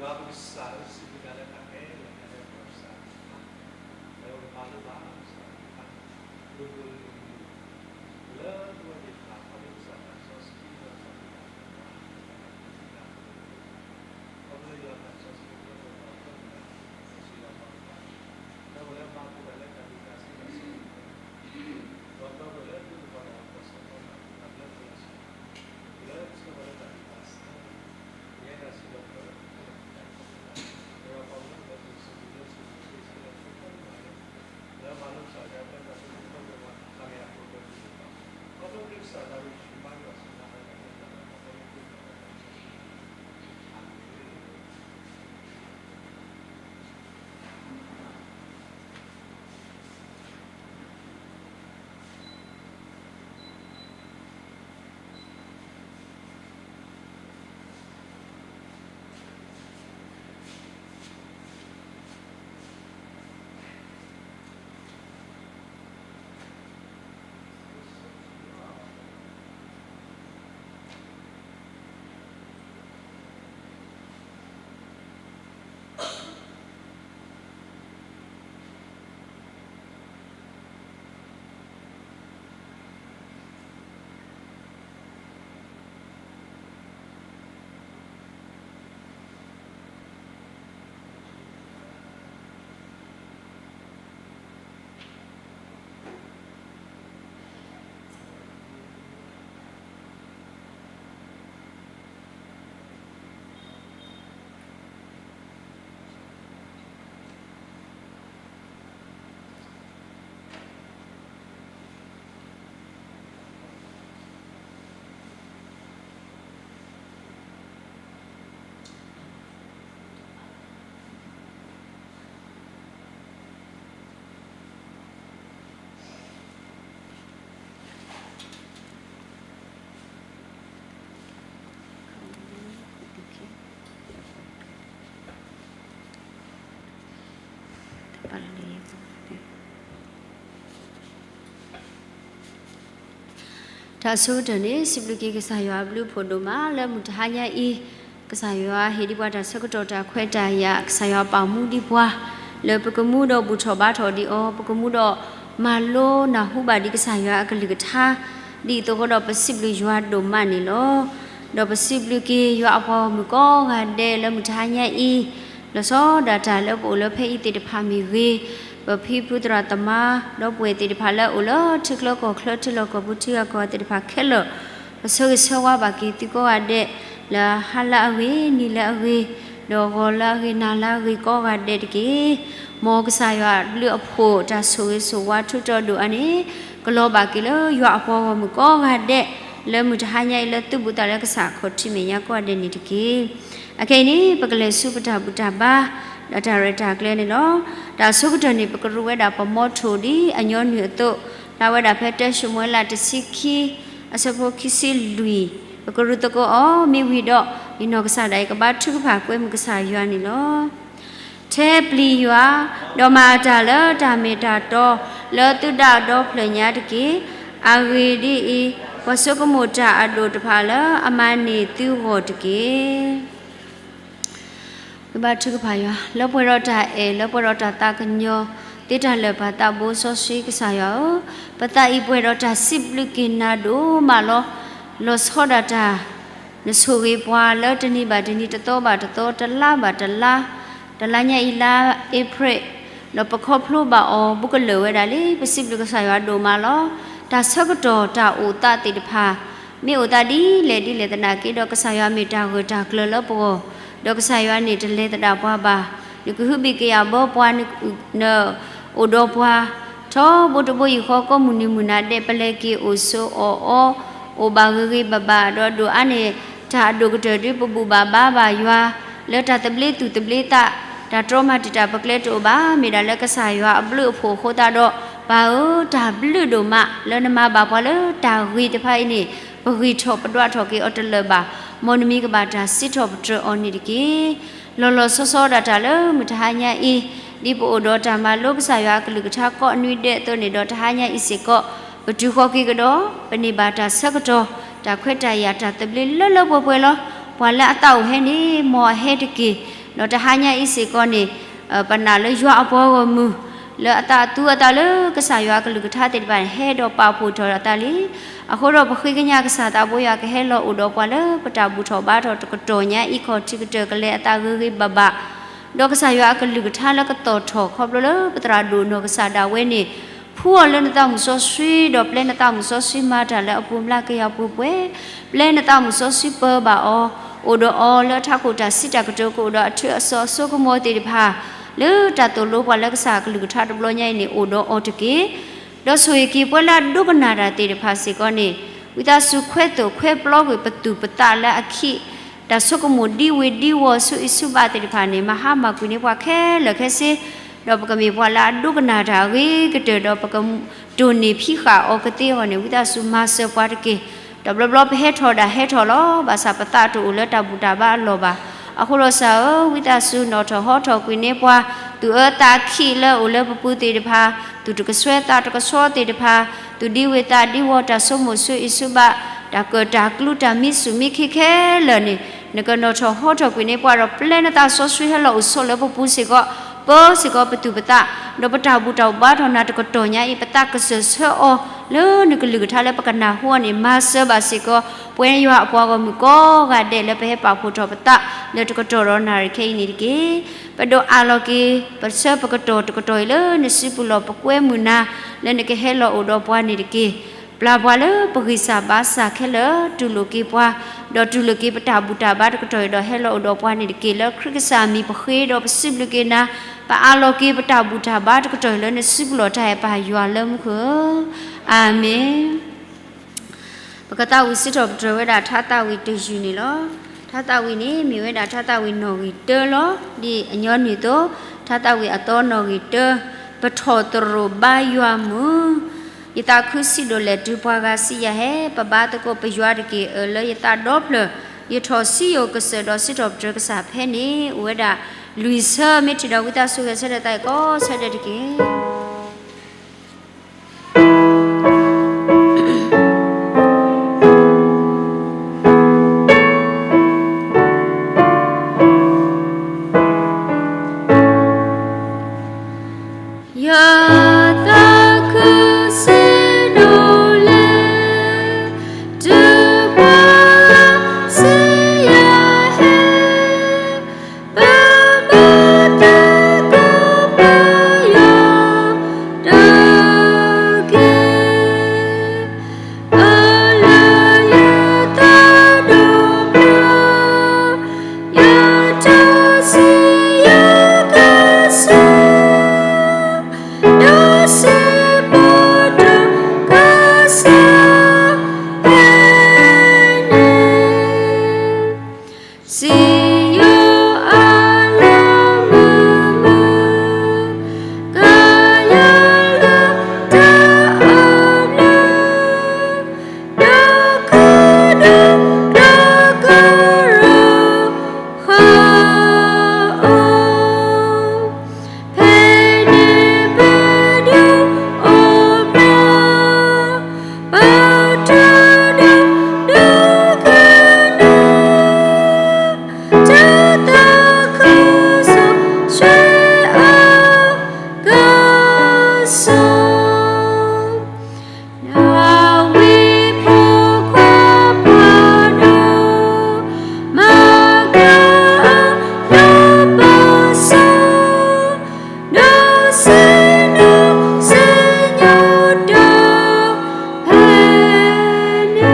ယွၤပကစၢ်ဧၢ, စံးဘျုးနၤလၢတၢ်အဲၣ်လီၤနၤလၢပကစၢ်သ့ၣ်တဖၣ်, လၢပကမၤလိဘၣ်ကစၢ်သ့ၣ်တဖၣ်, ဒိၣ်ဒိၣ်လၢ လၢပဝဲသ့ၣ်တဖၣ် ခီဖျိကစၢ်သးစီဆှံ ဒီးကစၢ်သးစီဆှံ ခီဖျိယွၤသးစီဆှံ ခီဖျိပှၤကညီ ကစၢ်ယွၤပၢ်ကပၤ ဒီးပဝဲလၢဘၣ်ဖှိၣ်ဒၣ်လၢတၢ်ဒုးတၢ်ဆူးတၢ်ဆါ ဒီးဒီပုၢ်ဝဲၢ်လၢသုတကီၢ်ဒီး ကစၢ်စီၤပၤ တၢ်ဘျၢလၢ လၢဆၢကတီၢ်လၢတၢ်ဒုးတၢ်ဆါန့ၣ် ကယဲၢ်တၢ်စံးလီၤပတြၢၤ လၢပတၢ်အိၣ်ဖှိၣ်သ့ၣ်တဖၣ် ဒီးပှၤမနုၤလဲၣ် ပကစံးဘျုးလၢစံးဘျုးလၢစံးလီၤပတြၢၤ လၢမၤလိကစၢ်ယွၤအတၢ်ကတိၤ လၢပှၤတၢ်ဂ့ၢ်အဖီခိၣ်သ့ၣ်တဖၣ် ခီဖျိကစၢ်ဒၣ်ဝဲဆူၣ်ဘါယွၤဆူၣ်ဘါလၢတၢ်ကဲထီၣ်လၢပှၤဖီခိၣ်သ့ၣ်တဖၣ် အၤမ့ၣ်. တၢ်ဆိကတၢၢ်န့ၣ် စံးဘျုးက့ၤကစၢ်ယွၤအဘျုးအဖှိၣ်ဒိၣ်မး လၢမုၢ်တဟါညါအံၤ ကစၢ်ယွၤဟ့ၣ်ဒံးပှၤတၢ်ဆၢကတီၢ်တၢ်ခွဲးတၢ်ယာ် ကစၢ်ယွၤပာ်မူဒံးပှၤ လၢပကမူဒီးဘူၣ်ထီၣ်ဘါထီၣ်ဒံးအီၤ ပကမူဒီးမၤလိနၢ်ဟူဘၣ်ဒံးကစၢ်ယွၤအကလုၢ်ကထါ ဒ်အသိးဃီဒီးပစံးဘျုးယွၤဒိၣ်မးန့ၣ်လီၤ. ဒီးပစံးဘျုးက့ၤယွၤအပှၤဂီၢ်မုၢ်ကိးဂၤဒဲးလၢမုၢ်တဟါညါအံၤ လီၤဆီဒၣ်တၢ်လၢပအိၣ်လၢဖဲအံၤသ့ၣ်တဖၣ်မ့ၢ်ဂ့ၤ, ပဖံဖုသရၣ်သမါ ဒီပုၢ်ဝဲၢ်သ့ၣ်တဖၣ်လၢအအိၣ်လၢထံချၢကီၢ်ချၢ ထံလီၢ်ကီၢ်ပူၤ ထံဂၤကီၢ်ဂၤသ့ၣ်တဖၣ်ခဲလၢာ်, ပဆၢဂ့ၤဆၢဝါဘၣ်က့ၤသုကိးဂၤဒဲး လၢဟါလၢအဂ့ၤ နံၤလၢအဂ့ၤ, ဒီးဂီၤလၢအဂ့ၤ နၤလၢအဂ့ၤကိးဂၤဒဲးတက့ၢ်. မ်ကစၢ်ယွၤအဘျုးအဖှိၣ် တၢ်ဆိၣ်ဂ့ၤဆိၣ်ဝါထူးတီၤဒိၣ်အါန့ၣ် ကလီၤဘၣ်က့ၤလၢယွၤအပှၤဂီၢ်မုၢ်ကိးဂၤဒဲး လၢမုၢ်တဟါညါအံၤလၢသုဘူးသးလၢကစၢ်အခီၣ်ထံးမဲာ်ညါကိးဂၤဒဲးန့ၣ်တက့ၢ်. အခဲအံၤန့ၣ် ပကလဲၤဆူပတၢ်ဘူၣ်တၢ်ဘါ ဒီးတၢ်ရဲၣ်တၢ်ကျဲၤန့ၣ်လီၤ. တၢ်အဆိကတၢၢ်န့ၣ် ပကရူးဝဲဒၣ်ပမီထိၣ်ဒ်အညီနုၢ်အသိး, ဖျါဝဲဒၣ်ဖဲတၢၡမူၤအ့လးတဆံခံ အဆၢဖိခံဆံလွံၢ်, ပကရူးသကိးအီၤ မ့ၢ်ဝံၤဒီး ယနီၢ်ကစၢ်ဒၣ်အံၤကဘါထုကဖၣ်ကွဲမုာ်ကစၢ်ယွၤန့ၣ်လီၤ. ထဲပျံၤယွၤ, ဒီးမၤအတၢ်လၢတၢ်မ့ၢ်တၢ်တီ လၢသုဒၣ်ဒီဖျၢၣ်ညါတက့ၢ်. အဂ့ၢ်ဒ်အံၤ, ပှၤဆိကမိၣ်တၢ်အဒိၣ်တဖၣ်လၢအမၤန့ၢ်သုဂီၢ်တက့ၢ်. ဝံဘါထုကဖၣ်ယွၤ လၢပှဲၤဒီးတၢ်အဲၣ် လၢပှဲၤဒီးတၢ်သးကညီၤ သ့တၢ်လၢာ်ပၢ်သးဘိစီဆှံကစၢ်ယွၤဧၢ, ပသးအံၤပှဲၤဒီးတၢ်စံးဘျုးက့ၤနၤဒိၣ်မးလီၤ. လီၤဆီဒၣ်တၢ် နဆိၣ်ဂ့ၤပှၤလၢတနံၤဘၣ်တနံၤ တသီဘၣ်တသီ တလါဘၣ်တလါ, တလါညါအံၤလါအ့ဖြ့ၣ်, ဒီးပခီဖျိဘၣ်အီၤဘူးကလၢာ်ဝဲဒၣ်လံ ပစံးဘျုးကစၢ်ယွၤဒိၣ်မးလီၤ. တၢ်ဆၢကတီၢ်တၢ်အိၣ်သးသ့ၣ်တဖၣ် မ့ၢ်အိၣ်သးဒ်လဲၣ်ဒ်လဲၣ်သနာ်က့ဒီး ကစၢ်ယွၤမ့ၢ်တၢ်ဂၢၢ်တၢ်ကျၢၤလၢပဂီၢ်, ဒီးကစၢ်ယွၤန့ၣ်တလဲၤသဒၣ်ပှၤဘၣ်. နကဟုဘံၣ်ကယာ်ဘၢပှၤ, နအိၣ်ဒီးပှၤ, ထီဘိတဘိယူၢ်ဃီကိးမုၢ်နံၤမုၢ်နၤဒဲး ပလဲၤက့ၤအိၣ်ဆိးအီၣ်အီ အိၣ်ဘၣ်ဂ့ၤဂ့ၤဘၣ်ဘၣ် ဒီးဒိၣ်အါန့ၢ် တၢ်အဒိၣ်ကတၢၢ်ဒ်ပဘူၣ်ဘၣ်ဘါဘၣ်ယွၤ လၢတၢ်သဘျ့သူၣ်သဘျ့သး တၢ်တြီမၤတံာ်တာ်ပကျဲတအိၣ်ဘၣ်. မ့ၢ်ဒၣ်လၢကစၢ်ယွၤအဘျုးအဖှိၣ်အဃိသတးဒီး ပၢ်ဧၢ တၢ်ဘျုးဒိၣ်မး လၢနမၤဘၣ်ပှၤလၢတၢ်ဂ့ၤတဖၣ်အံၤန့ၣ် ပဂံၢ်ထီၣ်ပဒွးထီၣ်က့ၤအီၤတလၢာ်ဘၣ်. မ်နမံၤကဘၣ်တၢ်စံးထီၣ်ပတြၢၤအီၤန့ၣ်တက့ၢ်. လီၤလီၤဆီဆီဒၣ်တၢ်လၢမုၢ်တဟါညါအံၤ, ဒ်ပအိၣ်ဒီးတၢ်မၤလိကစၢ်ယွၤအကလုၢ်ကထါကိးနွံဒဲးအသိးန့ၣ်ဒီး တဟါညါအံၤစ့ၢ်ကီး ပတုၤဃီၤက့ၤကဒီး ပန့ၢ်ဘၣ်တၢ်ဆၢကတီၢ် တၢ်ခွဲးတၢ်ယာ်တၢ်သဘျ့လၢလၢပှဲၤပှဲၤလီၤ. ပှၤလၢအသးအိၣ်ဟဲန့ၣ် မ်အဟဲတက့ၢ်. ဒီးတဟါညါအံၤစ့ၢ်ကီးန့ၣ် ပနာ်လၢယွၤအပှၤဂီၢ်မုၢ် လၢအသးသူအသးလၢကစၢ်ယွၤအကလုၢ်ကထါသ့ၣ်တဖၣ်န့ၣ် ဟဲဒီးပာ်ဖှိၣ်ထီၣ်အသးလံ. အဃိဒီးပဃ့ကညးကစၢ်သးဘိယွၤကဟဲလီၤအိၣ်ဒီးပှၤလၢပတၢ်ဘူၣ်ထီၣ်ဘါထီၣ်တကတီၢ်ညါအံၤ ခီၣ်ထံးကတၢၢ်ကလဲၤအသးဂ့ၤဂ့ၤဘၣ်ဘၣ် ဒီးကစၢ်ယွၤအကလုၢ်ကထါလၢကသီၣ်ထီၣ်ခီဖျိလၢပသရၣ်ဒိၣ်နီၢ်ကစၢ်ဒၣ်ဝဲန့ၣ် ဖှူအီၤလၢနသးမုၣ်စီဆှံ ဒီးပျဲနသးမုၣ်စီဆှံမၤတၢ်လၢအပူၤမျးကယၤပှဲၤပှဲၤ, ပျဲနသးမုၣ်စီဆှံပၢဘၣ်အီၤ, အိၣ်ဒီးအီၤလၢအထးခိၣ်တၢ်စံးတၢ်ကတိၤ ကအိၣ်ဒီးအထၢၣ်အစီအစိကမီၤသ့ၣ်တဖၣ် လၢတၢ်သိၣ်လိပှၤလၢကစၢ်အကလုၢ်ကထါတဘျီညါအံၤန့ၣ် အိၣ်ဒီးအီၤတက့ၢ်. ဒီးဆိၣ်ဂ့ၤက့ၤပှၤလၢအဒိကနၣ်တၢ်သ့ၣ်တဖၣ်စ့ၢ်ကီးန့ၣ် ဝံသးစူၤခွဲးသိၣ်ခွဲးပျီကွံာ်ပသူၣ်ပသးလၢအခံး တၢ်ဆိကမိၣ်ဒံဝ့ၤဒံဝီၤဆူအံၤဆူဘၣ်သ့ၣ်တဖၣ်န့ၣ် မၤဟါမၢ်ကွံာ်န့ၢ်ပှၤခဲလၢာ်ခဲဆ့, ဒီးပကမ့ၢ်ပှၤလၢအဒိကနၣ်တၢ်အဂ့ၤကတၢၢ် ဒီးပကတိၢ်နီၣ်ဖံးဃာ်အီၤကသ့အဂီၢ်န့ၣ် ဝံသးစူၤမၤစၢၤပှၤတက့ၢ်. ဒီးဘျီဘျီပဟဲထီၣ်ဒၣ်ဟဲထီၣ်လီၤ. ဘၣ်ဆၣ်ပသးတအိၣ်လၢတၢ်ဘူၣ်တၢ်ဘါအလီၢ်ဘၣ်. အဃိဒီးစၢ်ဧၢ, ဝံသးစူၤနီၣ်ထီၣ်ဟီထီၣ်ကွံာ်န့ၢ်ပှၤ သူၣ်အၢသးခံးလၢအအိၣ်လၢပပူၤသ့ၣ်တဖၣ်, သူၣ်တကဆှဲသးတကဆှီသ့ၣ်တဖၣ်, သူၣ်ဒံဝ့ၤသးဒံဝီၤ တၢ်ဆိကမိၣ်ဆူအံၤဆူဘၣ်, တၢ်ကၢၣ်တၢ်ကျူတၢ်မံဆူၣ်မံခ့ခဲလၢာ်န့ၣ် နကနီၣ်ထီၣ်ဟီထီၣ်ကွံာ်န့ၢ်ပှၤဒီး ပျဲနသးစီဆှံဟဲလီၤအိၣ်ဆိးလၢပပူၤစ့ၢ်ကီး, ပၢစ့ၢ်ကီး ပသူၣ်ပသးဒီးပတၢ်ဘူၣ်တၢ်ဘါထီၣ်နၤတကတီၢ်ညါအံၤ ပသးကစၢၢ်ဆၢအီၤလၢနကလုၢ်ကထါလၢပကနၢ်ဟူအီၤန့ၣ် မၤစၢၤဘၣ်စ့ၢ်ကီး ပဝဲယွၤအပှၤဂီၢ်မုၢ်ကိးဂၤဒဲးလၢပဟဲပာ်ဖှိၣ်ထီၣ်ပသး လၢတကတီၢ်ဒီးနၣ်ရံၣ်ခဲအံၤန့ၣ်တက့ၢ်. ပဒိးအးလီၤက့ၤ ပဆၢပကတီၢ်တကတီၢ်အံၤလၢနစုပူၤလီၢ် ပကွဲမုာ်နၤ လၢနကဟဲလီၤအိၣ်ဒီးပှၤန့ၣ်တက့ၢ်. ပျၢ်ပှၤလၢပဂံၢ်စၢ်ဘါစၢ်ခဲလၢာ် တူၢ်လိာ်က့ၤပှၤ, ဒီးတူၢ်လိာ်က့ၤပတၢ်ဘူၣ်တၢ်ဘါတကတီၢ်အံၤဒီးဟဲလီၤအိၣ်ဒီးပှၤန့ၣ်တက့ၢ်. လၢခရံာ်ကစၢ်အမံၤပဃ့ဒီးပစံးဘျုးက့ၤနၤ, ပအးလီၤက့ၤပတၢ်ဘူၣ်တၢ်ဘါတကတီၢ်အံၤလၢနစုပူၤလီၢ်တၢ်အဲၣ်ပၢ်ယွၤလၢမူခိၣ်ဧၢ, အၤမ့ၣ်. ပကသးဝံၣ်စံးထီၣ်ပတြၢၤဝဲဒၣ်ထါသးဝံၣ်တယုၢ်န့ၣ်လီၤ. ထါသးဝံၣ်န့ၣ် မ့ၢ်ဝဲဒၣ်ထါသးဝံၣ်နီၣ်ဂံၢ်တၢလီၤ. ဒ်အညီနုၢ်အသိး, ထါသးဝံၣ်အသီနီၣ်ဂံၢ်တၢ, ပထီၣ်သရိာ်ဘါယွၤမုၢ်, ယသးခုစံးဒိၣ်လဲၣ်တုၤပှၤဂၤစံးယၤဟဲ, ပဘါသကိးပယွၤတက့ၢ်. အၢၣ်လၢယသးဒီဖျၢၣ်, ယထီၣ်စံယိၣ်ကစၢၢ်ဒီးစံးထီၣ်ပတြၢၤကစၢ်ဖဲန့ၣ် အိၣ်ဝဲဒၣ်လွံၢ်ဆၢ, မ့ၢ်ထံၣ်ဒီးဝံသးစူၤဂဲၤဆၢထၢၣ်သးအံၤကိးဆၢဒဲးတက့ၢ်. ယသးခုစံးဒိၣ်လဲၣ်, တုၤပှၤစံးယၤဟဲ, ပဘါသကိးပယွၤတက့ၢ်. အၢၣ်လၢယသးဒီဖျၢၣ်, ယထီၣ်စံယိၣ်ကစၢၢ်, ဒီးစံးပတြၢၤကစၢ် ဖဲန့ၣ်, စံယိၣ်အလီၢ်မုာ်မုာ်, ကယၤလၢတၢ်အဘျုး, ဒီးကဒုးဒီးကရၢ ဃာ်အီၤ, ဖဲန့ၣ်ပဒုးအိၣ်ဘျၢ, ပတၢ်ဒိၣ်ဒိၣ်ကနၣ်, တၢ်သးခုစူၤဆှဲအကစီၣ် ဒၤဝံးဖိခွါပှၤဒီး မၤကၤအလီၢ်ပစီ, ဒီးစံနုၢ်စံညိၣ်တၢ်ဖဲန့ၣ်,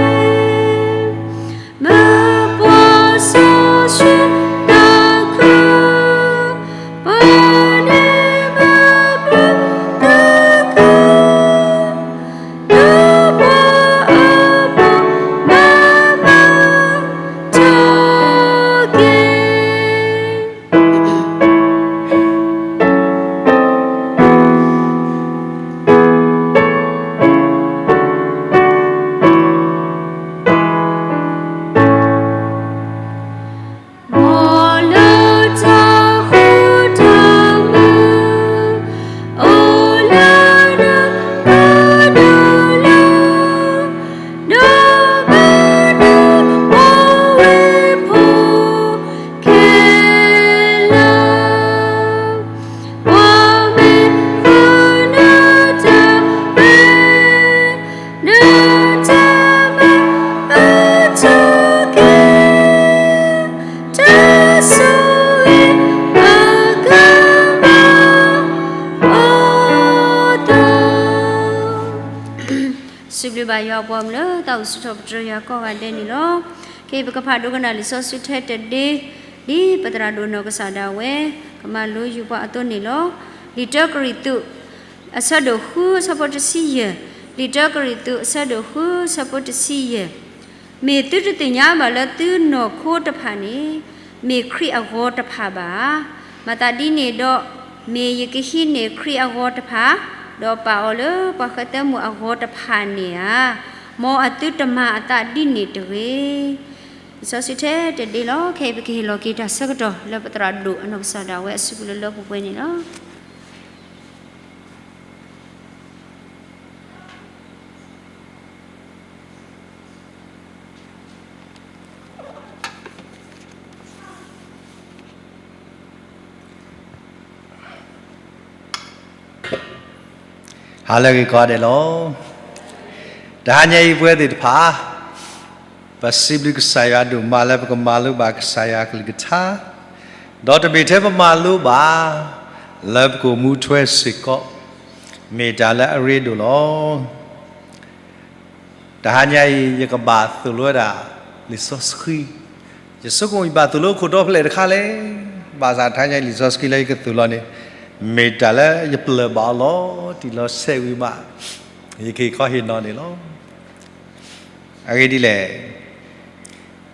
မ့ၢ်ပှၤစီဆှံတၢ်ခု, ပှၤန့ၣ်မၤပှၤတက စံးဘျုးဘၣ်ယွၤအပှၤမုၣ်လၢသးအိၣ်ဆၢထၢၣ်ပတြၢၤယွၤကိးဂၤဒဲးန့ၣ်လီၤ. ခဲအံၤပကဖးဒိကနၣ်လံာ်စီဆှံထဲတဒ့ ဒ်ပသရၣ်ဒိၣ်နီၢ်ကစၢ်ဒၣ်ဝဲ ကမၤလိယုာ်ပှၤအသိးန့ၣ်လီၤ. လံာ်တၢကရံၣ်သူး အဆၢဒိၣ်ဃုဆၢဖိတဆံယဲၢ်, လံာ်တၢကရံၣ်သူးအဆၢဒိၣ်ဃုဆၢဖိတဆံယဲၢ်, မ့ၢ်သုတသ့ၣ်ညါဘၣ်လၢသုနီၢ်ခိတဖၣ်န့ၣ် မ့ၢ်ခရံာ်အဂီၤတဖၣ်ဘၣ်ဧါ. မၤသးဒ်န့ၣ်ဒီး မ့ၢ်ယကဟံးန့ၢ်ခရံာ်အဂီၤတဖၣ်, ဒီးပာ်အီၤလၢပှၤဃဲသဲမုၣ်အဂီၤတဖၣ်န့ၣ်ဧါ. မ်အသုတမၤအသးဒ်န့ၣ်တဂ့ၤ. လံာ်စီဆှံထဲတဒ့လီၤ. ခဲအံၤပကဟ့ၣ်လီၤက့ၤတၢ်ဆၢကတီၢ် လၢပသရၣ်ဒိၣ်အနီၢ်ကစၢ်ဒၣ်ဝဲအစုပူၤလၢလၢပှဲၤပှဲၤန့ၣ်လီၤ. ဟါလၢအဂ့ၤကိးဂၤဒဲးလီၤ. တဟါညါအံၤပဝဲသ့ၣ်တဖၣ် ပစံးဘျုးကစၢ်ယွၤဒိၣ်မးလၢပကမၤလိဘၣ်ကစၢ်ယွၤအကလုၢ်ကထါ, ဒီးတမ့ၢ်ထဲပမၤလိဘၣ် လၢပကအိၣ်မူထွဲစ့ၢ်ကီး မ့ၢ်တၢ်လၢအရ့ဒိၣ်လီၤ. တဟါညါအံၤ ယကဘၣ်သိၣ်လိဝဲဒၣ် လံာ်စီဆှံ, ယဆိကမိၣ်ယဘၣ်သိၣ်လိခိၣ်တီဖျဲၣ်တခါလဲၣ်, ဘၣ်ဆၣ်တဟါညါအံၤလံာ်စီဆှံလၢယကသိၣ်လီၤန့ၣ် မ့ၢ်တၢ်လၢယပျၢၢ်ဘၣ်အီၤလီၤတံၢ်လီၤဆဲးဝံၤမး ယကဟ့ၣ်ခီဟ့ၣ်နီၤန့ၣ်လီၤ. အဂ့ၢ်ဒ်လဲၣ်,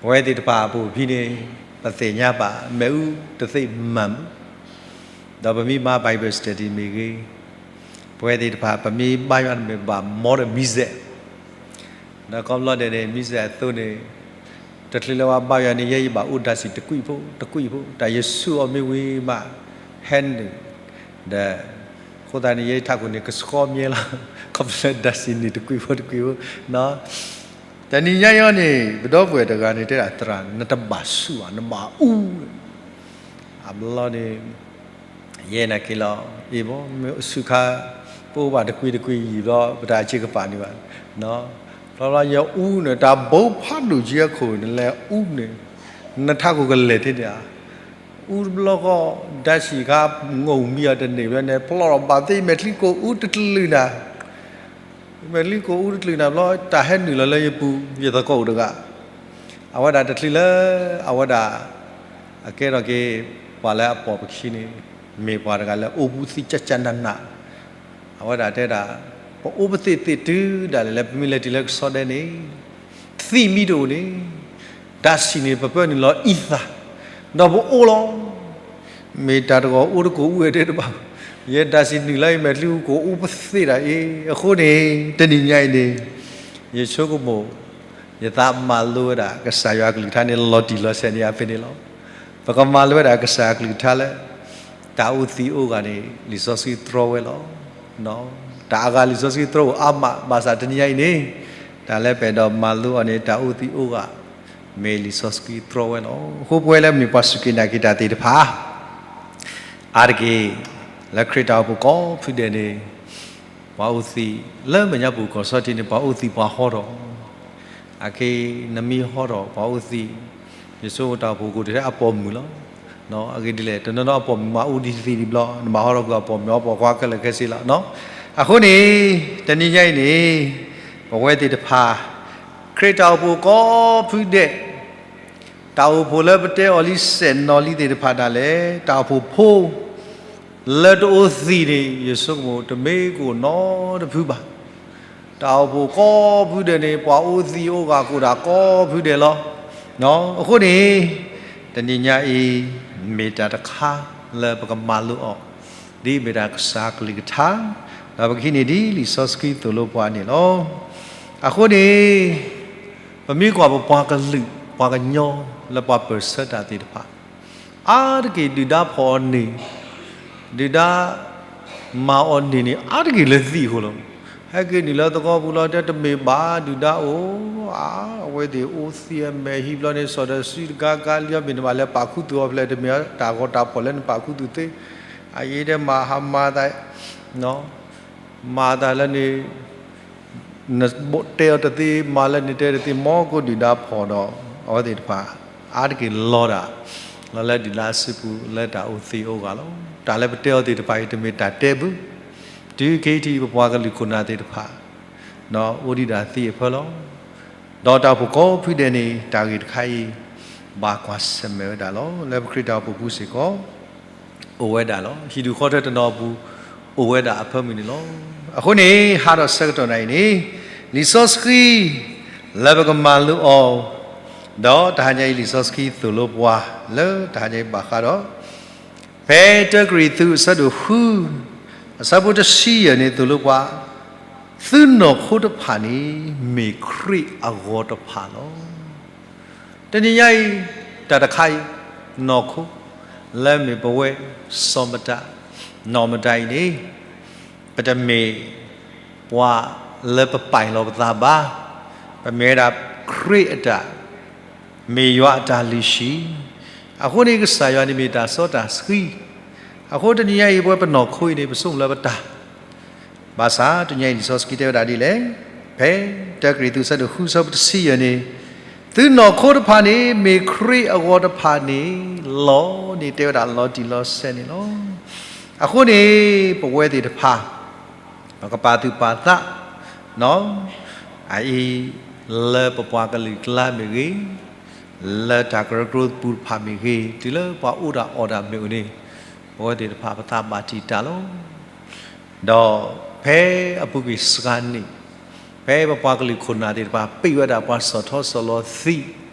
ပဝဲသ့ၣ်တဖၣ်အပူၤဖဲန့ၣ် ပသ့ၣ်ညါဘၣ် မ့ၣ်အူတသ့ၣ်မၤမုာ်, ဒီးပမ့ၢ်မၤ Bible study မ့ၢ်ဂ့ၤ, ပဝဲသ့ၣ်တဖၣ် ပမ့ၢ်ဘါယွၤတမ့ၢ်ဘၣ် မီဒီး မံၤစဲး, ဒီးကိးဘျီဒဲးန့ၣ် မံၤစဲးအသိးန့ၣ် တချုးလၢဝဲဘါယွၤန့ၣ် ယဲယဘၣ်အိၣ်ဒါစံၣ်တကွံာ်ဖိတကွံာ်ဖိ, တၢ်ယဆူၣ်အီၤမ့ၢ်ဝံၤမး ဟဲနုာ်, ဒီး အဃိသတးန့ၣ် ယဲယထးခိၣ်န့ၣ် ကဆှီမ့ၢ်လီၤ, ခီဖျိဒါစံၣ်နုာ်တကွံာ်ဖိတကွံာ်ဖိ, တနံၤညါအံၤန့ၣ် ပဒီပုၢ်ဝဲၢ်တဂၤန့ၣ် တဲဒၣ်သရၣ် နတဘၣ်ဆူၣ်ဘၣ် နဘၣ်အူ, အဘျီန့ၣ် ယဲနာ်က့ၤလီၤ, အ့ၣ်ဘီ မ့ၢ်ဆူၣ်ခါ ပအိၣ်ဘၣ်တကွံာ်တကွံာ်ယံာ်ဘျီ ပတၢ်အစ့ကပာ်န့ၢ်ဘၣ်, ဘျီဘျီယအူန့ၣ် တၢ်ဘိဖးဒိၣ်ကံအခိၣ်န့ၣ် လဲၤအူန့ၣ်, နထးခိၣ်ကလဲၤထဲန့ၣ်ဧါ, အူတဘျီဃီ ဒါစံၣ်ခါ ငိၢ်မံအီၤတန့ၢ်ဘျီန့ၣ် ပလီၢ်ဘၣ်သ့ မဲာ်ချံကိၣ်အူတတလုာ်နၤ မဲာ်ချံကိၣ်အူတတလုာ်နၤဘျီ တၢ်ဟဲနုာ်လီၤလၢယပူၤ ယသကိးအိၣ်တဂၤ, အဝဲဒၣ်တချုးလၢ အဝဲဒၣ် အကဲထီၣ်က့ၤ ပှၤလၢအပိာ်ပခံန့ၣ် မ့ၢ်ပှၤတဂၤလၢအိၣ်ဘူးသံကၢ်ကၢ်နးနး, အဝဲဒၣ်တဲဒၣ် ပအိၣ်ပသ့ၣ်သ့ၣ်တုၤဒၣ်လဲာ်လၢပမ့ၢ်လဲၤတုၤလၢကဆီဒဲန့ၣ် သံမံတအိၣ်န့ၣ် ဒါစံၣ်န့ၣ် ပပၢနုာ်လီၤအံသၣ် ဒီးပအိၣ်လီၤ. မ့ၢ်တၢ်တဂီၤအိၣ်တကိၣ်အူဝဲတဲတဘၣ်, ယဲဒါစံၣ်နုာ်လၢယမဲာ်ချံအူကိၣ်အူပသ့ၣ်ဒၣ်အံၤ, အဃိန့ၣ် တနံၤညါအံၤန့ၣ် ယဆိကမိၣ် ယသးမၤလိဝဲဒၣ် ကစၢ်ယွၤအကလုၢ်ကထါန့ၣ် လီၤတံၢ်လီၤဆဲးန့ၣ်အဖဲန့ၣ်လီၤ. ပကမၤလိဝဲဒၣ်ကစၢ်အကလုၢ်ကထါလၢ တၢ်အိၣ်သံအိၣ်ဂၤန့ၣ် လံာ်စီဆှံတြီဝဲလီၤ. တၢ်အဂၤလံာ်စီဆှံတြီအိၣ်အါမး ဘၣ်ဆၣ်တနံၤညါအံၤန့ၣ် တၢ်လၢပအဲၣ်ဒိးမၤလိအီၤန့ၣ် တၢ်အိၣ်သံအိၣ်ဂၤ မ့ၢ်လံာ်စီဆှံတြီဝဲလီၤ. အဃိပဝဲလၢမ့ၢ်ပှၤစူၢ်က့ၤနာ်က့ၤတၢ်သ့ၣ်တဖၣ် အါတက့ၢ် လၢခရံာ်တၢ်အိၣ်ဖှိၣ်ကိးဖုဒဲးန့ၣ် ပှၤအိၣ်သံး လၢမဲာ်ညါပူၤကီၢ်စီထံန့ၣ် ပှၤအိၣ်သံးပှၤဟီထီၣ်, အခဲအံၤ နမ့ၢ်ဟီထီၣ် ပှၤအိၣ်သံး, ယဆိကမိၣ်တၢ်အိၣ်ဖှိၣ်ကိးတၢ်ထဲအပိာ်မုၣ်လီၤ. အဂ့ၢ်ဒ်လဲၣ် တနီၤနီၤအပိာ်မုၣ်မၤအူဒံးသံးဒံးဘျီ နဘၣ်ဟီထီၣ်ကွံာ်အပိာ်မုၣ်အပိာ်ခွါခဲလၢာ်ခဲဆ့လီၤ. အဃိန့ၣ် တနံၤညါအံၤန့ၣ် ပဝဲသ့ၣ်တဖၣ် ခရံာ်တၢ်အိၣ်ဖှိၣ်ကိးဖုဒဲး တၢ်အိၣ်ဖှိၣ်လၢပတဲအီၤလံစဲးနီၤလံသ့ၣ်တဖၣ်ဒၣ်လဲာ် တၢ်အိၣ်ဖှိၣ်ဖိ လၢတအိၣ်သံးန့ၣ် ယဆိကမိၣ်တမ့ၢ်ကအိၣ်နီတဖုဘၣ်. တၢ်အိၣ်ဖှိၣ်ကိးဖုဒဲးန့ၣ် ပှၤအိၣ်သံးအိၣ်ဂၤကိးဒၣ်ကိးဖုဒဲးလီၤ. အဃိန့ၣ် တနံၤညါအံၤ မ့ၢ်တၢ်တခါလၢပကမၤလိအီၤ ဒ်မ့ၢ်တၢ်ကစၢ်ကလုၢ်ကထါ, ဒီးပကဟံးန့ၢ်ဒ်လံာ်စီဆှံသိၣ်လိပှၤန့ၣ်လီၤ. အဃိန့ၣ် ပမ့ၢ်ကွၢ်ပပှၤကလုာ် ပှၤကညီလၢပှၤပၢၢ်ဆၢတၢ်သ့ၣ်တဖၣ် အါတက့ၢ်ဒုၣ်ဒါဖီၣ်အီၤန့ၣ် ဒုၣ်ဒါမၤအီၤန့ၣ်န့ၣ် အါတက့ၢ်လၢသံးအဃိလီၤ. ဟဲက့ၤနုာ်လၢသဝီပူၤလီၤ တဲတမ့ၢ်ဘၣ်ဒုၣ်ဒါအိၣ်, အဝဲသ့ၣ်အိၣ်သံးအမဲာ်ဟံးဘျီန့ၣ် စီၤဒီးစုတကါကါလံအီၤ မ့ၢ်နဘၣ်လဲၤပာ်ခူသူၣ်အီၤဖဲလဲၣ် တမ့ၢ်တၢ်ဂီၤတၢ်ဖီၣ်လၢနပာ်ခူသူၣ်သ့, အအံၤတဲမၤဟးမၤသး မၤသးလၢန့ၣ် နတဲအီၤတသ့ မၤလၢနတဲတသ့ မ်ကဒုၣ်ဒါဖီၣ်ဒီး အဝဲသ့ၣ်တဖၣ် အါတက့ၢ်လီၤဒၣ် လီၤလၢဒုၣ်ဒါအစုပူၤ လၢတၢ်အိၣ်သံးအိၣ်ဂၤလီၤ. တၢ်လၢပတဲအီၤသ့ၣ်တဖၣ်အံၤ တမ့ၢ်တၢ်တဲဘု, တုၤခဲအံၤထံး ပပှၤကလုာ်ခိၣ်နၢ်သ့ၣ်တဖၣ် ဒီးအိၣ်ဒံးဒၣ်သံအဖၢလီၤ. ဒီးတၢ်အိၣ်ဖှိၣ်ကိးဖုဒဲးန့ၣ် တၢ်ဂ့ၢ်တခါအံၤ ဘၣ်ကွၢ်ဆၢၣ်မဲာ်ဝဲဒၣ်လီၤ. လၢပခရံာ်တၢ်အိၣ်ဖှိၣ်ပူၤစ့ၢ်ကီး အိၣ်ဝဲဒၣ်လီၤ. ဟံၣ်ဒူၣ်ဃီထၢတနီၤအပူၤ အိၣ်ဝဲဒၣ်အဖၢမုၢ်န့ၣ်လီၤ. အဃိန့ၣ် ဟးထီၣ်ဆၢကတီၢ်နၤအံၤန့ၣ် လံာ်စီဆှံ လၢပကမၤလိအီၤ ဒီးတဟါညါအံၤ လံာ်စီဆှံသိၣ်လိပှၤ လၢတဟါညါအံၤဘၣ်ဃးဒီး ဖဲတၢကရံၣ်သူးအဆၢဒိၣ်ဃု အဆၢဖိတဆံယဲၢ်န့ၣ် သိၣ်လိပှၤ, သုနီၢ်ခိတဖၣ်န့ၣ် မ့ၢ်ခရံာ်အဂီၤတဖၣ်လီၤ. တနံၤညါအံၤ တၢ်တခါအံၤ နီၢ်ခိ လၢမ့ၢ်ပဝဲစီၤမတၤ နီၢ်မတၤအံၤန့ၣ် ပတမ့ၢ်ပှၤလၢပပာ်လီၤပသးဘၣ်. ပမ့ၢ်ဝဲဒၣ်ခရံာ်အတၢ် မ့ၢ်ယွၤအတၢ်လုၢ်ဟံၣ်, အဃိန့ၣ် ကစၢ်ယွၤန့ၣ်မ့ၢ်တၢ်စီတၢ်ဆှံ, အဃိတနံၤညါအံၤ ပဝဲပနီၢ်ခိအံၤန့ၣ် ပဆိကမိၣ်လၢပတၢ် ဘၣ်ဆၣ် တနံၤညါအံၤလံာ်စီဆှံတဲဝဲဒၣ်ဒ်လဲၣ်, ဖဲတၢကရံၣ်သူးအဆၢဒိၣ်ဃုအဆၢဖိတဆံယဲၢ်န့ၣ်, သုနီၢ်ခိတဖၣ်န့ၣ် မ့ၢ်ခရံာ်အဂီၤတဖၣ်န့ၣ်လီၤန့ၣ် တဲဝဲဒၣ်လီၤတံၢ်လီၤဆဲးန့ၣ်လီၤ. အဃိန့ၣ် ပဝဲသ့ၣ်တဖၣ် ပကပာ်သူၣ်ပာ်သး အအံၤ လၢပပှၤကလုာ်ကျါမ့ၢ်ဂ့ၤ, လၢတၢ်ကရၢကရိပူၤတဖၣ်မ့ၢ်ဂ့ၤ, တုၤလၢပှၤအိၣ်တၢ်အီၣ်တၢ်မ့ၢ်အိၣ်န့ၣ်, ပဝဲသ့ၣ်တဖၣ်ပသးဘၣ်တံာ်တာ်လီၤ. ဒီးဖဲအပူၤကွံာ်စှၤန့ၣ်, ဖဲပပှၤကလုာ်ခိၣ်နၢ်သ့ၣ်တဖၣ် ပ့ၢ်ဝဲဒၣ်ပှၤဆီၣ်ထီၣ်ဆီၣ်လီၤသ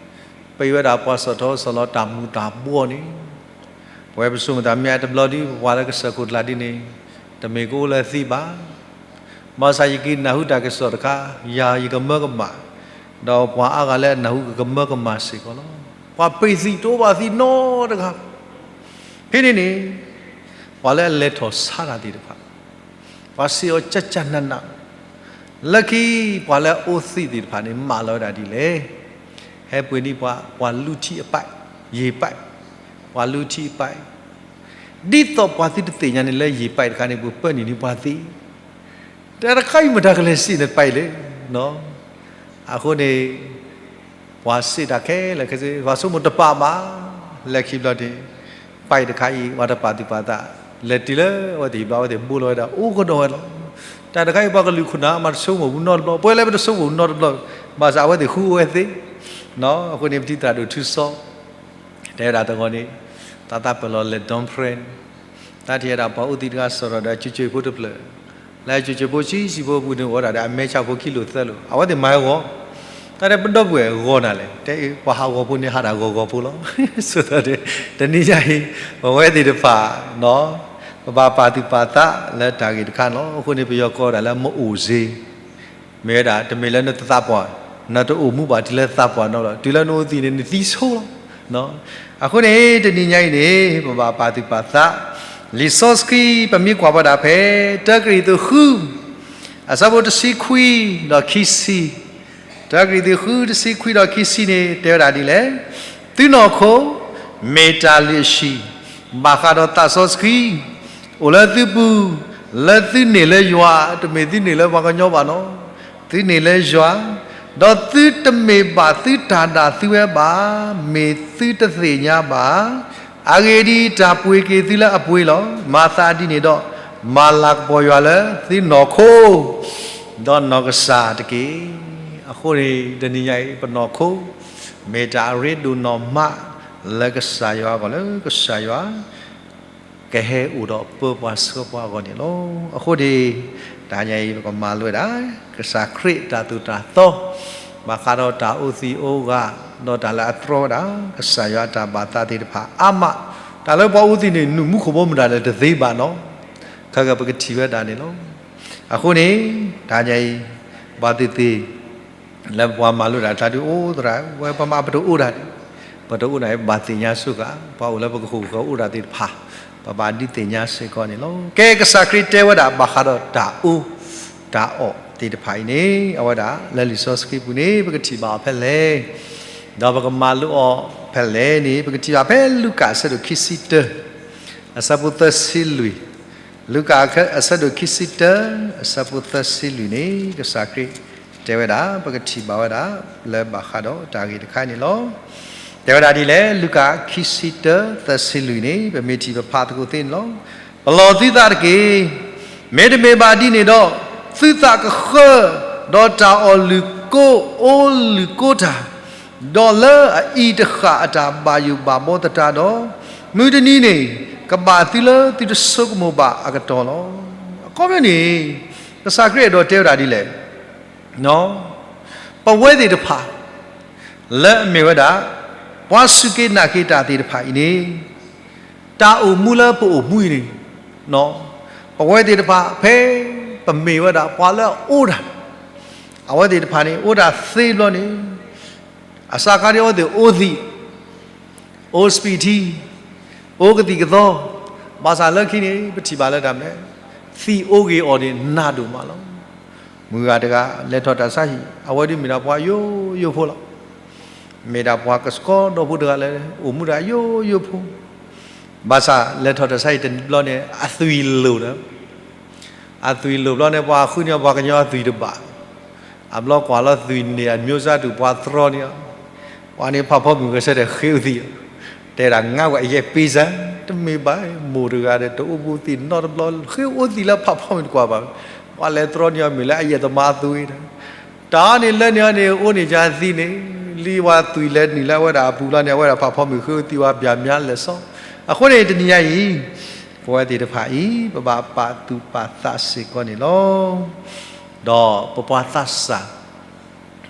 ံ, ပ့ၢ်ဝဲဒၣ်ပှၤဆီၣ်ထီၣ်ဆီၣ်လီၤတၢ်မူၤတၢ်ဘှီးန့ၣ်, ပဝဲပဆိကမိၣ်တၢ်မ့ၢ်အတဘျီဒု ပပှၤလၢကစၢၢ်ခိၣ်ကျါဒ်န့ၣ်, တမ့ၢ်ကအိၣ်လၢသံဘၣ်. ဘၣ်ဆၣ်ယက့ၤနၢ်ဟူတၢ်ကစီၣ်တခါ, ယၤယကမၢကမၣ်, ဒီးပှၤအါဂၤလၢအနၢ်ဟူကကမၢကမၣ်စ့ၢ်ကီးလီၤ. ပှၤပ့ၢ်သံတအိၣ်ဘၣ်သံနီတဂၤ. ဖဲန့ၣ်န့ၣ်, ပှၤလၢအလဲၤထီၣ်ဆါတၢ်သ့ၣ်တဖၣ်, ပှၤစံးအီၤကၠၢ်ကၠၢ်နးနး, လၢခံပှၤလၢအအိၣ်သံသ့ၣ်တဖၣ်န့ၣ် မၢလီၤဝဲဒၣ်ဒ်လဲၣ်. ဟဲပှ့ၤန့ၢ်ပှၤ, ပှၤလူထံအပာ်, ယံာ်ပာ်, ပှၤလူထံအပာ်, ဒ်သိးပှၤသုတသ့ၣ်ညါန့ၣ်လၢယံာ်ပာ်တခါန့ၣ် ပပၢနုာ်န့ၢ်ပှၤသ့, တၢ်တခါအံၤမတၤကလဲၤစံးန့ၣ်ပာ်လၢ အဃိန့ၣ် ပှၤစံးတၢ်ခဲလၢာ်ခဲဆ့, ပှၤဆိကမိၣ်တပာ်ဘၣ်, လၢခံဘျီန့ၣ် ပာ်တခါအံၤ ပှၤတပာ်သူၣ်ပာ်သး, လဲၤတုၤလၢအဝဲသ့ၣ်ဟံၣ်ဘျီ အဝဲသ့ၣ်ဘိလီၤဝဲဒၣ် အိၣ်ကဒီးဝဲလီၤ. တၢ်တခါအံၤ ပှၤကလုာ်ခိၣ်နၢ်မၤတဆိကမိၣ်ဘူးနီတဘျီ, ပဝဲလၢပတဆိကမိၣ်ဘူးနီတဘျီ, ဘၣ်ဆၣ်အဝဲသ့ၣ်ဃူအိၣ်ဝဲသ့. အဃိန့ၣ် ပထံၣ်သရၣ်ဒိၣ်ထူစီ တဲဝဲဒၣ်တဂီၤန့ၣ်, သးသးပၢၢ်လီၤလဲၤ Dom Pren, တၢ်ထံၣ်ဝဲဒၣ်ပှၤအိၣ်သံတဂၤစရီဒီး ကၠိကၠိဖိတဖျၢၣ်, လၢကၠိကၠိဖိဆံးဆံးဖိအပူၤန့ၣ် အိၣ်ဝဲဒၣ်ဒီးအမဲာ်ဆှးဖိခံလိာ်သၢလိာ်, အဝဲသ့ၣ်မၤဂီၤ, တၢ်တဲပဒီပုၢ်ဝဲၢ်ဂီၤနၤလဲၣ်, တဲပှၤဟးဂီၤဖိန့ၣ်ဟးဒၣ်ဂီၤဂီၤဖိလီၤ. ဆိသတးဒီး တနံၤညါအံၤ ပဝဲသ့ၣ်တဖၣ် ပဘၣ်ပာ်သူၣ်ပာ်သးလၢတၢ်ဂ့ၢ်တခါန့ၣ်လီၤ. အဃိန့ၣ် ပယီၤကိးဝဲဒၣ်လၢ မအိၣ်စ့ မ့ၢ်ဝဲဒၣ် တမ့ၢ်လၢနတသးပှၢ်, နတအိၣ်မူဘၣ်တုၤလၢသးပှၢ်နီတဘျီ, တုၤလၢနအိၣ်သံန့ၣ် နသံဆိလီၤ. အဃိန့ၣ် တနံၤညါအံၤန့ၣ် ပဘၣ်ပာ်သူၣ်ပာ်သး, လံာ်စီဆှံ ပမ့ၢ်ကွၢ်ဝဲဒၣ်ဖဲ တၢကရံၣ်သူးဃု အဆၢဖိတဆံခွံဒီးခံဆံ, တၢကရံၣ်သူးဃု တဆံခွံဒီးခံဆံန့ၣ် တဲဝဲဒၣ်ဒ်လဲၣ်, သုနီၢ်ခိ မ့ၢ်တၢ်လုၢ်အဟံၣ် ဘၣ်ဃးဒီးသးစီဆှံ အိၣ်လၢသုပူၤ, လၢသုန့ၢ်လၢယွၤ, တမ့ၢ်သုန့ၢ်လၢပှၤကညီဘၣ်နီၤ, သုန့ၢ်လၢယွၤ, ဒီးသုတမ့ၢ်ဘၣ်သုတၢ်ဒၣ်သုဝဲဘၣ်, မ့ၢ်သုတသ့ၣ်ညါဘၣ်. အဂ့ၢ်ဒ်အံၤ, တၢ်ပှ့ၤက့ၤသုလၢအပှ့ၤလီၤ. မၤသးဒ်န့ၣ်ဒီး, မၤလၤကပီၤယွၤလၢသုနီၢ်ခိ ဒီးနီၢ်ကစၢ်တက့ၢ်. အဃိန့ၣ် တနံၤညါအံၤ ပနီၢ်ခိ မ့ၢ်တၢ်အရ့ဒိၣ်နီၢ်မးလၢကစၢ်ယွၤအဂီၢ်, လၢကစၢ်ယွၤ ကဟဲအိၣ်ဒီးပၢပှၤဆှၢပှၤအဂီၢ်န့ၣ်လီၤ. အဃိန့ၣ် တနံၤညါအံၤ ပကမၤလိဝဲဒၣ် ကစၢ်ခရံာ်အတၢ်သိၣ်တၢ်သီ ဘၣ်ဃးဒီးတၢ်အိၣ်သံအိၣ်ဂၤ ဒီးတၢ်လၢအတြီဝဲဒၣ် ကစၢ်ယွၤအတၢ်ဘၣ်သးသ့ၣ်တဖၣ်အါမး, တၢ်လၢပှၤအိၣ်သံန့ၣ် နုာ်မူခိၣ်ဘီမုၢ်ဒၣ်လဲာ်တသ့ဘၣ်နီၤ, ခဲကပကထံၣ်ဝဲဒၣ်န့ၣ်လီၤ. အဃိန့ၣ် တနံၤညါအံၤ ဘၣ်သ့ၣ်သ့ၣ် လၢပှၤမၤလိတၢ်တၢ်ဒုးအိၣ်သရၣ်, ဝဲပမ့ၢ်ပတအိၣ်တၢ်ဒံး, ပတအိၣ်န့ၣ် ပဘၣ်သ့ၣ်ညါစ့ၢ်ကီး ပှၤအိၣ်လၢပကဟူးကအိၣ်တၢ်သ့ၣ်တဖၣ်, ပဘၣ်ဒုးသ့ၣ်ညါစ့ၢ်ကီးန့ၣ်လီၤ. ကဲ ကစၢ်ခရံာ်တဲဝဲဒၣ် ဘၣ်ဃးဒီးတၢ်အူ တၢ်အီၣ်သ့ၣ်တဖၣ်အံၤန့ၣ် အဝဲဒၣ်လၢလံာ်စီဆှံပူၤန့ၣ် ပကထံၣ်ဘၣ်အီၤဖဲလဲၣ်, ဒီးပကမၤလိအီၤဖဲလဲၣ်န့ၣ် ပကထံၣ်ဘၣ်ဖဲလူၤကၣ်အဆၢဒိၣ်ခံဆံတၢ အဆၢဖိသၢဆံလွံၢ်, လူၤကၣ်အဆၢဒိၣ်ခံဆံတၢ အဆၢဖိသၢဆံလွံၢ်န့ၣ် ကစၢ်ခရံာ်တဲဝဲဒၣ် ပကထံၣ်ဘၣ်ဝဲဒၣ် လၢဘၣ်ဃးဒီးတၢ်ဂ့ၢ်တခါန့ၣ်လီၤ. တဲဝဲဒၣ်ဒ်လဲၣ်, လူၤကၣ်ခံဆံတၢ သၢဆံလွံၢ်န့ၣ် ပမ့ၢ်ထံၣ်ပဖးသကိးသ့န့ၣ်လီၤ. ပလီၢ်သုသးတက့ၢ်. မ့တမ့ၢ်ဘၣ်ဒ်န့ၣ်ဒီး သုသးကဃၢ ဒီးတၢ်အီၣ်လုၢ်ကိၢ်အိၣ်လုၢ်ကိၢ်တၢ်, ဒီးလၢအအံၤတဃၣ်အတၢ်ဘၣ်ယိၣ်ဘၣ်ဘီသတးဒီး, မုၢ်တနံၤန့ၣ် ကဘၣ်သုလၢသုတဆိကမိၣ်ဘၣ်အကတီၢ်လီၤ. အခီပညီန့ၣ် ကစၢ်ခရံာ်အဲၣ်ဒိးတဲဝဲဒၣ်ဒ်လဲၣ်, ပဝဲသ့ၣ်တဖၣ် လၢအမ့ၢ်ဝဲဒၣ် ပှၤစူၢ်က့ၤနာ်က့ၤတၢ်သ့ၣ်တဖၣ်အံၤန့ၣ်, တၢ်အိၣ်မူလၢပအိၣ်မူအံၤန့ၣ်, ပဝဲသ့ၣ်တဖၣ် ဖဲပမ့ၢ်ဝဲဒၣ်ပှၤလၢအအိၣ်တၢ်, အဝဲသ့ၣ်တဖၣ်န့ၣ် အိၣ်တၢ်သ့ဘျီန့ၣ်, အစးခါဒ်အဝဲသ့ၣ်အိၣ်သံး, အိၣ်စပံးထံ, အိၣ်ကသံၣ်ကသီ, ဘၣ်ဆၣ်လၢခံန့ၣ် ပထံၣ်ဘၣ်လၢတၢ်မနုၤလဲၣ်, သံးအိၣ်ဂ့ၤအီၣ်န့ၣ်နးဒိၣ်မးလီၤ. မုၢ်ဂၤတဂၤ လဲၤထီၣ်တၢ်ဆါဟံၣ်, အဝဲဒၣ်မ့ၢ်ဒၣ်ပှၤယိယိဖိလီၤ. မ့ၢ်ဒၣ်ပှၤကဆှီဒီဖိတဂၤလၢ အိၣ်မူဒၣ်ယိယိဖိ, ဘၣ်ဆၣ်လဲၤထီၣ်တၢ်ဆါဟံၣ်တဘျီန့ၣ် အသွံၣ်လိာ်ဒီး အသွံၣ်လိာ်ဘျီန့ၣ် ပှၤဃုန့ၢ်အီၤပှၤကညီအသွံၣ်တဘၣ်, အဘျီကွၢ်လီၤသွံၣ်န့ၣ် အမျိုးစားတူၢ်ပှၤတြီန့ၢ်အီၤ, ပှၤန့ၣ်ဖးဖီမုၢ်ဂဲၤဆၢထၢၣ်ဃ့အိၣ်သံး, တဲဒၣ်ငါဝဲအယဲၢ်ပ့စၢ်, တမ့ၢ်ဘၣ်, မိၢ်တဂၤဒီးတအိၣ်ဘူးသံးနီတဘျီ, ဃ့အိၣ်သံးလၢဖးဖီမုၢ်တကွၢ်ဘၣ်, ပှၤလဲၤတြီန့ၢ်အီၤမ့ၢ်လၢအယဲၢ်သမါသွံၣ်ဒီး တၢ်န့ၣ်လၢန့ၣ်အီၤန့ၣ် အိၣ်န့ၢ်ကသံးန့ၣ်, လံဝဲသွံၣ်လဲၤနုာ်လၢအဝဲဒၣ်အပူၤလီၤန့ၣ် အဝဲဒၣ်ဖးဖီမုၢ်ဃ့အိၣ်သံးဝဲဘၣ်မးလဲၤစီ, အဃိန့ၣ် တနံၤညါအံၤ ပဝဲသ့ၣ်တဖၣ်အံၤ ပဘၣ်ပာ်သူၣ်ပာ်သးစ့ၢ်ကီးန့ၣ်လီၤ. ဒီးပပှၤသးစၢ်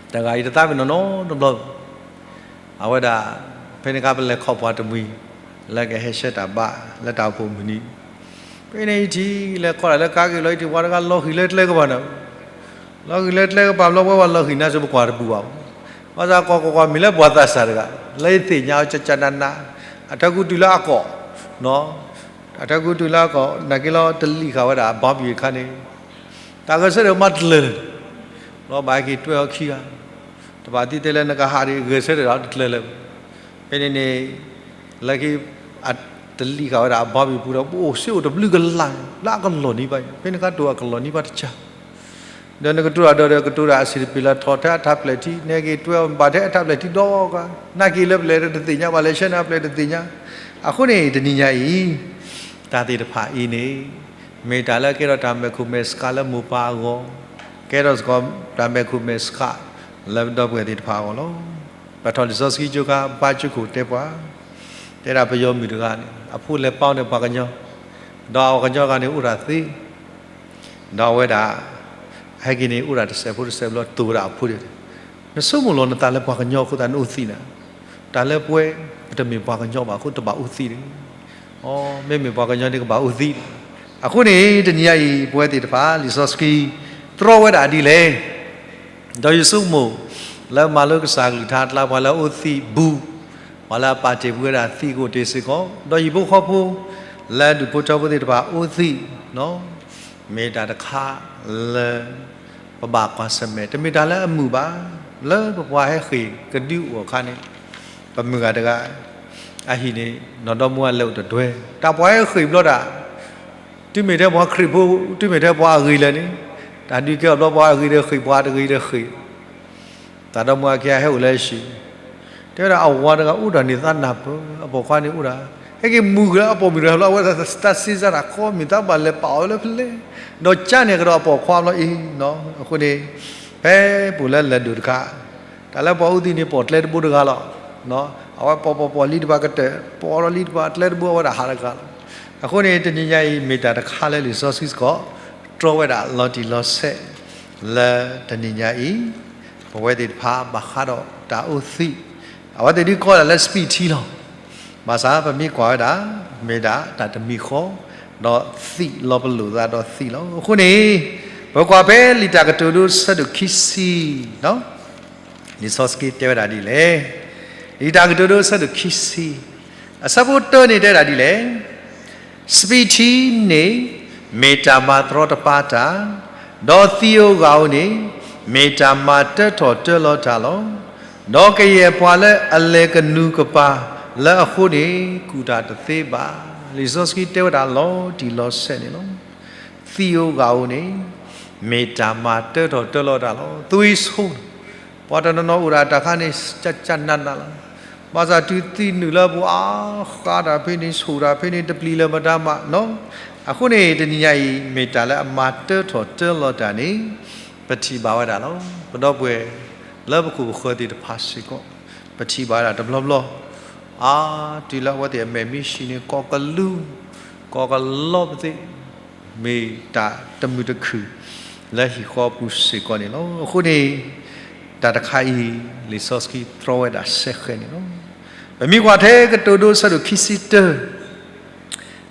တဂၤအံၤတသးပ့ၤနီၣ်နီတဘျီ, အဝဲဒၣ် ဖဲန့ၣ်အခါပလဲၤခီၣ်ပှၤတမှံၤ လၢကဟဲဆှၢတၢ်ဘါ လၢတၢ်အိၣ်ဖှိၣ်မုၢ်နံၤ, ဖဲန့ၣ်အံၤထံၣ် လဲၤခီၣ်တၢ်လၢကါက့ၤလီၤအံၤထံၣ် ပှၤတဂၤလီၤဃံၤလၢကျဲကပၤန့ၣ်, လီၤဃံၤလၢကျဲကပၤဘျီ ပဝဲပှၤလီၤဃံၤနၤစ့ၢ် ပကွၢ်တပူၤဘၣ်, ဘၣ်ဆၣ်ကွၢ်ကွၢ်ကွၢ်မ့ၢ်လၢပှၤသးစၢ်တဂၤ လၢယသ့ၣ်ညါအီၤကကနးနး, အထၢကူတုၤလၢအကိာ်, အထၢကူတုၤလၢအကိာ် နာ်က့လီၤ တလံၣ်ဃာ်ဝဲဒၣ်အဘီဘံၣ်အခါန့ၣ် တၢ်ဂဲၤဆၢထၢၣ်မးတလၢာ်လၢာ်, လီၤဘၣ်ဟဲက့ၤတွဲအီၤခံဂၤ, တဘၣ်သံတဲလၢနကဟးဒံးဂဲၤဆၢထၢၣ်ဒီးတကျၢၤလၢာ်, ဖဲန့ၣ်န့ၣ် လၢခံ တလံၣ်ဃာ်ဝဲဒၣ်အဘီဘံၣ်ပူၤဒီး ပအိၣ်စ့အိၣ်တဘျုးကလၢ် လၢအကလီၢ်နံၤဘၣ်, ဖဲန့ၣ်အခါတိၢ်အကလီၢ်နံၤဘၣ်တကၢ် ဒီးနကတိၤတၢ်ဒီး ကတိၤတၢ်အဆံးတပ့ၤလၢထီၣ်ထဲအထးပျဲၢ်ထံ နဟဲက့ၤတွဲအီၤဘၣ်ထဲအထးပျဲၢ်ထံဒီဂၤ, နာ်က့လၢပျဲၢ်တသ့ၣ်ညါဘၣ် လဲၤဆှၢနၤပျဲၢ်တသ့ၣ်ညါ, အဃိန့ၣ် တနံၤညါအံၤ တၢ်သ့ၣ်တဖၣ်အံၤန့ၣ် မ့ၢ်တၢ်လၢကဲထီၣ်တၢ်မဲာ်ခိၣ်မဲာ်ဆှးလၢမိၢ်ပၢ်အဂီၢ်, ကဲထီၣ်စ့ၢ်ကီးတၢ်မဲာ်ခိၣ်မဲာ်ဆှးလၢပဒီပုၢ်ဝဲၢ်သ့ၣ်တဖၣ်အဂီၢ်လီၤ. ပထီၣ်လံာ်စီဆှံကၠိခါ ပၢ်ကၠိခိၣ်တဲပှၤ, တဲဒၣ်ပယီၤမုၣ်တဂၤန့ၣ် အဖိလဲၤပာ်န့ၢ်ပှၤကညီ, ဒီးအပှၤကညီတဂၤန့ၣ်အိၣ်တၢ်သ့ ဒီးအဝဲဒၣ် ဟဲက့ၤန့ၣ် အိၣ်ဒၣ်တစဲးဖိတစဲးဘျီ တိၢ်ဝဲဒၣ်အဖိဒ်န့ၣ်, နဆိကမိၣ်လီၤနသးလၢပှၤကညီအဃိသတးနအိၣ်သံးနၤ, တၢ်လၢပဝဲ ပတမ့ၢ်ပှၤကညီဘၣ်အဃိတဘၣ်အိၣ်သံးန့ၣ်, အိ မ့မ့ၢ်ပှၤကညီန့ၣ်ကဘၣ်အိၣ်သံး, အဃိန့ၣ် တနံၤညါအံၤ ပဝဲသ့ၣ်တဖၣ် လံာ်စီဆှံ တြီဝဲဒၣ်ဒ်လဲၣ် ဒီးယဆိကမိၣ် လၢမၤလိကစၢ်ကလုၢ်ကထါအကျါ ပှၤလၢအအိၣ်သံးဘူး, ပှၤလၢအပာ်တ့ၢ်ဝဲဒၣ်သံးကအိၣ်တ့ၢ်စ့ၢ်ကီး, ဒီးဟံၣ်ဖိဃီဖိ လၢဒူၣ်ဖိထၢဖိသ့ၣ်တဖၣ်အိၣ်သံး, မ့ၢ်တၢ်တခါလၢ ပဘၣ်ကွၢ်ဆၢၣ်မဲာ်, တမ့ၢ်တၢ်လၢအမုာ်ဘၣ်, လၢပပှၤဟဲဃ့ၢ်ကဒုအိၣ်အခါန့ၣ် ပမုၢ်ဂၤတဂၤ အဟံၣ်န့ၣ် နီၢ်ဒီမါဝၤလဲၤအိၣ်တဒွဲၣ်, တၢ်ပှၤဟဲဃ့ၢ်ဘျီဒၣ် တုၤမ့ၢ်ထဲပှၤခရံာ်ဖိ တုၤမ့ၢ်ထဲပှၤအဂ့ၤလဲၣ်န့ၣ်, တၢ်ဒုးကဲအီၤဘျီပှၤအဂ့ၤဒီးဃ့ၢ်ပှၤတဂ့ၤဒီးဃ့ၢ်, တၢ်ဒီမါဝၤခံဂၤဟဲအိၣ်လၢအဟံၣ်, တဲဝဲဒၣ်အဝၤတဂၤအိၣ်ဒီးန့ၣ်သးနၢ်ပၢၢ်, အပိာ်ခွါန့ၣ်အိၣ်ဒီး, ဟဲက့ၤမုာ်က့ၤလၢအပိာ်မုၣ်တဂၤလီၤ, အဝဲသးစံးစါတၢ်ခီမ့ၢ်သးဘၣ်လဲၤပာ်အီၤလၢဖဲလဲၣ်, ဒီးကန့ၣ်ကဒီးအပိာ်ခွါဘျီအံၤ, အဃိန့ၣ် ဖဲပအိၣ်လၢလဲၤဒိၣ်တခါ တၢ်လၢပှၤအိၣ်သံးန့ၣ် ပိာ်ကျဲတဘိတဂၤလီၤ. အဝဲပိာ်ပိာ်ပိာ်လံတပၤကတၢၢ်, ပိာ်ဒီးလံတပၤကျဲတဘိအဝဲဒၣ်ဟးတဂၤလီၤ. အဃိန့ၣ် တနံၤညါအံၤ မ့ၢ်တၢ်တခါလၢလံာ်စီဆှံစ့ၢ်ကီး တြီဝဲဒၣ်လီၤတံၢ်လီၤဆဲး လၢတနံၤညါအံၤ ပဝဲသ့ၣ်တဖၣ်ဘၣ်ဃးဒီးတၢ်အိၣ်သံး, အဝဲသ့ၣ်ဒုးကိးဒၣ်လၢ speed ထံလီၤ. ဘၣ်ဆၣ်ပမ့ၢ်ကွၢ်ဝဲဒၣ် မ့ၢ်ဒၣ်တၢ်တမံၤဃီ ဒီးသံးလီၤပလိာ်သးဒီးသံးလီၤ. အဃိန့ၣ် ပကွၢ်ဖဲလံာ်တၢ်ကတိၤဒိ ဆၢဒိၣ်ခံဆံ လံာ်စီဆှံတဲဝဲဒၣ်ဒ်လဲၣ်. လံာ်တၢ်ကတိၤဒိ ဆၢဒိၣ်ခံဆံ အဆၢဖိတၢန့ၣ်တဲဒၣ်ဒ်လဲၣ်. စပံးထံန့ၣ် မ့ၢ်တၢ်မၤတရီတပါတၢ်, ဒီးသံးဧိၤဂၤဧိၤန့ၣ် မ့ၢ်တၢ်မၤတၢထီၣ်တၢလီၤတၢ်လီၤ. ဒီးကယဲၢ်ပှၤလၢအလဲၤကနူၤကပၤလၢအဃိန့ၣ် ကူၣ်တၢ်တသ့ဘၣ်. လံာ်စီဆှံတဲဝဲဒၣ်လီၤတံၢ်လီၤဆဲးန့ၣ်လီၤ. သံးဧိၤဂၤဧိၤန့ၣ် မ့ၢ်တၢ်မၤတၢထီၣ်တၢလီၤတၢ်လီၤ. သွံၣ်ဆိ ပှၤတနီၤနီၤအိၣ်ဒၣ်တၢ်ခါန့ၣ် ကၢ်ကၢ်နးနးလီၤ. ဘၣ်ဆၣ်တုၤသံးနုာ်လၢပှၤအါဃးတၢ်ဖဲန့ၣ် ဆိၣ်တၢ်ဖဲန့ၣ် တပျံၤလၢၤမတၤမးနီၤ. အဃိန့ၣ် တနံၤညါအံၤ မ့ၢ်တၢ်လၢအမၤတၢထီၣ်တၢလီၤတၢ်န့ၣ် ပထံၣ်ဘၣ်ဝဲဒၣ်လီၤ. ပဒီပုၢ်ဝဲၢ်လၢပခိၣ်ပဃၢၤသ့ၣ်တဖၣ်စ့ၢ်ကီး ပထံၣ်ဘၣ်ဝဲဒၣ်တဘျီဘျီ, အါ တုၤလၢအဝဲသ့ၣ်အမဲာ်မ့ၢ်ဟံးန့ၣ် ကိးကလူး ကိးကလီပသ့ၣ် မ့ၢ်တၢ်တမုာ်တခုၣ်လၢဟံၣ်ဃီအပူၤစ့ၢ်ကီးန့ၣ်လီၤ. အဃိန့ၣ် တၢ်တခါအံၤ လံာ်စီဆှံတြီဝဲဒၣ်စဲဃဲန့ၣ်လီၤ. ပမ့ၢ်ကွၢ်ထဲကတိၤဒိအဆၢဒိၣ်ခံဆံတၢ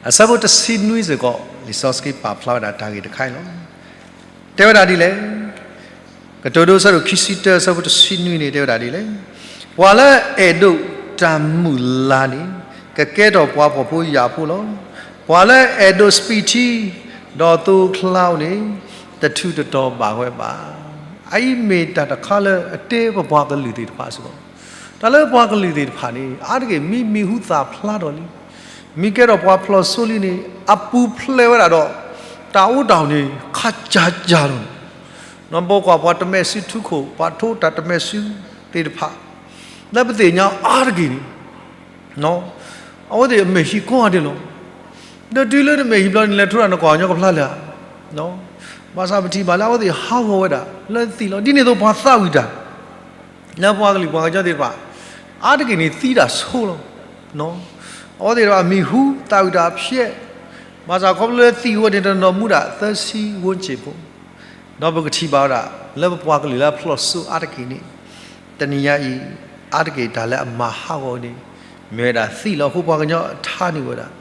အဆၢဖိတဆံနွံစ့ၢ်ကီး လံာ်စီဆှံပာ်ဖျါဝဲဒၣ်တၢ်ဂ့ၢ်တခါအံၤလီၤ. တဲဝဲဒၣ်ဒ်လဲၣ်. ကတိၤဒိအဆၢဒိၣ်ခံဆံတၢ အဆၢဖိတဆံနွံန့ၣ် တဲဝဲဒၣ်ဒ်လဲၣ်. ပှၤလၢအအဲၣ်ဒိးတၢ်မုၢ်လၢ်န့ၣ် ကကဲထီၣ်ပှၤဖှီၣ်ဖိယာ်ဖိလီၤ. ပှၤလၢအအဲၣ်ဒိးစပံးထံ ဒီးသိချါအီၤန့ၣ် တထူးတတီၤဘၣ်ဝဲဘၣ်. အအံၤမ့ၢ်တၢ်တခါလၢအတဲပပှၤကလုာ်သ့ၣ်တဖၣ်စ့ၢ်ကီး တၢ်လၢပှၤကလုာ်သ့ၣ်တဖၣ်န့ၣ် အါတက့ၢ်မ့ၢ်မံၤဟူသၣ်ဖျါထီၣ်လံ, မ့ၢ်ကဲထီၣ်ပှၤဖျီၣ်စိလံန့ၣ် အပူၤဖျဲးဝဲဒၣ်ဒီး တၢ်အိၣ်တၢ်အီၣ်န့ၣ် ခးကၢ်ကၢ်လီၤ. နဘီကွၢ်ပှၤတမဲာ်စုထူခိၣ် ပှၤထိတၢ်တမဲာ်စုသ့ၣ်တဖၣ် လၢပသ့ၣ်ညါအါတက့ၢ်န့ၣ် အဝဲသ့ၣ်အမဲာ်ဟံးကီအီၤဒဲးလီၤ. ဒီးတုၤလၢနမဲာ်ဟံးဘျီန့ၣ် လဲၤထိတၢ်နကွၢ်ညီကဖျါလၢာ်ဧါ. ဘၣ်ဆၣ်ပထံၣ်ဘၣ်လၢအဝဲသ့ၣ်ဟးဂီၤဝဲဒၣ်လၢသံၣ်လီၤ. ဒ်န့ၣ်အသိးပှၤသးဝံၣ်တၢ် လၢပှၤကလုာ်ပှၤကညီသ့ၣ်တဖၣ် အါတက့ၢ်န့ၣ်သံတၢ်ဆိလီၤ. အဝဲသ့ၣ်တဖၣ်မံၤဟူသးဝံၣ်တၢ်ဖျဲး, ဘၣ်ဆၣ်ခီဖျိလၢသံၣ်ဝဲန့ၣ် တနီၤမူဒၣ်သၢဆံဝန်းကျင်ဖိ ဒီးပကထံၣ်ဘၣ်ဝဲဒၣ် လၢပပှၤကလုာ်လၢအဖျီၣ်စိအါတက့ၢ်န့ၣ် တနံၤညါအံၤ အါတက့ၢ်တၢ်လၢအမၤဟးဂီၤန့ၣ် မ့ၢ်ဝဲဒၣ်သံၣ်လီၤ. အဃိပှၤကညီအထါန့ၢ်ဝဲဒၣ်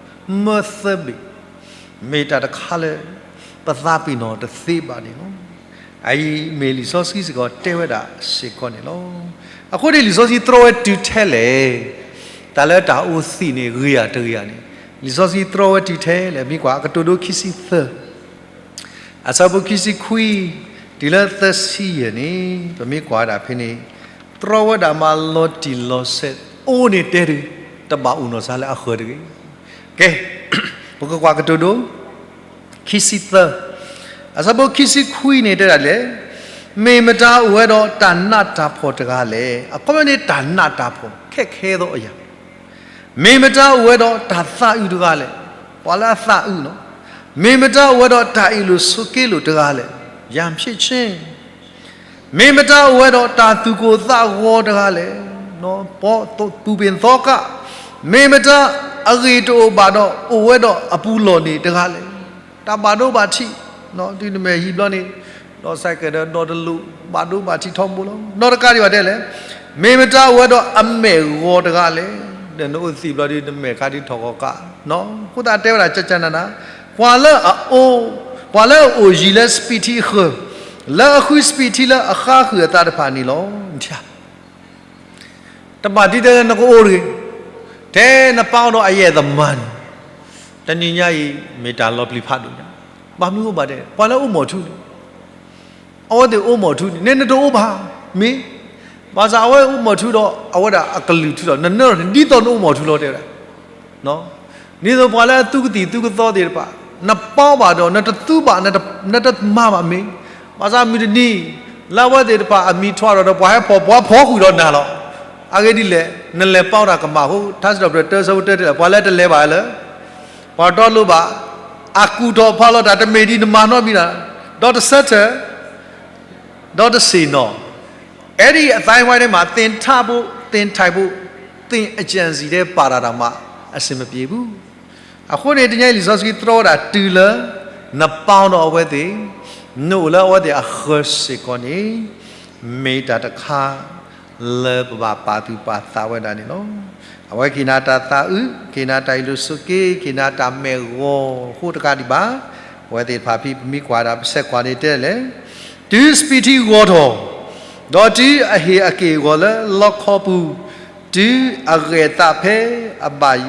မၢသၢဘ့ၣ် မ့ၢ်တၢ်တခါလၢ ပသးပ့ၤနီၣ်တသ့ဘၣ်န့ၣ်လီၤ. အအံၤမ့ၢ်လံာ်စီဆှံစ့ၢ်ကီးတဲဝဲဒၣ်စ့ၢ်ကီးန့ၣ်လီၤ. အဃိန့ၣ်လံာ်စီဆှံတြီဝဲတုၤထဲလဲၣ်, တၢ်လၢတၢ်အိၣ်သံၣ်န့ၣ် ဂ့ၤဧါတဂ့ၤဧါန့ၣ် လံာ်စီဆှံတြီဝဲတုၤထဲလဲၣ်. မ့ၢ်ကွၢ်ကတိၤဒိခံဆံသၢ အဆၢဖိခံဆံခွံ တုၤလၢသၢဆံယဲၢ်န့ၣ် ပမ့ၢ်ကွၢ်ဝဲဒၣ်ဖဲန့ၣ် တြီဝဲဒၣ်မးလီၤတံၢ်လီၤဆဲး အိၣ်န့ၣ်တဲဒုး တဘၣ်အိၣ်နီၢ်စါလၢအဃၢၤတဂ့ၤ. ကဲ ပကကွၢ်ကတိၤဒိ ခံဆံသၢ အဆၢဖိခံဆံခွံန့ၣ်တဲဒၣ်လဲၣ်, မ့ၢ်မတၤအိၣ်ဝဲဒီးတၢ်နးတၢ်ဖှီၣ်တဂၤလဲၣ်. အခီပညီန့ၣ်တၢ်နးတၢ်ဖှီၣ် ခဲခဲသောအရာ မ့ၢ်မတၤအိၣ်ဝဲဒီးတၢ်သးအုးတဂၤလဲၣ်, ပှၤလၢအသးအုးလီၤ. မ့ၢ်မတၤအိၣ်ဝဲဒီးတၢ်အ့ၣ်လိာ်ဆိးက့လိာ်တဂၤလဲၣ်, ရန်ဖြစ်ခြင်း. မ့ၢ်မတၤအိၣ်ဝဲဒီးတၢ်သူၣ်ကိၢ်သးဂီၤတဂၤလဲၣ်, ပူၤပ့ၢ်သီကါ. မ့ၢ်မတၤအဂ့ၢ်တအိၣ်ဘၣ်ဒီး အိၣ်ဝဲဒီးအပူၤလီၢ်န့ၣ်တဂၤလဲၣ်. တၢ်ဘၣ်ဒိဘၣ်ထံး, တုၤနမဲာ်ဟံးဘျီန့ၣ် ဒီးစဲးကဲးဒီးဒီတလိၣ် ဘၣ်ဒိဘၣ်ထံးထီဘိလီၤ. နီၢ်တကးဒံးဘၣ်တဲလဲၣ်, မ့ၢ်မတၤအိၣ်ဝဲဒီးအမဲာ်ဂီၤတဂၤလဲၣ်, ဒီးနအိၣ်သံၣ်ဘျီဒီး နမဲာ်ခါဒ်ထီၣ်ဂီၤကါ. အဃိသတးတဲဝဲဒၣ်ကကနန, ပှၤလၢအအိၣ်, ပှၤလၢအအိၣ်ယံၤလၢစပံးထံအဃၢၤ, လၢအဃုစပံးထံလၢအဃါဃုာ်အသးတဖၣ်န့ၣ်လီၤ. တဘၣ်ဒ်တဲလၢနကအိၣ်တဂ့ၤ, ထဲနပၢ်အိၣ်ဒီးအယဲၢ်သမါန့ၣ်, တနံၤညါအံၤ မ့ၢ်တၢ်လီၤပျံၤဖးဒိၣ်ညါ, ဘၣ်မနုၤအိၣ်ဘၣ်ဒဲး, ပှၤလၢအအိၣ်မီၤထူန့ၣ်, အဝဲသ့ၣ်အိၣ်မီၤထူန့ၣ် နဲနတအိၣ်ဘၣ်, မ့ၢ်, ဘၣ်ဆၣ်အဝဲအိၣ်မီၤထူဒီး အဝဲဒၣ်အကလုၢ်ထူဒီး နနၢၣ်ထီၣ်ဒ်သိးနအိၣ်မီၤထူလီၤတဲဝဲဒၣ် ဒ်သိးပှၤလၢအသူကသံၣ်သူကသီသ့ၣ်တဖၣ်, နပၢ်ဘၣ်ဒီး နတသူဘၣ်, နတမၤဘၣ်မ့ၢ်, ဘၣ်ဆၣ်မုၢ်တနံၤ လၢအဝဲသ့ၣ်တဖၣ်အမံၤထွါဒီး ပှၤဟဲဖီၣ် ပှၤဖီၣ်ဃုာ်ဒီးနၤလီၤ. အဂ့ၢ်ဒ်လဲၣ်, နလဲၤပာ်ဝဲဒၣ်ကမၣ်အဃိ, ထါစံးထီၣ်ပတြၢၤတၢ ဆၢဖိတၢတဲလၢ ပှၤလၢတလဲၤဘၣ်လၢ ပှၤတီလိၤဘၣ်, အကူၣ်ထီၣ်ဖးလီၤတၢ်တမ့ၢ်ဒ်နမၤနီတမံၤဘၣ်, ဒီးတဆၢထၢၣ် ဒီးတဆ့ၣ်နီၤ, အဲဒီအသိုင်းအဝိုင်းထဲမှာ သင်္ထက်ဖို့, သင်ထိုင်ဖို့, သင်အကြံစည်ထဲပါတာတောင်မှ အဆင်မပြေဘူး. အဃိန့ၣ် တနံၤညါအံၤလံာ်စီဆှံတြီဝဲဒၣ်တုၤလၢ နပၢ်ဒီးအဝဲသ့ၣ်, နအိၣ်လၢအဝဲသ့ၣ်အဃၢၤစ့ၢ်ကီးန့ၣ် မ့ၢ်တၢ်တခါ လၢပဘၣ်ပာ်သူၣ်ပာ်သးဝဲဒၣ်န့ၣ်လီၤ. အဝဲကဟ့ၣ်နၤတၢ်သးအုး, ကဟ့ၣ်နၤတၢ်အ့ၣ်လိာ်ဆိးက့, ကဟ့ၣ်နၤတၢ်မဲာ်ဂီၤအဃိတကးဒံးဘၣ်. ပဝဲသ့ၣ်တဖၣ်ဖဲပမ့ၢ်ကွၢ်ဒၣ် ပဆဲးကွၢ်န့ၣ်တဲလဲၣ်, တုၤစပံးထံဂီၤထီၣ်, ဒီးတုၤအဟ့ၣ်အက့ၢ်အဂီၤလၢလီခီပူၤ, တုၤအဂဲၤသးဖဲအဘၣ်,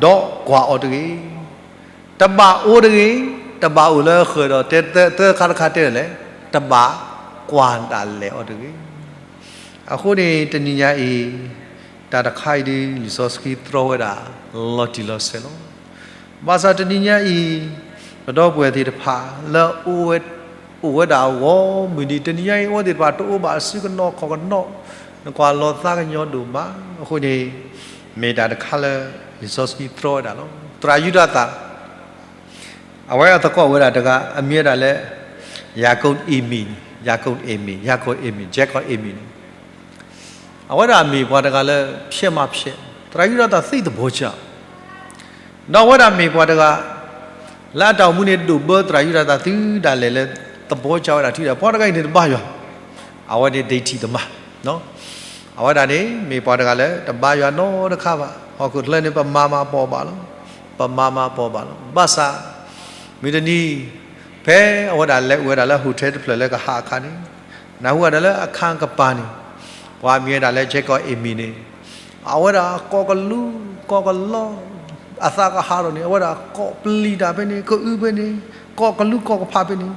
ဒီးကွၢ်အီၤတဂ့ၤ. တဘၣ်အိၣ်တဂ့ၤ, တဘၣ်အိၣ်လၢအဃၢၤဒီး တဲသၢခါတခါတဲလဲၣ်, တဘၣ်ကွၢ်တၢ်လဲၤအီၤတဂ့ၤ. အဃိန့ၣ် တနံၤညါအံၤ တၢ်တခါအံၤဒ် လံာ်စီဆှံတြီဝဲဒၣ် လီၤတံၢ်လီၤဆဲးလီၤ. ဘၣ်ဆၣ်တနံၤညါအံၤ ပဒီပုၢ်ဝဲၢ်သ့ၣ်တဖၣ် လၢအိၣ်ဝဲဒၣ်အဂီၢ်မုၢ်နံၤ တနံၤညါအံၤ အဝဲသ့ၣ်တဖၣ်တအိၣ်ဘၣ်အစုကနီၤခီၣ်ကနီၤ, နကွၢ်လီၤသးကညီၤဒိၣ်မး. အဃိန့ၣ် မ့ၢ်တၢ်တခါလၢ လံာ်စီဆှံတြီဝဲဒၣ်လီၤ. သရၣ်ယူဒၤသၣ် အဝဲအသကိးဝဲဒၣ်တဂၤ အမံၤဝဲဒၣ်လၢ ယၤကိာ်အ့မံၤန့ၣ်, Yaakov Amy, Yaakov Amy, Jacob Amy န့ၣ် အဝဲဒၣ်မ့ၢ်ပှၤတဂၤလၢ ဖျက်မှဖြတ်, သရၣ်ယူဒၤသးသ့သဘီကၢ်, ဒီးအဝဲဒၣ်မ့ၢ်ပှၤတဂၤ လၢအတၢ်အိၣ်မူန့ၣ် ဒိၣ်ဘၢသရၣ်ယူဒၤသးသုဒၣ်လဲာ်လၢ သဘီကၢ်ဝဲဒၣ်ထံဒၣ် ပှၤတဂၤအံၤန့ၣ်တဘါယွၤ, အဝဲန့ၣ်ဒိဋ္ဌိသမား, အဝဲဒၣ်န့ၣ် မ့ၢ်ပှၤတဂၤလၢ တဘါယွၤနီတခါဘၣ်, ဟီၣ်ခိၣ်ချၢန့ၣ် ပမၤမၤပိာ်ဘၣ်လီၤ, ပမၤမၤပိာ်ဘၣ်လီၤ, ဘၣ်ဆၣ် မုၢ်တနံၤ ဖဲအဝဲဒၣ်လဲၤအိၣ်ဝဲဒၣ်လၢ hotel တဖျၢၣ်လၢကဟးအခါန့ၣ်, နၢ်ဟူဝဲဒၣ်လၢအခါကပၤန့ၣ်, ပှၤမံၤဝဲဒၣ်လၢ Jacob Amy န့ၣ်, အဝဲဒၣ်ကိးကလူၤကိးကလီ, အသးကဟးထီၣ်န့ၣ် အဝဲဒၣ်ကိးပျံၤတၢ်ဖဲန့ၣ် ကအုဖဲန့ၣ် ကိးကလူၤကိးကဖးဖဲန့ၣ်,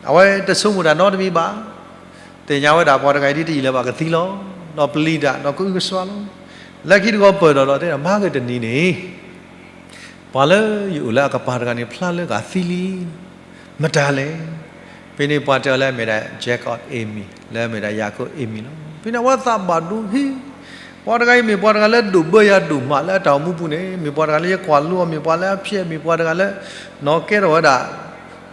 အဝဲတဆိကမိၣ်တၢ်နီတမံၤဘၣ်, သ့ၣ်ညါဝဲဒၣ်ပှၤတဂၤအံၤဒ်တယံာ်လၢၤဘၣ်ကသံလီၤ, ဒီးပျံၤတၢ် ဒီးကအုကစွါလီၤ, လၢခံတဂီၤပၢၢ်ဒီးဒီးတဲဒၣ် မၤက့ၤတနံၤန့ၣ် ပှၤလၢယအိၣ်လၢအကပၤတဂၤန့ၣ် ဖျါလၢကသံလံ, မတၤလဲၣ်, ဖဲန့ၣ်ပှၤတဲအီၤလၢအမ့ၢ်ဒၣ် Jacob Amy လၢအမ့ၢ်ဒၣ် Yaakov Amy လီၤ, ဖဲန့ၣ်အဝဲသးဘၣ်ဒိဟ့ၣ်, ပှၤတဂၤအံၤမ့ၢ်ပှၤတဂၤလၢဒိၣ်ဘၢယၤဒိၣ်မးလၢအတၢ်အိၣ်မူပူၤန့ၣ် မ့ၢ်ပှၤတဂၤလၢယကွၢ်လိအီၤ မ့ၢ်ပှၤလၢအဖျဲး မ့ၢ်ပှၤတဂၤလၢ နီၢ်ကဲထီၣ်ဝဲဒၣ်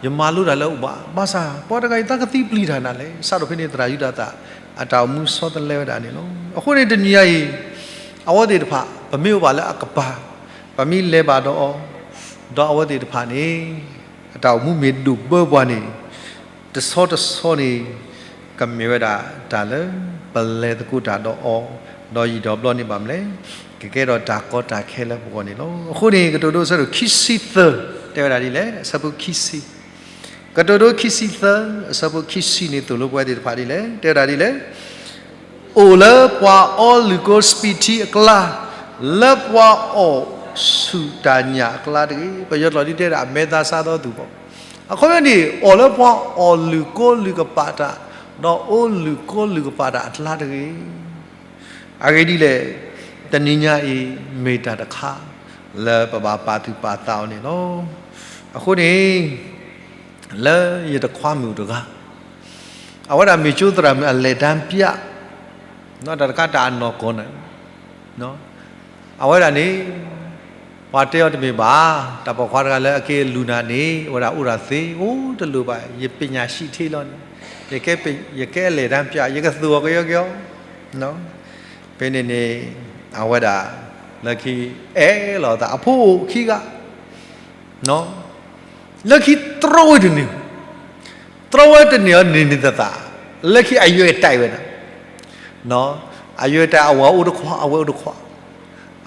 ယမၤလိတၢ်လၢအအိၣ်ဘၣ်, ဘၣ်ဆၣ် ပှၤတဂၤအံၤသးကသံပျံၤတၢ်နၤလဲၣ်, စးထီၣ်ဖဲန့ၣ်သရၣ်ယူဒၤသး အတၢ်အိၣ်မူဆီတလဲဝဲဒၣ်န့ၣ်လီၤ, အဃိန့ၣ်တနံၤညါအံၤ အဝဲသ့ၣ်တဖၣ် ပမ့ၢ်အိၣ်ဘၣ်လၢအကပၤ, ပမ့ၢ်လဲၤဘၣ်ဒီးအီၤ, ဒီးအဝဲသ့ၣ်တဖၣ်န့ၣ် အတၢ်အိၣ်မူမ့ၢ်ဒိၣ်ဘၢပှၤန့ၣ် တဆီတဆီန့ၣ် ကမ့ၢ်ဝဲဒၣ်တၢ်လၢ ပလဲၤသကိးတၢ်ဒီးအီၤ, ဒီးယံာ်ဒီးဘျီန့ၣ်ဘၣ်မနုၤလဲၣ်, ကကဲထီၣ်တၢ်ကီတၢ်ခဲလၢပဂီၢ်န့ၣ်လီၤ, အဃိန့ၣ် ကတိၤဒိအဆၢဒိၣ်ခံဆံသၢ တဲဝဲဒၣ်ဒ်လဲၣ်, အဆၢဖိခံဆံ ကတိၤဒိခံဆံသၢ အဆၢဖိခံဆံန့ၣ်သိၣ်လိပဝဲသ့ၣ်တဖၣ်ဒ်လဲၣ်, တဲဝဲဒၣ်ဒ်လဲၣ်, အိၣ်လၢပှၤအီလုၣ်ကိးစပံးထံအကျါ, လၢပှၤအီၣ်ဆူၣ်တၢ်ညၣ်အကျါတဂ့ၤ, ပယီၤကျိာ်ဒ်တဲဒၣ် အမဲသားစားသောသူပေါ့, အခီပညီန့ၣ် အိၣ်လၢပှၤအီၣ်လုၣ်ကိးလုၣ်ကပာ်တၢ်, ဒီးအိၣ်လုၣ်ကိးလုၣ်ကပာ်တၢ်အကျါတဂ့ၤ အဂ့ၢ်ဒ်လဲၣ်, တနံၤညါအံၤ မ့ၢ်တၢ်တခါ လၢပဘၣ်ပာ်သူၣ်ပာ်သးအီၤန့ၣ်လီၤ, အဃိန့ၣ် လၢယတခွါမုၣ်တဂၤ, အဝဲဒၣ်မ့ၢ်ကၠိသရၣ်မုၣ်အလဲၤတၢ်ပျး, တၢ်တခါတၢ်အနီၢ်ကီၢ်န့ၣ်, အဝဲဒၣ်န့ၣ် ပှၤတဲအီၤတမ့ၢ်ဘၣ်, တၢ်ပိာ်ခွါတဂၤလၢအက့ၤလူၤနၤန့ၣ် အဝဲဒၣ်အိၣ်ဒၣ်သ့, အိၣ်တလိၣ်ဘၣ်, ယပညာရှိ ထဲလီၤန့ၣ်, ယကဲ ယကဲလဲၤတၢ်ပျး, ယကသိၣ်အီၤကယီကယီ, ဖဲန့ၣ်န့ၣ် အဝဲဒၣ် လၢခံ အဲၣ်လီၤသး အဖိအိၣ်ခံဂၤ လၢခံတြီဝဲတန့ၢ်, တြီဝဲတန့ၢ်အီၤန့ၣ်န့ၣ်သသး, လၢခံအယွဲၢ်တၢ်ဝဲဒၣ်, အယွဲၢ်တၢ် အဝၤအိၣ်တခွး အဝဲအိၣ်တခွး,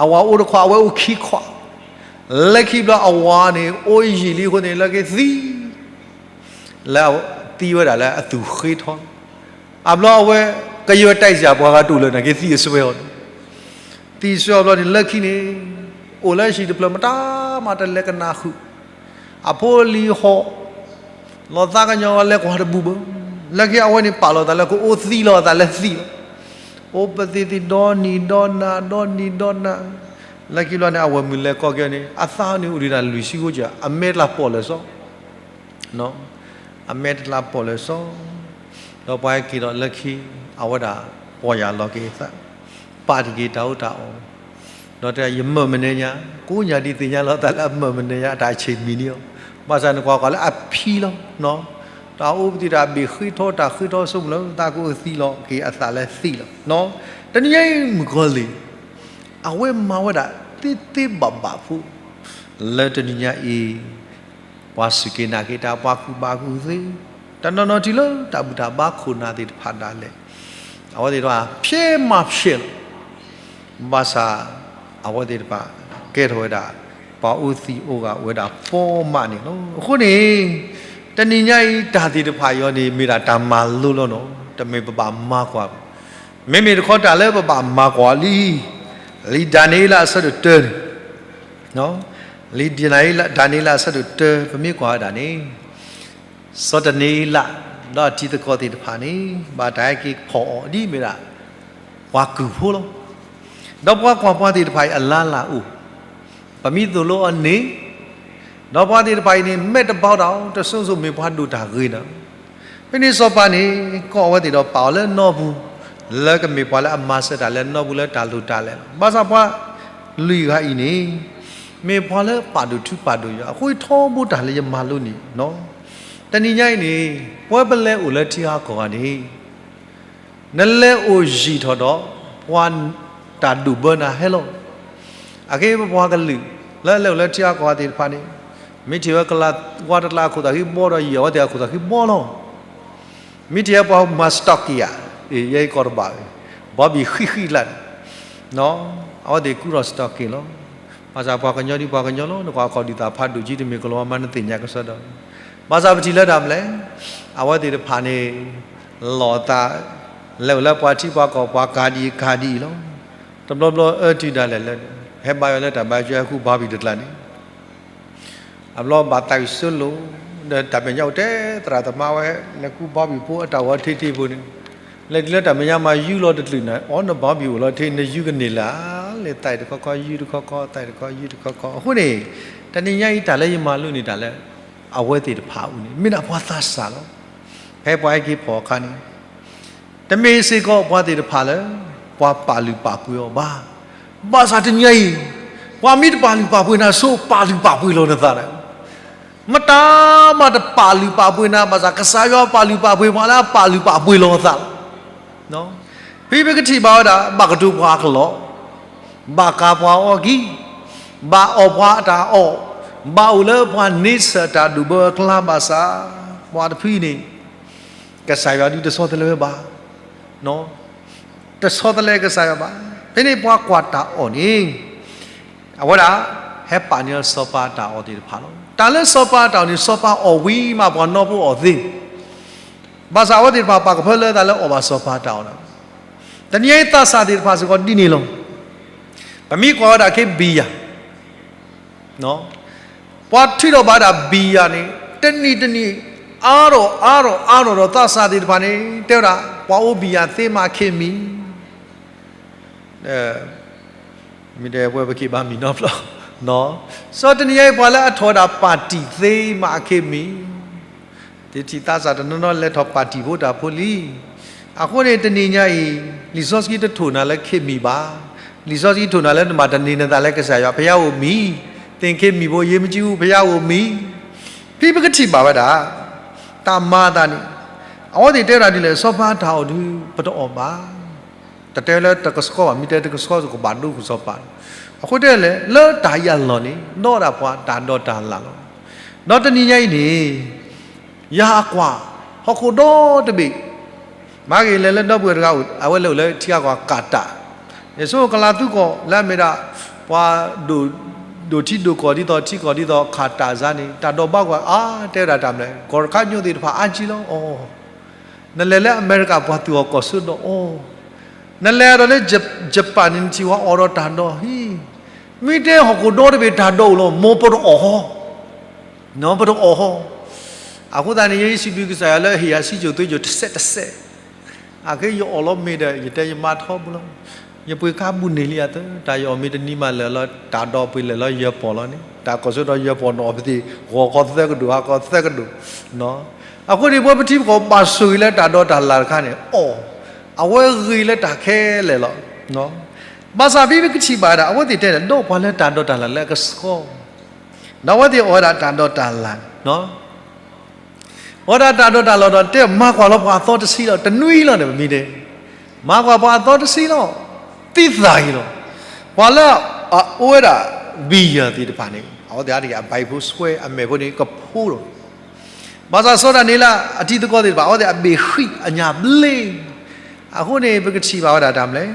အဝၤအိၣ်တခွး အဝဲအိၣ်ခံခွး, လၢခံဘျီအဝၤန့ၣ် အိၣ်ယံာ်လံအဃိန့ၣ် လၢခံသံ လၢသံဝဲဒၣ်လၢအသူၣ်ဃ့ထီ, အဘျီအဝဲ ကယွဲၢ်တၢ်စၢ်ပှၤဂၤတအိၣ်လၢၤ နာ်က့သံအစွဲအီၤန့ၣ်, သံစွဲအီၤဘျီန့ၣ် လၢခံန့ၣ် အိၣ်လၢဟံၣ်တဖျၢၣ် မတၤမၤတလဲၤကနၣ်ဃုာ်, အဖိအလံၤဟီၣ် လီၤသးကညီၤ လဲၤကွၢ်တဘူၣ်ဘၣ်, လၢခံအဝဲန့ၣ်ပာ်လီၤသးလၢကအိၣ်သံလီၤအသးလၢသံလီၤ, အိၣ်ပသ့ၣ်သ့ၣ် ဒီနံၤဒီနၤ ဒီနံၤဒီနၤ, လၢခံဘျီန့ၣ် အဝဲမုၢ်လဲၤကိးက့ၤန့ၣ် အသးန့ၣ်အိၣ်ဒံးတၢ်လွံၢ်ဆံဃိကၢၢ် အမဲတလးပိာ်လၢာ်စီ အမဲတလးပိာ်လၢာ်စီ, ဒီးပှၤဟဲက့ၤဒီးလၢခံ အဝဲဒၣ်ပီၢ်ယၢ်လီၤက့ၤအသး, ပာ်တံၢ်က့ၤတၢ်အီၣ်တၢ်အီ, ဒီးတဲ ယမၢၢ်မနုၤညါ, ကိးညါဒ်သ့ၣ်ညါလီၤသးလၢအမၢၢ်မနုၤညါ အတၢ်ဆံးမံၤန့ၣ်အီၤ, ဘၣ်ဆၣ်နကွၢ်ကွၢ်လၢအဖံလီၤ, တၢ်အိၣ်ပသံးတၢ်ဘ့ၣ်ဃ့ထီ တၢ်ဃ့ထီဆိကမိၣ်လၢသးကအိၣ်သံလီၤက့ၤအသးလၢသံလီၤ, တနံၤညါအံၤမုၣ်ကီၤလံၢ် အဝဲမၤဝဲဒၣ်သ့သ့ဘၣ်ဘၣ်ဖိ, လၢတနံၤညါအံၤ ပှၤစူၢ်က့ၤနာ်က့ၤတၢ် ပှၤကူၣ်ဘၣ်ကူၣ်သ့, တၢ်နီၢ်နီၢ်ထံၣ်လၢတၢ်ဘူၣ်တၢ်ဘါခိၣ်နၢ်သ့ၣ်တဖၣ်ဒၣ်လဲာ်, အဝဲသ့ၣ်တဖၣ်ဖျဲးမးဖျဲးလီၤ, ဘၣ်ဆၣ် အဝဲသ့ၣ်တဖၣ် ကဲထီၣ်ဝဲဒၣ် ပှၤအိၣ်သံးအိၣ်ဂၤဝဲဒၣ်ဖီမးန့ၣ်လီၤ. အဃိန့ၣ် တနံၤညါအံၤ တၢ်သ့ၣ်တဖၣ်အံၤန့ၣ် မ့ၢ်ဒၣ်တၢ်မၤလိလီၤနီၤ, တမ့ၢ်ပဘၣ်မၤကွၢ်ဘၣ်. မ့မ့ၢ်တခီတၢ်လၢပဘၣ်မၤကွၢ်လံ, လံာ်ဒၤနံးယ့လးအဆၢဒိၣ်တၢန့ၣ်, လံာ်ဒၤနံးယ့လး ဒၤနံးယ့လးအဆၢဒိၣ်တၢ ပမ့ၢ်ကွၢ်ဝဲဒၣ်န့ၣ် စီၤဒၤနံးယ့လး ဒီးအတံၤသကိးသ့ၣ်တဖၣ်န့ၣ် ဘၣ်တၢ်ဟဲက့ၤဖီၣ်အီၤဒ်မ့ၢ်ဒၣ် ပှၤကုၢ်ဖိလီၤ. ဒီးပှၤကွၢ်ပှၤသ့ၣ်တဖၣ်အံၤအလါလၢအိၣ်, ပမ့ၢ်သိၣ်လိအီၤန့ၣ်, ဒီးပှၤသ့ၣ်တဖၣ်အံၤန့ၣ် မဲာ်တဘၣ်တၢ်အီၤ တစိၤစိၤမ့ၢ်ပှၤဒိၣ်တၢ်ဂ့ၤန့ၣ်, ဖဲန့ၣ်စီၤပၤန့ၣ် ကိးအဝဲသ့ၣ်ဒီးပာ်အီၤလၢနီၢ်ပူၤ, လၢကမ့ၢ်ပှၤလၢအမၤစၢၤတၢ်လၢနီၢ်ပူၤလၢတၢ်လိၤတၢ်လဲာ်လီၤ. ဘၣ်ဆၣ်ပှၤလွံၢ်ဂၤအံၤန့ၣ် မ့ၢ်ပှၤလၢပာ်ဒိၣ်ထူပာ်ဒိၣ်ယွၤ, အဃိထီဘိတၢ်လၢယမၤလိန့ၣ်နီၤ တနံၤညါအံၤန့ၣ် ပဝဲပလဲၤအိၣ်လၢထံဂၤကီၢ်ဂၤန့ၣ် နလဲၤအိၣ်ယံာ်ထီၣ်ဒီး ပှၤတၢ်ဒိၣ်ဘၢနၤဟဲလီၤ. အက့ၢ်ပပှၤကလုာ် လၢအလဲၤအိၣ်လၢထံဂၤကီၢ်ဂၤသ့ၣ်တဖၣ်န့ၣ် မ့ၢ်ထံၣ်ဝဲကလၤဝါတကျါအခိၣ်သးဃံဘီဒီးယံာ် အဝဲသ့ၣ်အခိၣ်သးဃံဘီလီၤ. မ့ၢ်ထံၣ်ဝဲပှၤမၤ stock ဧါ, ယဲအံၤကီၢ်တဘၣ်ဝဲ, ဘီဘံၣ်ဃံဃံလၢ်န့ၣ် အဝဲသ့ၣ်ကူထီၣ် stock လီၤ. ဘၣ်ဆၣ်ပှၤကညီဒ်ပှၤကညီလီၤ, နကွၢ်ခီၣ်ဒုၣ်သၣ်ဖးဒိၣ်ကံတမ့ၢ်ကလီၤဝါမး နသ့ၣ်ညါကစီဒီး, ဘၣ်ဆၣ်ပထံၣ်လၢတၢ်မနုၤလဲၣ်, အဝဲသ့ၣ်တဖၣ်န့ၣ် လီၤအသး လဲၤအိၣ်လၢပှၤထံပှၤကီၢ် ပှၤကၤဒံကၤဒံလီၤ. တဘျီဘျီအၢတုၤဒၣ်လဲာ်လၢ ဟဲဘါယွၤလၢတၢ်ဘါယွၤကူဘီဘံၣ်တကျါန့ၣ် အဘျီဘၣ်သးကဆၢလိာ် ဒီးတၢ်မဲာ်ညါအိၣ်တဲသရၣ်သမါဝဲ လဲၤကူဘီဘံၣ်ဖိအတၢ်ဂီၤထံးထံးဖိန့ၣ်, လဲၤတုၤလၢတၢ်မဲာ်ညါမၤယူလီၤတချုးန့ၣ် အီနဘီဘံၣ်အိၣ်လီၤထံး နယူကန့ၢ်လၢ်လၢ သးတခီခီယူတခီခီ သးတခီယူတခီခီ. အဃိန့ၣ် တနံၤညါအံၤတၢ်လၢယမၤလိန့ၢ်တၢ်လၢ အဝဲသ့ၣ်တဖၣ်အအိၣ်န့ၣ် မ့ၢ်ဒၣ်ပှၤသးစၢ်လီၤ. ဖဲပှၤဟဲက့ၤဖီၣ်အခါန့ၣ် တမ့ၢ်စ့ၢ်ကီးပှၤသ့ၣ်တဖၣ်လၢ ပှၤပာ်လုၢ်ပာ်ပှ့ၤအီၤဘၣ်. ဘၣ်ဆၣ်တနံၤညါအံၤ ပှၤမ့ၢ်တပာ်လုၢ်ပာ်ပှ့ၤနၤဆိ ပာ်လုၢ်ပာ်ပှ့ၤလီၤနသးဒီး မတၤမးတပာ်လုၢ်ပာ်ပှ့ၤနၤ ဘၣ်ဆၣ်ကစၢ်ယွၤပာ်လုၢ်ပာ်ပှ့ၤပှၤလၢအပာ်လုၢ်ပာ်ပှ့ၤလီၤအသးလီၤ. ဖဲပကထံၣ်ဘၣ်ဝဲဒၣ် ဘၣ်ကတိၤပှၤအကလီၢ်, ဘၣ်ကၤပှၤအီၣ်ကံ, ဘၣ်အီၣ်ပှၤအတၢ်အီၣ်, ဘၣ်အိၣ်လၢပှၤန့ဆၢၣ်တၢ်ဒိၣ်ဘၢအကျါဘၣ်ဆၣ်, ပှၤတဖုအံၤန့ၣ် ကစၢ်ယွၤဒုးတဆီတလဲဝဲဘၣ် တဆီတလဲကစၢ်ယွၤဘၣ်. ဖဲန့ၣ်ပှၤကွၢ်တၢ်အီၣ်န့ၣ် အဝဲဒၣ် ဟဲပာ်န့ၢ်လၢစီၤပၤအတၢ်အီၣ်သ့ၣ်တဖၣ်လီၤ. တၢ်လၢစီၤပၤအတၢ်အီၣ်န့ၣ် စီၤပၤအီၣ်ဝံၤမးပှၤနီၢ်ဖိအီၣ်သ့, ဘၣ်ဆၣ်အဝဲသ့ၣ်တဖၣ်ပာ်ကဖၢလၢသးလၢအီၣ်ဘၣ်စီၤပၤအတၢ်အီၣ်လီၤ. တနံၤအံၤသးစၢ်သ့ၣ်တဖၣ်စ့ၢ်ကီးဒ်န့ၣ်လီၤ. ပမ့ၢ်ကွၢ်ဝဲဒၣ်က့ၤဘံယၤ ပှၤထုးထီၣ်ဘၣ်ဒၣ်ဘံယၤန့ၣ် တနံၤတနံၤ အါထီၣ်အါထီၣ်အါထီၣ်ဒီးသးစၢ်သ့ၣ်တဖၣ်န့ၣ် တဲဝဲဒၣ် ပှၤအိၣ်ဘံယၤသ့မးအခ့မံၤ မ့ၢ်တဲပဝဲပက့ၤဘၣ်မံၤနီတဘျီ, စီၤတနံၤညါအံၤပှၤလၢအထီၣ်ဝဲဒၣ်ပၣ်တံၣ်သ့မးအခ့မံၤ, သ့ၣ်ထံၣ်သးစၢ်တနီၤနီၤလဲၤထီၣ်ပၣ်တံၣ်ဖိတၢ်ဖိလံ. အဃိန့ၣ်တနံၤညါအံၤ လံာ်စီဆှံတထိၣ်နၤလၢခ့မံၤဘၣ်. လံာ်စီဆှံထိၣ်နၤလၢနမၤတန့ၢ်နသးလၢကစၢ်ယွၤ ဘုရားအိၣ်မံၤ, သင်ခ့မံၤဖိ ယ့မကၠံအူ ဘုရားအိၣ်မံၤ. ဖဲပကထံၣ်ဘၣ်ဝဲဒၣ် တၢ်မၤအသးန့ၣ် အဝဲသ့ၣ်တဲဝဲဒၣ်ဒ်လဲၣ် စီၤပၤတၢ်အီၣ်ဒုး ပတအီၣ်ဘၣ်. တတဲလၢတကဆှီဘၣ် မ့ၢ်တဲတကဆှီစ့ၢ်ကီးဘၣ်ဒိကစီၤပၤ, အဃိတဲလဲၣ် လၢတၢ်အံၤအလီၢ်န့ၣ် ဒီးဒၣ်ပှၤတၢ်ဒီးတၢ်လၢ်လီၤ. ဒီးတနံၤညါအံၤန့ၣ် ယၤအကွၢ် ဟီၣ်ခိၣ်ဒီတဘ့ၣ် မၤဂ့ၤလဲၤလၢဒီပုၢ်ဝဲၢ်တဂၤအိၣ် အဝဲလဲၤအိၣ်လၢထံဂၤကီၢ် Qatar, ယဆိကလၤသူကီၢ်လၢအမ့ၢ်ဒၣ် ပှၤ ဒိၣ်ထံဒိၣ်ကီၢ်ဒ်သိး ထံကီၢ်ဒ်သိး Qatar စ့ၢ်န့ၣ် တၢ်ဒိးဘၣ်ကွၢ်အါ တဲဝဲဒၣ်တၢ်မနုၤလဲၣ် ကီၢ်တခါညိၣ်သ့ၣ်တဖၣ်အါကံလီၤအီၤ, နလဲၤလၢအမဲရကၤပှၤသူၣ်အီၣ်ကီၢ်ဆိဒီးအီၤ, နလဲၤဒီးလၢ Japan န့ၣ် နထံၣ်ဝဲအီၣ်ဒီးတၢ်ဒိးဟံၣ်, မ့ၢ်တဲဟီၣ်ခိၣ်ဒီတဘ့ၣ်တၢ်ဒိးအိၣ်လီၤ မ်ပတအီၣ်ဟီ ပတအီၣ်ဟီ. အဃိသတးန့ၣ် ယဲယစံးဘျုးကစၢ်ယွၤလၢဟ့ၣ်ယၤစံၣ်စိၤသွ့စိၤတစဲးတစဲး, အခဲယအီၣ်လီၤမ့ၤဒီး ယတဲယမါထီဘိလီၤ. ယပှ့ၤခါဘူးန့ၢ်လံအသၢ တၢ်ယအီၣ်မ့ၤတနံၤမးလၢာ်လီၤ တၢ်ဒိးပှ့ၤလဲၤလီၤယဲၢ်ပီၢ်လီၤန့ၣ် တၢ်ကီၢ်ဆိဒီးယဲၢ်ပီၢ်န့ၣ် အီၣ်ပသ့ၣ် ဂီၤခီသၢကဒိၣ် ဟါခီသၢကဒိၣ်. အဃိန့ၣ် ပဝဲပထံပကီၢ်ဘၣ်ဆိၣ်ဂ့ၤလၢတၢ်ဒီးတၢ်လၢ်တခါန့ၣ် အီၣ် အဝဲဂ့ၤလၢတၢ်ခဲလၢာ်လီၤ. ဘၣ်ဆၣ်ဖဲပကထံၣ်ဘၣ်ဒၣ် အဝဲသ့ၣ်တဲန့ၣ် ဒီးပှၤလၢတၢ်ဒီးတၢ်လၢ်လၢအကဆှီ ဒီးအဝဲသ့ၣ်အီၣ်ဝဲဒၣ်တၢ်ဒီးတၢ်လၢ်, အီၣ်ဒၣ်တၢ်ဒီးတၢ်လၢ်ဒီး တဲမၤကွၢ်လီၤပှၤအသီတဆံလီၤ တနွံလီၤန့ၣ် ပမ့ၢ်တဲ, မၤကွၢ်ပှၤအသီတဆံလီၤ, သံသးအံၤလီၤ. ပှၤလၢအအိၣ်ဝဲဒၣ် ဘံယၤသ့ၣ်တဖၣ်န့ၣ် အဝဲသ့ၣ်အါတက့ၢ် အဘၣ်အံၤဖိဆွဲ အမဲာ်ဖိန့ၣ်ကဖိလီၤ. ဘၣ်ဆၣ်စီၤဒၤနံးယ့လးအတံၤသကိးသ့ၣ်တဖၣ် အဝဲသ့ၣ်အဘ့ၣ်ဃံးအညၣ်ဘျ့, အဃိန့ၣ် ပကထံၣ်ဘၣ်ဝဲဒၣ်တၢ်မနုၤလဲၣ်,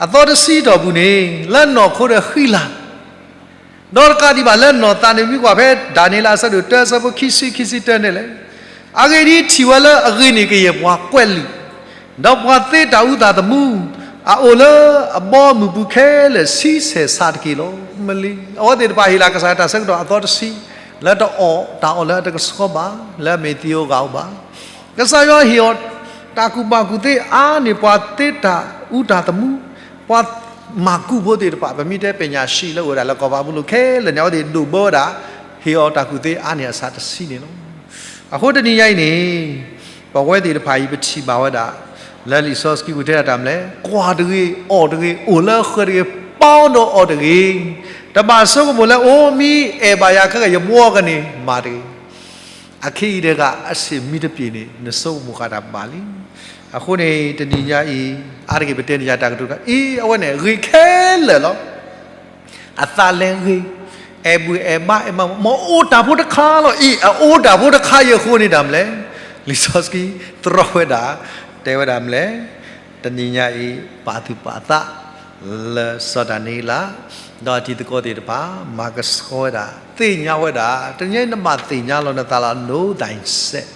အသီတဆံတီၢ်ပူၤန့ၣ် လၢနီၢ်ခိဒီးဃံလၤ ဒီးတကးဒံးဘၣ်လၢနီၢ်သးန့ၣ် မ့ၢ်ကွၢ်ဖဲဒၤနံးယ့လးအဆၢဒိၣ်တၢ အဆၢဖိခံဆံ ခံဆံတၢန့ၣ်လဲၣ်, အဂ့ၢ်ဒ်အံၤ ထံၣ်ဝဲလၢအဂ့ၤန့ၢ်ကယဲၢ်ပှၤကွဲးလံာ်, ဒီးပှၤသ့တၢ်အူသးသမူ အအိၣ်လၢအဘီအမုၢ်ပူၤခဲလၢာ်ဆံဆဲၣ်ဆးတက့ၢ်လီၤ. မ့ၢ်လံ အဝဲသ့ၣ်တဖၣ်ဟ့ၣ်လီၤကစၢ်တၢ်ဆၢကတီၢ်အသီတဆံ လၢတအီၣ်တၢ်အီၣ်လၢအတကဆှီဘၣ် လၢအမ့ၢ်သံဧိၤဂာ်ဧိၤဘၣ် ကစၢ်ယွၤဟ့ၣ်အီၤ တၢ်ကူၣ်ဘၣ်ကူၣ်သ့အါန့ၢ်ပှၤသ့တၢ်အူတၢ်သမူ, ပှၤမၤကူးဖိသ့ၣ်တဖၣ် ပမ့ၢ်တဲ ပညာရှိ လၢအိၣ်ဝဲဒၣ်လၢကီၢ်ပၤဘူလိၣ်ခဲလၢာ်န့ၣ် အဝဲသ့ၣ်ဒိၣ်ဘၢဝဲဒၣ် ဟ့ၣ်အီၤတၢ်ကူၣ်သ့အါန့ၢ်အဆးတဆံန့ၣ်လီၤ. အဃိတနံၤညါအံၤန့ၣ် ပဝဲသ့ၣ်တဖၣ်အံၤ ပထံၣ်ဘၣ်ဝဲဒၣ် လၢလံာ်စီဆှံပူၤတဲဒၣ်တၢ်မနုၤလဲၣ်, ကွၢ်တဂ့ၤ, အီၣ်တဂ့ၤ, အိၣ်လၢအဃၢၤတဂ့ၤ, ပီဒီးအီၣ်တဂ့ၤ, တဘၣ်ဆိကမိၣ်လၢ အိၣ်မ့ၢ်အဲၣ်ဘၣ်ယၤခဲကယဘှီကန့ၣ် မၤတဂ့ၤ. အခ့အံၤတဂၤအဆံးမံတပျ့ၤန့ၣ် နဆိကမိၣ်ဃာ်တၢ်ဘၣ်လံ. အဃိန့ၣ် တနံၤညါအံၤ အါတက့ၢ်ပတဲန့ၣ်ယၤတၢ်ကတိၤတခါအံၤ အဝဲန့ၣ်ဂ့ၤခဲလၢာ်လီၤ. အသးလဲၤဂ့ၤ, အဲၣ်ဘူၣ်အဲၣ်ဘါအဲၣ်မါ, မ့ၢ်အိၣ်တၢ်ဖိတခါလီၤအံၤ, အအိၣ်တၢ်ဖိတခါအံၤအဃိန့ၣ်တၢ်မနုၤလဲၣ်. လံာ်စီဆှံတြီဝဲဒၣ်, တဲဝဲဒၣ်မနုၤလဲၣ်. တနံၤညါအံၤ ပာ်သူၣ်ပာ်သး လၢစီၤဒၤနံးယ့လး ဒီးအတံၤသကိးသ့ၣ်တဖၣ် မၤကဆှီဝဲဒၣ်, သ့ၣ်ညါဝဲဒၣ်, တနံၤညါအံၤနဘၣ်သ့ၣ်ညါလီၤနသးလီၤ, know thyself,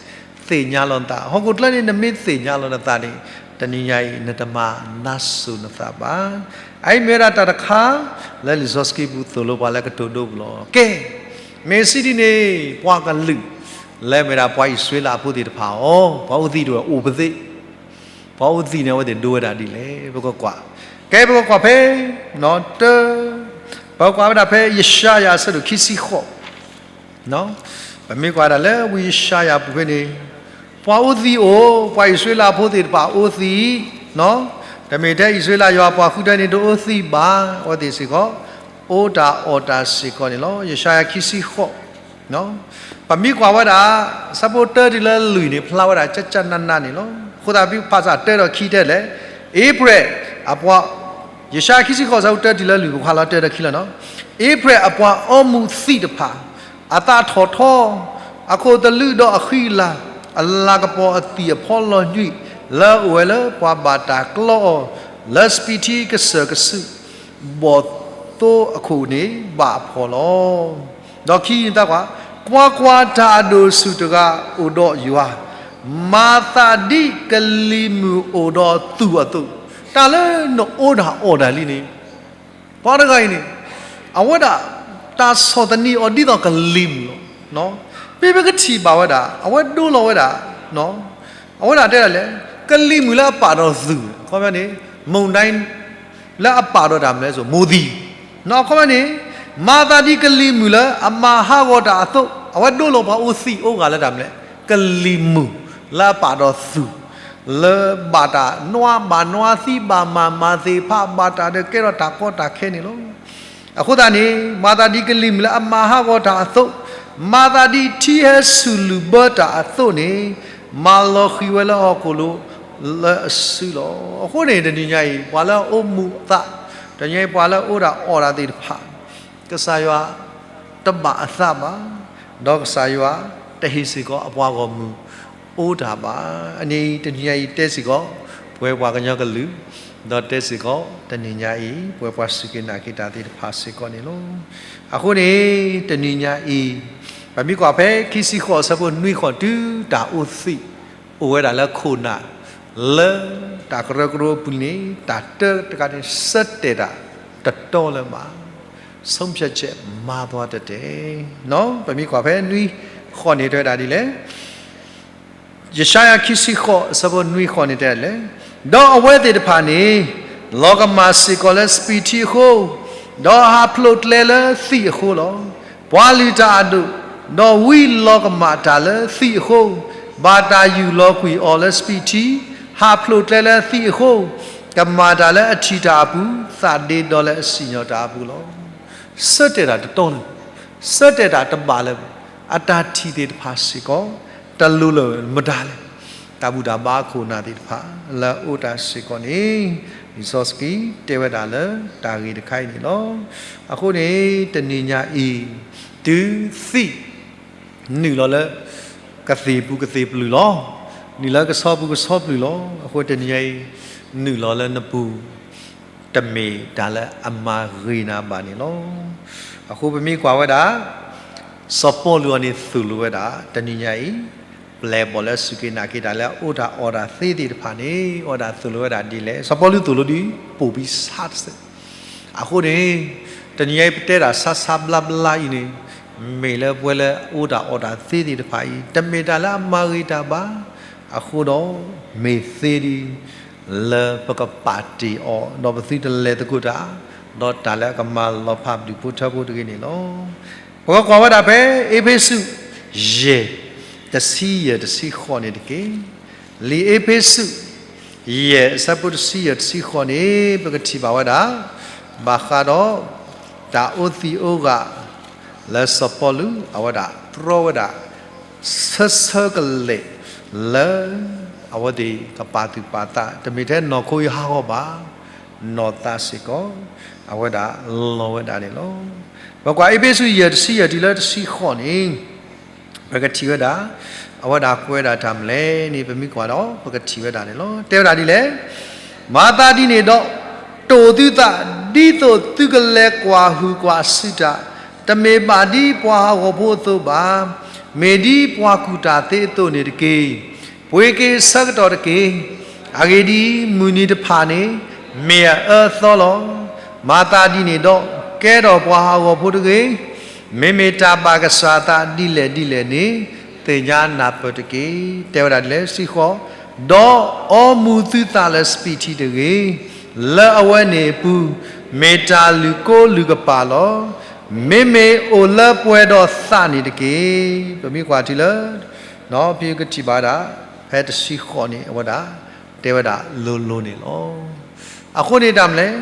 သ့ၣ်ညါလီၤနသး, ဟီၣ်ခိၣ်ချၢန့ၣ် နမ့ၢ်သ့ၣ်ညါလီၤနသးန့ၣ် တနံၤညါအံၤ နတမၤနါစိၤနသးဘၣ်. အအံၤမ့ၢ်ဝဲဒၣ်တၢ်တခါ လၢလံာ်စီဆှံပူၤသိၣ်လိပှၤလၢကတိၤဒိပူၤလီၤ. ကဲ, မ့ၢ်စံးဒ်န့ၣ် ပှၤကလုာ် လၢမ့ၢ်ဒၣ်ပှၤအံၣ်စရ့လးအဖိသ့ၣ်တဖၣ်အီၤ, ပှၤအိၣ်သံးတဝဲအိၣ်ပသ့ၣ် ပှၤအိၣ်သံးန့ၣ် အဝဲသ့ၣ်ဒိဝဲဒၣ်ဒ်လဲၣ် ပကကွၢ်. ကဲ ပကကွၢ်ဖဲ တၢ, ပကကွၢ်ဝဲဒၣ်ဖဲယၡါယၤအဆၢဒိၣ်ခံဆံဃိး, ပမ့ၢ်ကွၢ်ဒၣ်လၢဝံယၡါယၤပူၤဖဲန့ၣ်, ပှၤအိၣ်သံးအိၣ်, ပှၤအံၣ်စရ့လးဖိသ့ၣ်တဖၣ်အိၣ်သံး, တမ့ၢ်ထဲအံၣ်စရ့လးယွၤပှၤဃုထၢန့ၣ်တအိၣ်သံးဘၣ်, အဝဲသ့ၣ်စ့ၢ်ကီး အိၣ်တၢ်အီၣ်တၢ်စ့ၢ်ကီးန့ၣ်လီၤ. ယၡါယၤခံဆံဃိး ပမ့ၢ်ကွၢ်ဝဲဒၣ် ဆၢဖိတၢတုၤလၢလွံၢ်န့ၣ် ဖျါဝဲဒၣ်ကၠၢ်ကၠၢ်နးနးန့ၣ်လီၤ. အဃိသတးဖဲဖးစၢ်တၢဒီးခံတဲလဲၣ်, အ့ဖြဲၣ်အပှၤ, ယၡါယၤခံဆံဃိး ဆၢဖိတၢတုၤလၢလွံၢ် ပကွၢ်လီၤတၢဒီးခံလီၤနီၤ. အ့ဖြဲၣ်အပှၤအီမူးသံးတဖၣ် အသးထီၣ်ထီ, အခိၣ်သလုးဒီးအဃံအလၤ, အလၤကပီၤအသံၣ်အဖီလီၤညွံး လၢအအိၣ်ဝဲလၢပှၤဘၣ်တၢ်ကျီအီၤ လၢစပံးထံကစၢၢ်ကစုး ဘီၣ်သိအခိၣ်န့ၣ် ဘၣ်အဖှီၣ်လီၤ. ဒီးခံနသးကွၢ်, ကွၢ်ကွၢ်, တၢ်အဒိၣ်ဆူၣ်တဂၤအိၣ်ဒီးယွၤ, မၤသးဒ်ကလံၤမုၢ်အိၣ်ဒီးသူၣ်အသိး, တၢ်လၢနအိၣ်ဒၣ်အီၣ်ဒၣ်လံန့ၣ်, ပှၤတဂၤအံၤန့ၣ်, အဝဲဒၣ် တၢ်ဆီၣ်သနံးအီၤဒ်သိးကလံၤမုၢ်လီၤ. မ့မ့ၢ်ပကထံၣ်ဘၣ်ဝဲဒၣ် အဝဲဒိလီၤဝဲဒၣ် အဝဲဒၣ်တဲဒၣ်လဲၣ်, ကလံၤမုၢ်လၢအပာ်ဒီးသူၣ်, အခီပညီန့ၣ် မုန်တိုင်း လၢအပာ်ဒီးတၢ်မနုၤလဲၣ်, မိုးသီး, အခီပညီန့ၣ် မၤသးဒ်ကလံၤမုၢ်လၢအမၤဟးဂီၤတၢ်အသိး, အဝဲဒိလီၤပှၤအိၣ်သံးအိၣ်ဂၤလၢတၢ်မနုၤလဲၣ်, ကလံၤမုၢ်လၢအပာ်ဒီးသူၣ်, လၢဘၣ်တၢ်နွါဘၣ်နွါသံဘၣ်မၤမၤသ့ၣ်တဖၣ် ဘၣ်တၢ်ဒီးကဲထီၣ်တၢ်ကီတၢ်ခဲန့ၣ်လီၤ. အဃိသတးန့ၣ် မၤသးဒ်ကလံၤမုၢ်လၢအမၤဟးဂီၤတၢ်အသိး, မၤသးဒ်ထံဟဲဆူၣ်လုၢ်ဘၢတၢ်အသိးန့ၣ်, မၤလီၤဃံၤဝဲလၢဟီၣ်ခိၣ်လိၤလၢအစုလီၤ. အဃိန့ၣ် တနံၤညါအံၤ ပှၤလၢအအိၣ်မူအသး, တနံၤညါအံၤပှၤလၢအအိၣ်ဒၣ်အီၣ်ဒၣ်သ့ၣ်တဖၣ်, ကစၢ်ယွၤတဘၣ်အသးဘၣ်, ဒီးကစၢ်ယွၤတဟ့ၣ်စ့ၢ်ကီးအပှၤဂီၢ်မုၢ်အိၣ်တၢ်ဘၣ်. အန့ၣ်တနံၤညါအံၤတဲစ့ၢ်ကီး ပဝဲပှၤကညီကလုာ်, ဒီးတဲစ့ၢ်ကီးတနံၤညါအံၤ ပဝဲပှၤစူၢ်က့ၤနာ်က့ၤတၢ်သ့ၣ်တဖၣ်စ့ၢ်ကီးန့ၣ်လီၤ. အဃိန့ၣ် တနံၤညါအံၤ ပမ့ၢ်ကွၢ်ဖဲခံဆံဃိး ဆၢဖိနွံဃိးတုၤတၢ်အိၣ်သံး အိၣ်ဝဲဒၣ်လၢခိၣ်နၢ် လၢတၢ်ကရၢကရိအပူၤန့ၣ် တၢ်တၢတဂၤန့ၣ် ဆၢတဲာ်တၢ်တတီလၢၤဘၣ်, ဆုံးဖြတ်ချက် မၤသွားတတ်တယ်. ပမ့ၢ်ကွၢ်ဖဲနွံဃိးန့ၣ် တဲဝဲဒၣ်ဒ်လဲၣ်. ယၡါယၤခံဆံဃိး ဆၢဖိနွံဃိးန့ၣ်တဲဒ်လဲၣ်, ဒီးအဝဲသ့ၣ်တဖၣ်န့ၣ် လီၤကမၣ်စ့ၢ်ကီးလၢစပံးထံအဃိ, ဒီးဟးဖျိးကျဲလၢသံးအဃိလီၤ. ပှၤလုၢ်တၢ်အဒိၣ်, ဒီးဝံလီၤကမၣ်တၢ်လၢသံးအဃိ, ဘၣ်တၢ်ယူၢ်လီၤကွံာ်အီၤလၢစပံးထံ, ဟးဖျိးကျဲလၢသံးအဃိ, ကမၣ်တၢ်လၢအထံၣ်တၢ်အပူၤ, သးဒ့ဒီလၢအစံၣ်ညီၣ်တၢ်အပူၤလီၤ. ဆၢတဲာ်တၢ်တတီလၢၤ, ဆၢတဲာ်တၢ်တဘၣ်လၢၤဘၣ်, အတၢ်ထံၣ်သ့ၣ်တဖၣ်စ့ၢ်ကီး တလိၤလၢၤမတၤလဲၣ်. တၢ်ဘူၣ်တၢ်ဘါခိၣ်နၢ်သ့ၣ်တဖၣ် လၢအအိၣ်တၢ်စ့ၢ်ကီးန့ၣ် လံာ်စီဆှံတဲဝဲဒၣ်လၢတၢ်ဂ့ၢ်တခါအံၤန့ၣ်လီၤ. အဃိန့ၣ် တနံၤညါအံၤ တုၤသံး နုာ်လီၤလၢ ကသ့ၣ်ပူၤကသ့ၣ်ပျုၢ်လီၤ. နုာ်လၢကဆီပူၤကဆီပျုၢ်လီၤ. အဃိတနံၤညါအံၤ နုာ်လီၤလၢနပူၤ တမ့ၢ်တၢ်လၢအမၤဂ့ၤနၤဘၣ်န့ၣ်လီၤ. အဃိပမ့ၢ်ကွၢ်ဝဲဒၣ် စီၤပီလူးအီၤန့ၣ်သိၣ်လိဝဲဒၣ် တနံၤညါအံၤ ပျဲၢ်ဘီၣ်လၢစူၢ်က့ၤနာ်က့ၤတၢ်လၢအအိၣ်တၢ်အီၣ်တၢ်သ့သ့ၣ်တဖၣ်န့ၣ် အဝဲဒၣ်သိၣ်လိဝဲဒၣ်ဒ်လဲၣ်. စီၤပီလူးသိၣ်လိဒ် ပိာ်ဘံဆါတစဲး အဃိန့ၣ် တနံၤညါအံၤပတဲတၢ်ဆါဆါဘျါဘျါအံၤန့ၣ် မ့ၢ်လၢပဝဲလၢအအိၣ်တၢ်အီၣ်တၢ်သ့သ့ၣ်တဖၣ်အံၤ တမ့ၢ်တၢ်လၢအမၤဂ့ၤတၢ်ဘၣ်. အဃိဒီး မ့ၢ်သ့ဒ် လၢပကပာ်တ့ၢ်အီၤ ဒီးပသုတလဲၤသကိးတၢ် ဒီးတၢ်လၢအကမၤလီၤဖးဒူၣ်ဖိထၢဖိတဂ့ၤန့ၣ်လီၤ. ပကကွၢ်ဝဲဒၣ်ဖဲ အ့းဖ့းစူး ယဲၢ် တဆံယဲၢ်တဆံဃိးန့ၣ်တက့ၢ်. လံာ်အ့းဖ့းစူး ယဲၢ် အဆၢဖိတဆံယဲၢ်တဆံဃိးန့ၣ် ပကထံၣ်ဘၣ်ဝဲဒၣ် ဘၣ်ဃးဒီး တၢ်အိၣ်သံးအိၣ်ဂၤ လၢစီၤပီလူး အဝဲဒၣ်တြီဝဲဒၣ် ဆၢဆၢကလဲာ်လၢ အဝဲသ့ၣ်ကပာ်သူၣ်ပာ်သး တမ့ၢ်ထဲနီၢ်ခိအံၤဟးဂီၤဘၣ်, နီၢ်သးစ့ၢ်ကီး အဝဲဒၣ်လီၤဝဲဒၣ်န့ၣ်လီၤ. ပကွၢ်အ့းဖ့းစူး ယဲၢ်တဆံယဲၢ်တုၤလၢတဆံဃိးန့ၣ် ပကထံၣ်ဝဲဒၣ် အဝဲဒၣ်ကွဲးဝဲဒၣ်တၢ်မနုၤလဲၣ်န့ၣ် ပမ့ၢ်ကွၢ်ဒီး ပကထံၣ်ဝဲဒၣ်န့ၣ်လီၤ. တဲဝဲဒၣ်ဒ်လဲၣ်, မၤသးဒ်န့ၣ်ဒီး တိာ်သုသး ဒ်သိးသုကလဲၤကွၢ်ဟုၣ်ကွၢ်စုတၢ်, တမ့ၢ်ဘၣ်ဒ်ပှၤဟးဂီၤဖိအသိးဘၣ်, မ့ၢ်ဒ်ပှၤကူၣ်တၢ်သ့အသိးန့ၣ်တက့ၢ်. ပှ့ၤက့ၤဆၢကတီၢ်တက့ၢ်. အဂ့ၢ်ဒ်အံၤ, မုၢ်နံၤတဖၣ်န့ၣ် မ့ၢ်အအၢအသီလီၤ. မၤသးဒ်န့ၣ်ဒီး ကဲထီၣ်ပှၤဟးဂီၤဖိတဂ့ၤ. မ့မ့ၢ်တၢ်ဘၣ်ကစၢ်သးဒ်လဲၣ်ဒ်လဲၣ်န့ၣ် သ့ၣ်ညါနၢ်ပၢၢ်တက့ၢ်. တဲဝဲဒၣ်ဒ်လဲၣ်, တဆံဃိး, ဒီးအီမူၤသုသးလၢစပံးထံတဂ့ၤ, လၢအဝဲန့ၣ်အပူၤ မ့ၢ်တၢ်လုၢ်ကိလုၢ်ကပာ်လီၤ. မ့မ့ၢ်အိၣ်လၢပှဲၤဒီးသးန့ၣ်တက့ၢ်. ပမ့ၢ်ကွၢ်ထံလၢ ဖဲကထံၣ်ဘၣ်ဒၣ် ဖဲတဆံဃိးန့ၣ် အဝဲဒၣ် တဲဝဲဒၣ်လိၤလိၤန့ၣ်လီၤ. အဃိန့ၣ်တၢ်မနုၤလဲၣ်,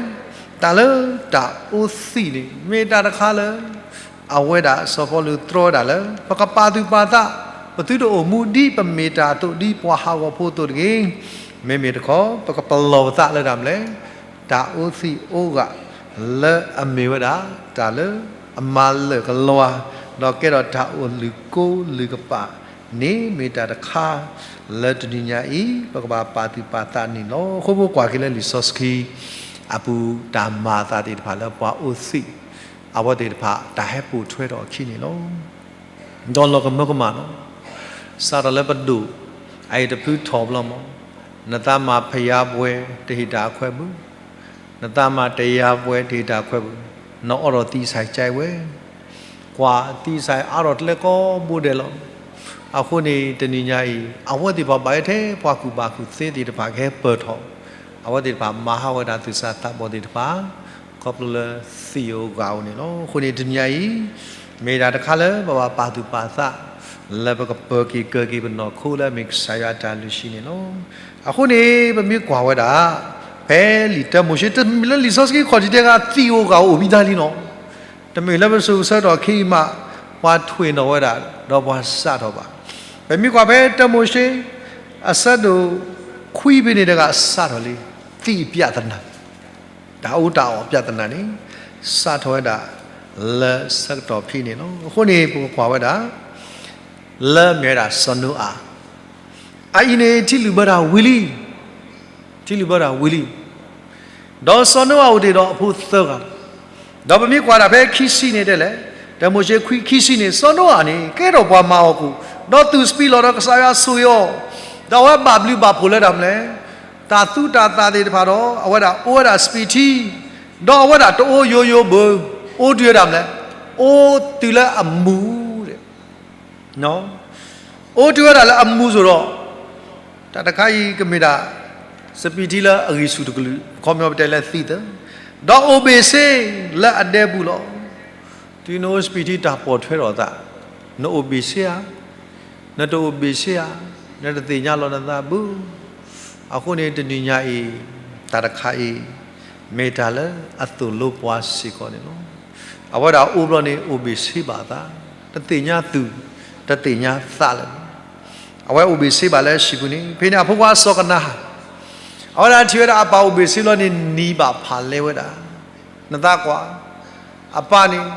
တၢ်လၢတၢ်အိၣ်သံးန့ၣ် မ့ၢ်တၢ်တခါလၢ အဝဲဒၣ်စီၤပီလူးတြီဝဲဒၣ်လၢ ပကပာ်သူၣ်ပာ်သး, ပသုတအိၣ်မူဒ်ပမ့ၢ်တၢ်အသိး ဒ်ပှၤဟးဂီၤဖိအသိးတဂ့ၤ. မ့မ့ၢ်တခီ ပကပလီၢ်ပသးလၢတၢ်မနုၤလဲၣ်, တၢ်အိၣ်သံးအိၣ်ဂၢၢ် လၢအမ့ၢ်ဝဲဒၣ် တၢ်လၢအမၤလၢာ်ကလီၤ, ဒီးကဲထီၣ်တၢ်အိၣ်လုၢ်ကိလုၢ်ကပာ်န့ၣ် မ့ၢ်တၢ်တခါ လၢတနံၤညါအံၤ ပကဘၣ်ပာ်သူၣ်ပာ်သးန့ၣ်လီၤ. အဃိပကွၢ်က့ၤလၢလံာ်စီဆှံအပူၤ တၢ်မၤအသးသ့ၣ်တဖၣ်လၢပှၤအိၣ်သံး အဝဲသ့ၣ်တဖၣ် တၢ်ဟဲပိာ်ထွဲထီၣ်အခံန့ၣ်လီၤ. ဒီးလီၤကမၢကမၣ်လီၤ. စးထီၣ်လၢပဒိၣ် အအံၤတဖုထီၣ်ဘျီမး, နသးမၤဖယါပှဲၤတဟ့ၣ်တၢ်ခွဲးဘၣ်, နသးမၤတယါပှဲၤတဟ့ၣ်တၢ်ခွဲးဘၣ်, နအိးထီၣ်သံစဲးကဲဝဲ, ကွၢ်သံစဲးအါထီၣ်တလဲကီဘိဒဲးလီၤ. အဃိန့ၣ် တနံၤညါအံၤ အဝဲသ့ၣ်တဖၣ်ဘၣ်ယဲထဲပှၤကူၣ်ဘၣ်ကူၣ်သ့သ့ၣ်တဖၣ်ကဟဲပၢၢ်ထီၣ်, အဝဲသ့ၣ်တဖၣ်မၤဟးဝဲဒၣ်သူၣ်စၢ်သးဘီၣ်သ့ၣ်တဖၣ် ခီဖျိလၢသံးဧိၤဂာ်ဧိၤန့ၣ်လီၤ. အဃိန့ၣ် တနံၤညါအံၤ မ့ၢ်ဒၣ်တခါလၢပဘၣ်ပာ်သူၣ်ပာ်သး လၢပကပၢၤက့ၤကၢၤက့ၤပနီၢ်ခိလၢအမ့ၢ်ကစၢ်ယွၤအတၢ်လုၢ်ဟံၣ်န့ၣ်လီၤ. အဃိန့ၣ် ပမ့ၢ်ကွၢ်ဝဲဒၣ် ဖဲလံာ်တၢမိၤၡ့ တမ့ၢ်လၢလံာ်စီဆှံခီၣ်ထံးတဲဂၤ သံးဧိၤဂာ်ဧိၤအိၣ်မံၤဒၣ်လံနီၤ. တမ့ၢ်လၢပစိၤပဆၢကတီၢ်ခဲအံၤမး ပှၤထွဲးနီၣ်ဝဲဒၣ် ဒီးပှၤစးထီၣ်ဘၣ်. ပမ့ၢ်ကွၢ်ဖဲတၢမိၤၡ့ အဆၢဒိၣ်ခွံဖဲန့ၣ်တဂၤစးထီၣ်လံ သံးပြဿနာ တၢ်အူတၢ်အီၣ်ပြဿနာန့ၣ် စးထီၣ်ဝဲဒၣ် လၢဆၢကတီၢ်ဖဲန့ၣ်လီၤ. အဃိန့ၣ် ပကကွၢ်ဝဲဒၣ် လၢမ့ၢ်ဝဲဒၣ်စီၤနိအၤ အအံၤန့ၣ် ထံလုၢ်ဘၢတၢ်ဝံၤလံ, ထံလုၢ်ဘၢတၢ်ဝံၤလံ. ဒီးစီၤနိအၤအိၣ်တ့ၢ်ဒီးအဖိသၢဂၤ, ဒီးပမ့ၢ်ကွၢ်ဒၣ်ဖဲခံဆံန့ၣ်တဲလဲၣ်, တၢမိၤၡ့ခွံခံဆံန့ၣ် စီၤနိအၤန့ၣ် ကဲထီၣ်ပှၤမၤအီၣ်ကိၣ်, ဒီးသူၣ်စပံးလီၢ်ဒီးကစၢ်ယွၤဆိၣ်ဂ့ၤအီၤ, ဒီးအဝဲဘၣ်ဘျုးဘၣ်ဖှိၣ်လၢတၢ်မနုၤလဲၣ်, တၢ်သူတၢ်သၣ်သ့ၣ်တဖၣ်ဒီး အဝဲဒၣ်အိၣ်ဝဲဒၣ်စပံးထံ, ဒီးအဝဲဒၣ်တအိၣ်ယိယိဘၣ်, အိၣ်တုၤဝဲဒၣ်မနုၤလဲၣ်, အိၣ်တုၤလၢအမူၤ အိၣ်တုၤဝဲဒၣ်လၢအမူၤစိၤဒီး, တၢ်တခါအံၤကမ့ၢ်ဒၣ် စပံးထံလၢအဂံၢ်ဆူၣ်တကလုာ်, ခီပညီပတဲလၢသံးသၢ, ဒီးအိၣ်ဘ့ၣ်ဆ့လၢအဒဲပူၤလီၤ. တုၤနအိၣ်စပံးထံတၢ်ပိာ်ထွဲထီၣ်အသး, နအိၣ်ဘ့ၣ်ဆ့ဧါ, နတအိၣ်ဘ့ၣ်ဆ့ဧါ, နတသ့ၣ်ညါလီၤနသးဘၣ်. အဃိန့ၣ်တနံၤညါအံၤ, တၢ်တခါအံၤ, မ့ၢ်တၢ်လၢအသိၣ်လိပှၤစ့ၢ်ကီးန့ၣ်လီၤ. အဝဲဒၣ်အိၣ်ဘျီန့ၣ် အိၣ်ဘ့ၣ်ဆ့ဘၣ်အသး, တသ့ၣ်ညါသူၣ်, တသ့ၣ်ညါသးလၢၤဘၣ်. အဝဲအိၣ်ဘ့ၣ်ဆ့ဘၣ်လၢဟံၣ်ပူၤန့ၣ်, ဖဲန့ၣ်အဖိခွါစီၤကနၤဧၣ်, အဝဲဒၣ်ထံၣ်ဝဲဒၣ်အပၢ်အိၣ်ဘ့ၣ်ဆ့ဘျီန့ၣ် နံၤဘၣ်ဖးလဲဝဲဒၣ်, နသးကွၢ်, အပၢ်န့ၣ်,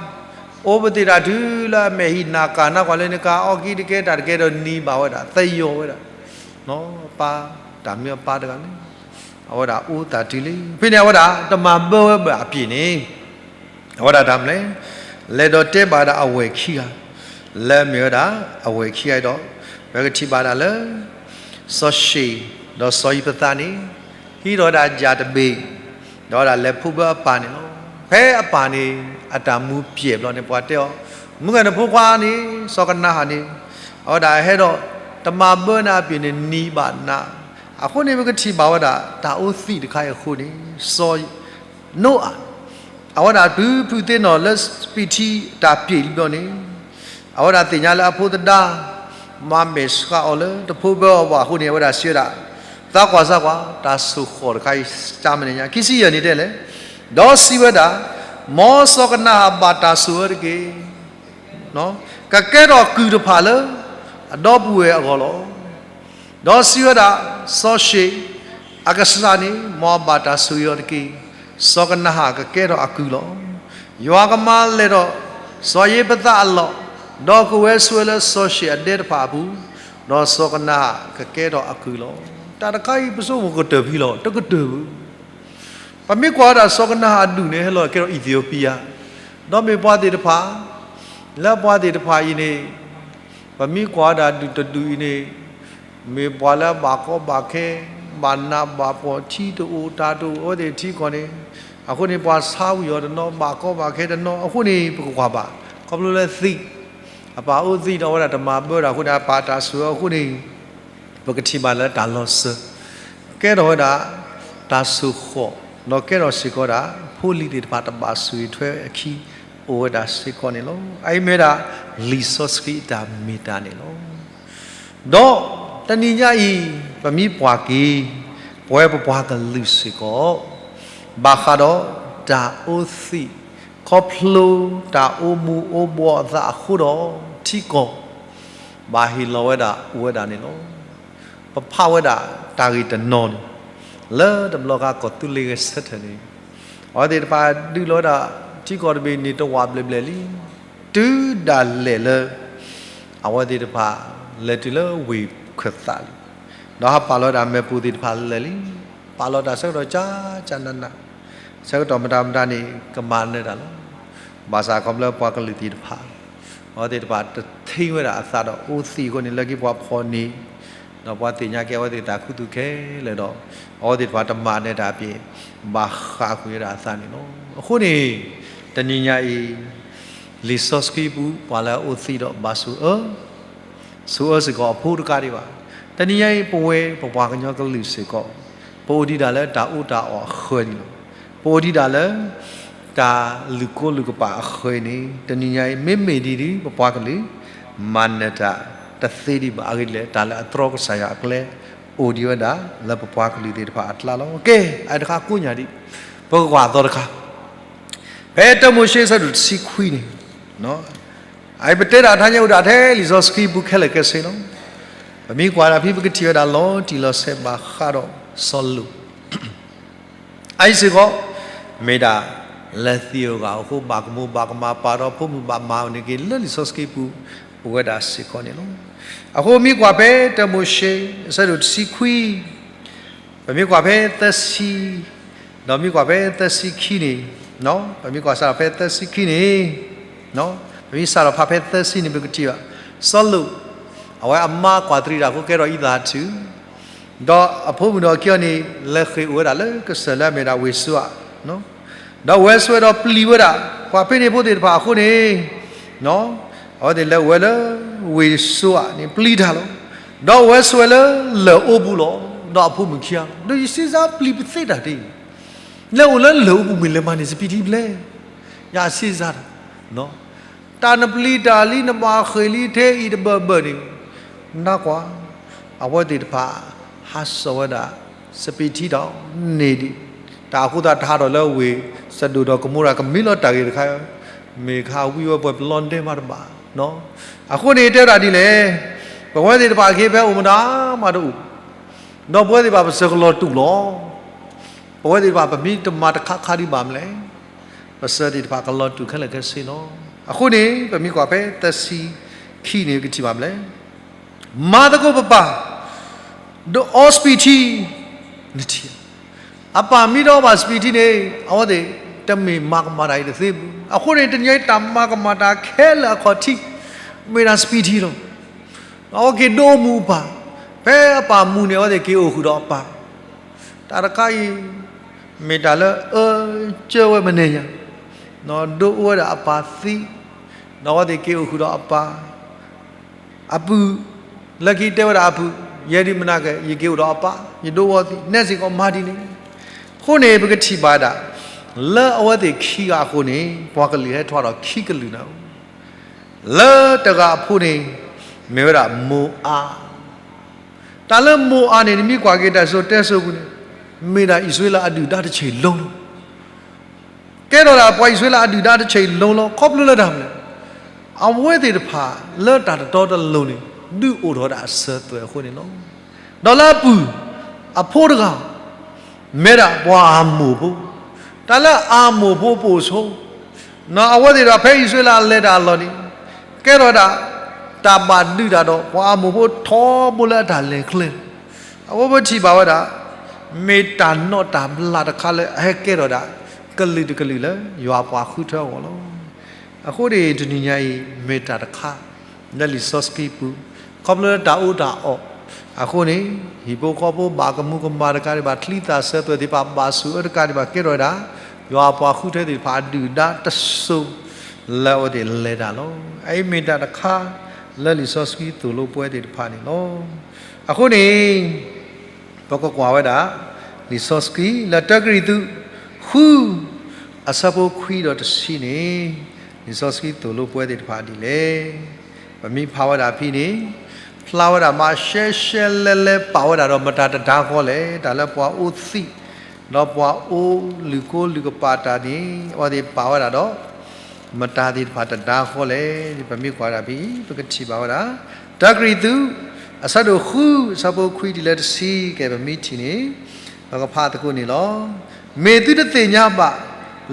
အိၣ်ပသ့ၣ်တၢ်တုၤလၢအမဲာ်ဟံၣ်နၢ်ကၢ်နၢ်ကွၢ်လၢနကါ အီၣ်က့တကဲတၢ်တကဲဒီးနံၤဘၣ်ဝဲဒၣ် သယီၤဝဲဒၣ်, အပၢ်, တၢ်မ့ၢ်အပၢ်တဂၤန့ၣ်, အဝဲဒၣ်အိၣ်သးတုၤလံ, ဖဲန့ၣ်အဝဲဒၣ်တမၤဘၢဝဲဘၣ်အပျ့ၤန့ၣ် အဝဲဒၣ်တၢ်မနုၤလဲၣ်, လဲၤဒီးတဲဘၣ်ဝဲဒၣ်အဝဲၢ်ခံဂၤ, လၢအမ့ၢ်ဝဲဒၣ်အဝဲၢ်ခံဂၤအံၤဒီး, ပကထံၣ်ဘၣ်ဒၣ်လၢ စီၤၡ့ၣ်, ဒီးစီၤယံးဖသးန့ၣ်, ဟံးထီၣ်ဝဲဒၣ်ယၣ်တဘ့ၣ်, ဒီးဝဲဒၣ်လဲၤဖှိၣ်ဘၢအပၢ်န့ၣ်လီၤ. ဖဲအပၢ်န့ၣ် အတၢ်မူပျဲၢ်ဘျီန့ၣ် ပှၤတဲအီၤ, မုၢ်ဂၤနဖိခွါန့ၣ် စီၤကနၤဧၣ်န့ၣ်, အဝဲဒၣ်ဟဲဒီးတမၤဘၢနၤအပျ့ၤန့ၣ် နံၤဘၣ်နၤ, အဃိန့ၣ် ပကထံၣ်ဘၣ်ဝဲဒၣ် တၢ်အိၣ်သံးတခါအံၤအဃိန့ၣ်, စီၤ နိအၤ, အဝဲဒၣ်တုၤဖုးသ့ၣ်နီၣ်လၢစပံးထံတၢ်ပျ့ၤလံဘျီန့ၣ်, အဝဲဒၣ်သ့ၣ်ညါလၢအဖိသဒါ, မၤမဲာ်ဆှးအီၤလၢတဖိဘၢအီၤဘၣ်အဃိန့ၣ် အဝဲဒၣ်စံးဝဲဒၣ်, သးကွၢ်သးကွၢ်, တၢ်ဆိၣ်ဃီၣ်တခါအံၤ စံးမနုၤညါ, ခံဆံယဲၢ်န့ၣ်တဲလဲၣ်, ဒီးစံးဝဲဒၣ်, မ်စီၤကနၤဧၣ်ဘၣ်တၢ်ဆိၣ်အၢတက့ၢ် ကကဲထီၣ်ကုၢ်တဖၣ်လၢ အဒီပုၢ်ဝဲၢ်အဂီၢ်လီၤ. ဒီးစံးဝဲဒၣ်, စီၤၡ့ၣ်အကစၢ်န့ၣ် မ်အဘၣ်တၢ်ဆိၣ်ဂ့ၤအီၤတက့ၢ်. စီၤကနၤဧၣ်ကကဲထီၣ်အကုၢ်လီၤ. ယွၤကမၤလဲၢ်ထီၣ်စီၤယ့းဖသးအလီၢ်, ဒီးကဝဲဆိဝဲလၢစီၤၡ့ၣ်အဒဲတဖၣ်အပူၤ, ဒီးစီၤကနၤဧၣ်ကကဲထီၣ်အကုၢ်လီၤ. တၢ်တခါအံၤ ပဆိကမိၣ်ကတၢၢ်ဖဲလီၤ, တကတၢၢ်ဘၣ်. ပမ့ၢ်ကွၢ်ဝဲဒၣ်စီၤကနၤဧၣ်အဒူၣ်န့ၣ် ဟဲလီၤကဲထီၣ်အံၣ်သံယိၤပံယၤ, ဒီးမ့ၢ်ပှၤသ့ၣ်တဖၣ်, လၢပှၤသ့ၣ်တဖၣ်အံၤန့ၣ်, ပမ့ၢ်ကွၢ်ဝဲဒၣ်ဒူၣ်တဒူၣ်အံၤန့ၣ်, မ့ၢ်ပှၤလၢအဘၣ်ကီဘၣ်ခဲ, ဘၣ်နးဘၣ်ဖှီၣ်, ထံတအိၣ်တၢ်တအိၣ်, အဝဲသ့ၣ်ထံကီၢ်န့ၣ်, အဃိန့ၣ် ပှၤဆါဝံၤအီၤတနီၤ, ဘၣ်ကီဘၣ်ခဲတနီၤ, အဃိန့ၣ် ပကကွၢ်ဘၣ်, ခီဖျိလၢသံး, အပၢ်အိၣ်သံးဒီး အဝဲဒၣ်တမၤဘၢတၢ်အဃိန့ၣ် အပၢ်တၢ်ဆိၣ်အၢအဃိန့ၣ်, ပကထံၣ်ဘၣ်လၢတၢ်လီၤစၢၤ, ကဲထီၣ်ဝဲဒၣ်တၢ်ဆိၣ်ဃီၣ်, ဒီးကဲထီၣ်စ့ၢ်ကီးဒၣ် ဖိလံၤသ့ၣ်တဖၣ်တဘၣ်ဆိၣ်ဂ့ၤထွဲအခံ အိၣ်ဝဲဒၣ်စ့ၢ်ကီးန့ၣ်လီၤ. အအံၤမ့ၢ်ဝဲဒၣ် လံာ်စီဆှံအတၢ်မ့ၢ်တၢ်န့ၣ်လီၤ. ဒီးတနံၤညါအံၤ ပမ့ၢ်ကွၢ်က့ၤ ပဝဲပပှၤကလုာ်စ့ၢ်ကီး, ဘၣ်ဃးဒီးတၢ်အိၣ်သံး, ခီဖျိတၢ်အိၣ်မူအိၣ်ဘှီၣ်အသးအဃိဒီး ထံကီၢ် ဘၣ်ဟ့ၣ်လီၤဝဲဒၣ်အိၣ်ဝဲဒၣ်န့ၣ်လီၤ. ပဖးဝဲဒၣ်တၢ်ဂ့ၢ်တနီၤန့ၣ်, လၢတဘျီခါကီၢ်သူလ့ၤဂဲၤဆၢထၢၣ်န့ၣ်, အဝဲသ့ၣ်တဖၣ်ဒုးလီၤဝဲဒၣ် ထံကီၢ်တဘ့ၣ်န့ၣ် တဝာ်ဘျဲၣ်ဘျဲၣ်လံ, တုၤဒၣ်လဲာ်လၢ အဝဲသ့ၣ်တဖၣ် လဲၤတုၤလၢဝ့ၢ်ခၢၣ်သးလံ, ဒီးဟးပာ်လီၤဝဲဒၣ်မ့ၣ်ပိၢ်သ့ၣ်တဖၣ်လၢာ်လံ, ပာ်လီၤတၢ်ဆၢကတီၢ်ကၠးကၠးနးနး, ဆၢကတီၢ်မတၤမတၤန့ၣ် ကမၤနၢၤတၢ်လီၤ. ဘၣ်ဆၣ်ခီဖျိပှၤကလုာ်သ့ၣ်တဖၣ်, အဝဲသ့ၣ်တဖၣ်တထံၣ်ဝဲဒၣ်အသးဒီးအိၣ်သံးအဃိန့ၣ် လၢခံပှၤဖီၣ်န့ၢ်, ဒီးပှၤသ့ၣ်ညါက့ၤအဝဲသ့ၣ်သးခူသူၣ်ခဲလၢာ်ဒီး, အဝဲသ့ၣ်တဖၣ်တမၤနၢၤတၢ်အပြင် ဘၣ်ဃၣ်ကွံာ်ဝဲဒၣ်အသးန့ၣ်လီၤ. အဃိန့ၣ် တနံၤညါအံၤ လံာ်စီဆှံပူၤ ပှၤလၢအအိၣ်သံးဒီးဘၣ်ဆိၣ်အၢ, ဆိၣ်အၢစ့ၢ်ကီးအဖိတကးဒံးဘၣ်. တနံၤညါအံၤ ပဝဲပပှၤကညီကလုာ်စ့ၢ်ကီး, ပအိၣ်ဒံးဒၣ်လၢတၢ်အီၣ်တၢ်အီအဃၢၤန့ၣ်လီၤ. ပအိၣ်ဒံးဒၣ်လၢ တၢ်လုၢ်ကိးလုၢ်ကပာ်အဃၢၤအံၤန့ၣ် တနံၤညါအံၤ မ့မ့ၢ်ဒ်ဒ် ပပှၤကလုာ် မၤနၢၤတၢ်တသ့ဒံးဘၣ်. အဂ့ၢ်ဒ်လဲၣ်, တၢ်လၢအတြီကစၢ်ယွၤအကျဲ အိၣ်ဒံးဝဲဒၣ် လၢပပှၤကလုာ်သ့ၣ်တဖၣ်အကျါလီၤ. ကဲ, အတခါကိးညါဒံး, ပကကွၢ်အသီတခါ, ဖဲတၢမိၤၡ့အဆၢဒိၣ်တဆံခွံန့ၣ်, အအံၤပတဲဒၣ်ထါညါအိၣ်ဒၣ်ထဲ လံာ်စီဆှံပူၤခဲလၢာ်ခဲဆ့လီၤ. ပမ့ၢ်ကွၢ်ဒၣ်ဖဲပကထံၣ်ဝဲဒၣ်လီၤတံၢ်လီၤဆဲးဘၣ်ဃးဒီးစီၤလိာ် အအံၤစ့ၢ်ကီး မ့ၢ်ဒၣ် လၢသံးအဂၤအဃိ ဘၣ်ကမူဘၣ်ကမၣ်ပာ်ဒီးဖိမုၣ်ဘၣ်မၤအီၤန့ၣ်က့ၤ လၢလံာ်စီဆှံပူၤ အိၣ်ဝဲဒၣ်စ့ၢ်ကီးန့ၣ်လီၤ. အဃိမ့ၢ်ကွၢ်ဖဲတၢမိၤၡ့ အဆၢဒိၣ်တဆံခွံ, ပမ့ၢ်ကွၢ်ဖဲသၢဆံ, ဒီးမ့ၢ်ကွၢ်ဖဲသၢဆံခံန့ၣ်, ပမ့ၢ်ကွၢ်စးထီၣ်ဖဲသၢဆံခံန့ၣ်, ပမ့ၢ်စးထီၣ်ဖးဖဲသၢဆံန့ၣ် ပကထံၣ်ဘၣ်, စီၤလိာ် အဝဲအမါကွၢ်တရံးတၢ်အဃိ ကဲထီၣ်အံသၣ်ထု ဒီးအဖိမုၣ်ဒီးအခံအီၤန့ၣ် လဲၤဃ့ၢ်အိၣ်ဝဲဒၣ်လၢကစၢၢ်လၢအမ့ၢ်ဒၣ်ဝ့ၢ်စိအၤ, ဒီးဝဲၤစွဲဒီးပျံၤဝဲဒၣ်, ကွၢ်ဖဲန့ၣ်ဖိသ့ၣ်တဖၣ်အဃိန့ၣ်, အဝဲသ့ၣ်လဲၤအိၣ်ဝဲလၢဝ့ၢ်စိအၤန့ၣ်ပျံၤတၢ်လီၤ. ဒီးဝဲၤစွဲလၢလၢၢ်အိပူၤလီၤ. ဒီးအဖိမုၣ်ခံဂၤလီၤ. ဒီးယစံးစၢ်ပျံၤပသ့တၢ်ဒ်အံၤ, လဲၤအိၣ်လၢလၢၢ်အိပူၤမ့ၢ်လဲၤမၤန့ၢ်စပံးထံဘျဲၣ်, ယစံးစၢ်တၢ် တၢ်နပျံၤတၢ်လံနဘၣ်ဃ့ၢ်လံထဲအံၤတဘၢၣ်ဘၢၣ်န့ၣ်, နကွၢ်, အဝဲသ့ၣ်တဖၣ် ဟးစိာ်ဝဲဒၣ် စပံးထံဒီးန့ၣ်ဒံး, တၢ်အဃိသတးတဟးထီၣ်လၢဝ့ၢ်စဒိၣ်ဒီးကမိရၤကမံၤလီၤတၢ်ဂ့ၢ်တခါ, မ့ၢ်ခါဝံဝဲပှဲၤပလီၢ်ဒဲမးတဘၣ်. အဃိန့ၣ်တဲဝဲဒၣ်ဒ်လဲၣ်, ပဝဲသ့ၣ်တဖၣ်အခ့အပှဲၤအိၣ်မတၤမးတအိၣ်, ဒီးပဝဲသ့ၣ်တဖၣ်ပစၢၤကလီၤတူာ်လီၤ. ပဝဲသ့ၣ်တဖၣ်ပမ့ၢ်တမၤတခါခါဒံးဘၣ်မလဲၣ်, ပစၢၤသ့ၣ်တဖၣ်ကလီၤတူာ်ခဲလၢာ်ခဲဆ့လီၤ. အဃိန့ၣ် ပမ့ၢ်ကွၢ်ဖဲသၢဆံခံန့ၣ် ပကထံၣ်ဘၣ်မလဲၣ်, မၤသကိးပပၢ် ဒီးအီစပံးထံ, နထံၣ်, အပၢ်မ့ၢ်တအီဘၣ်စပံးထံန့ၣ် အဝဲသ့ၣ်တမ့ၢ်မၤကမၣ်တၢ်အံၤတသ့ဘၣ်. အဃိန့ၣ် တနံၤအံၤတၢ်မၤကမၣ်တၢ်ခဲလၢာ်အခီၣ်ထံး မ့ၢ်ဒၣ်စပံးထံလီၤ. အဝဲက့ၤဒိးမူအပၢ်, ဖဲအပၢ်မူန့ၣ် အဝဲသ့ၣ်က့ၤအိၣ်ဃုာ်ဒီးအပၢ်, တၢ်တခါအံၤ မ့ၢ်တၢ်လၢအအၢကၢဝဲမနုၤညါ, ဒိးအိၣ်ဝဲဒၣ်အပၢ်သံ, ဒီးအဝဲသ့ၣ်က့ၤအိၣ်ဃုာ်ဒီးအပၢ် အပုၢ်, လၢခံတဲဝဲဒၣ်အပုၢ်, ယဲဒ်မနၤက့ၤ ယက့ၤအိၣ်ဒီးအပၢ်, ယဒိးဝဲသံ, နဲစ့ၢ်ကီးမၤဒ်န့ၣ်. အဃိန့ၣ် ပကထံၣ်ဘၣ်ဒၣ် လၢအဝဲသ့ၣ်ခံဂၤအဃိန့ၣ် ပှၤကလုာ်ဟဲထီၣ်ဒီးခံကလုာ်န့ၣ်, လၢတဂၤအဖိန့ၣ် မ့ၢ်ဝဲဒၣ်မိၤအၤ တၢ်လၢမိၤအၤန့ၣ် နမ့ၢ်ကွၢ်က့ၤတၢ်စံၣ်စိၤတဲစိၤပူၤန့ၣ် မ့ၢ်ဒၣ်အံၣ်စရ့လးအဒုၣ်ဒါတဆံးလိၤလီၤ. ကဲထီၣ်ဒၣ်ပှၤအံၣ်စရ့လးအဒုၣ်ဒါတဆံးလိၤလီၤ. ခီဖျိလၢတၢ်မနုၤလဲၣ်, အဝဲသ့ၣ်တဖၣ်လၢတၢ်တတီတလိၤန့ၣ် ဒုးအိၣ်ထီၣ်ဝဲဒၣ်အစၢၤသွဲၣ်အဃိန့ၣ်လီၤ. ဒီးလၢအပူၤ အဖိတဂၤ မ့ၢ်ဒၣ်ပှၤအမိၣ်ဖိ, တၢ်လၢအမိၣ်ဖိပိာ်ဆိ အဝဲသ့ၣ်ဒီးဖဲအံၣ်စရ့လးအလဲၤတၢ်အလီၢ်န့ၣ် ကဲထီၣ်ဝဲဒၣ် တၢ်ဘၣ်ဒုးတၢ်ဒီး ပှၤအမိၣ်ဖိထီဘိလၢအတၢ်လဲၤကျဲ, အဝဲပထံၣ်ဘၣ်ဝဲဒၣ် မ့ၢ်တၢ်နီၣ်တၢ်ဘျၣ်တခါလၢအဟဲကဲထီၣ်ဒၣ် ကလုာ်တကလုာ်လၢ ယွၤအပှၤဃုထၢအဂီၢ်လီၤ. အဃိန့ၣ် တနံၤညါအံၤ မ့ၢ်တၢ်တခါ လၢလံာ်စီဆှံပူၤ ခီဖျိလၢတၢ်အီၣ်တၢ်အီအဃိန့ၣ် ဟံၣ်ဖိဃီဖိဘၣ်ကမူၤကမၣ်တကးဒံးဘၣ် ချံသၣ်စၢၤသွဲၣ်သ့ၣ်တဖၣ် ဘၣ်ဆိၣ်အၢတကးဒံးဘၣ် ကဲထီၣ်ဝဲဒၣ် ယွၤအပှၤဃုထၢသ့ၣ်တဖၣ်အဒုၣ်အဒါတစိၤ လၢအဝဲသ့ၣ်လဲၤတၢ်လီၤ. အအံၤမ့ၢ်တၢ်တခါ လၢလံာ်စီဆှံသိၣ်လိပှၤသ့ၣ်တဖၣ်န့ၣ်လီၤ. အဃိန့ၣ် ပကကွၢ်ဝဲဒၣ် လံာ်စီဆှံလၢတၢကရံၣ်သူး ဃု အဆၢဖိခွံဒီးတဆံန့ၣ် လံာ်စီဆှံသိၣ်လိပှၤသ့ၣ်တဖၣ်ဒ်လဲၣ်. ပမ့ၢ်ဖးဝဲဒၣ်ဖဲန့ၣ် ဖျါဝဲဒၣ်မးရှဲရှဲလဲလဲ ပာ်ဝဲဒၣ်ဒီးမတၤတဒါဃီလဲၣ်, တၢ်လၢပှၤအိၣ်သံး ဒီးပှၤအိၣ်လုၢ်ကိလုၢ်ကပာ်တၢ်န့ၣ် အဝဲသ့ၣ်ပာ်ဝဲဒၣ်ဒီး မတၤသ့ၣ်တဖၣ်တဒါဃီလဲၣ်. ပမ့ၢ်ကွၢ်ဒၣ်ဖဲအံၤ ပကထံၣ်ဘၣ်ဝဲဒၣ် တၢကရံၣ်သူး အဆၢဒိၣ်ဃု အဆၢဖိခွံတုၤလၢတဆံ ကဲ ပမ့ၢ်ထံၣ်န့ၣ် ပကဖးသကိးန့ၣ်လီၤ. မ့ၢ်သုတသ့ၣ်ညါဘၣ်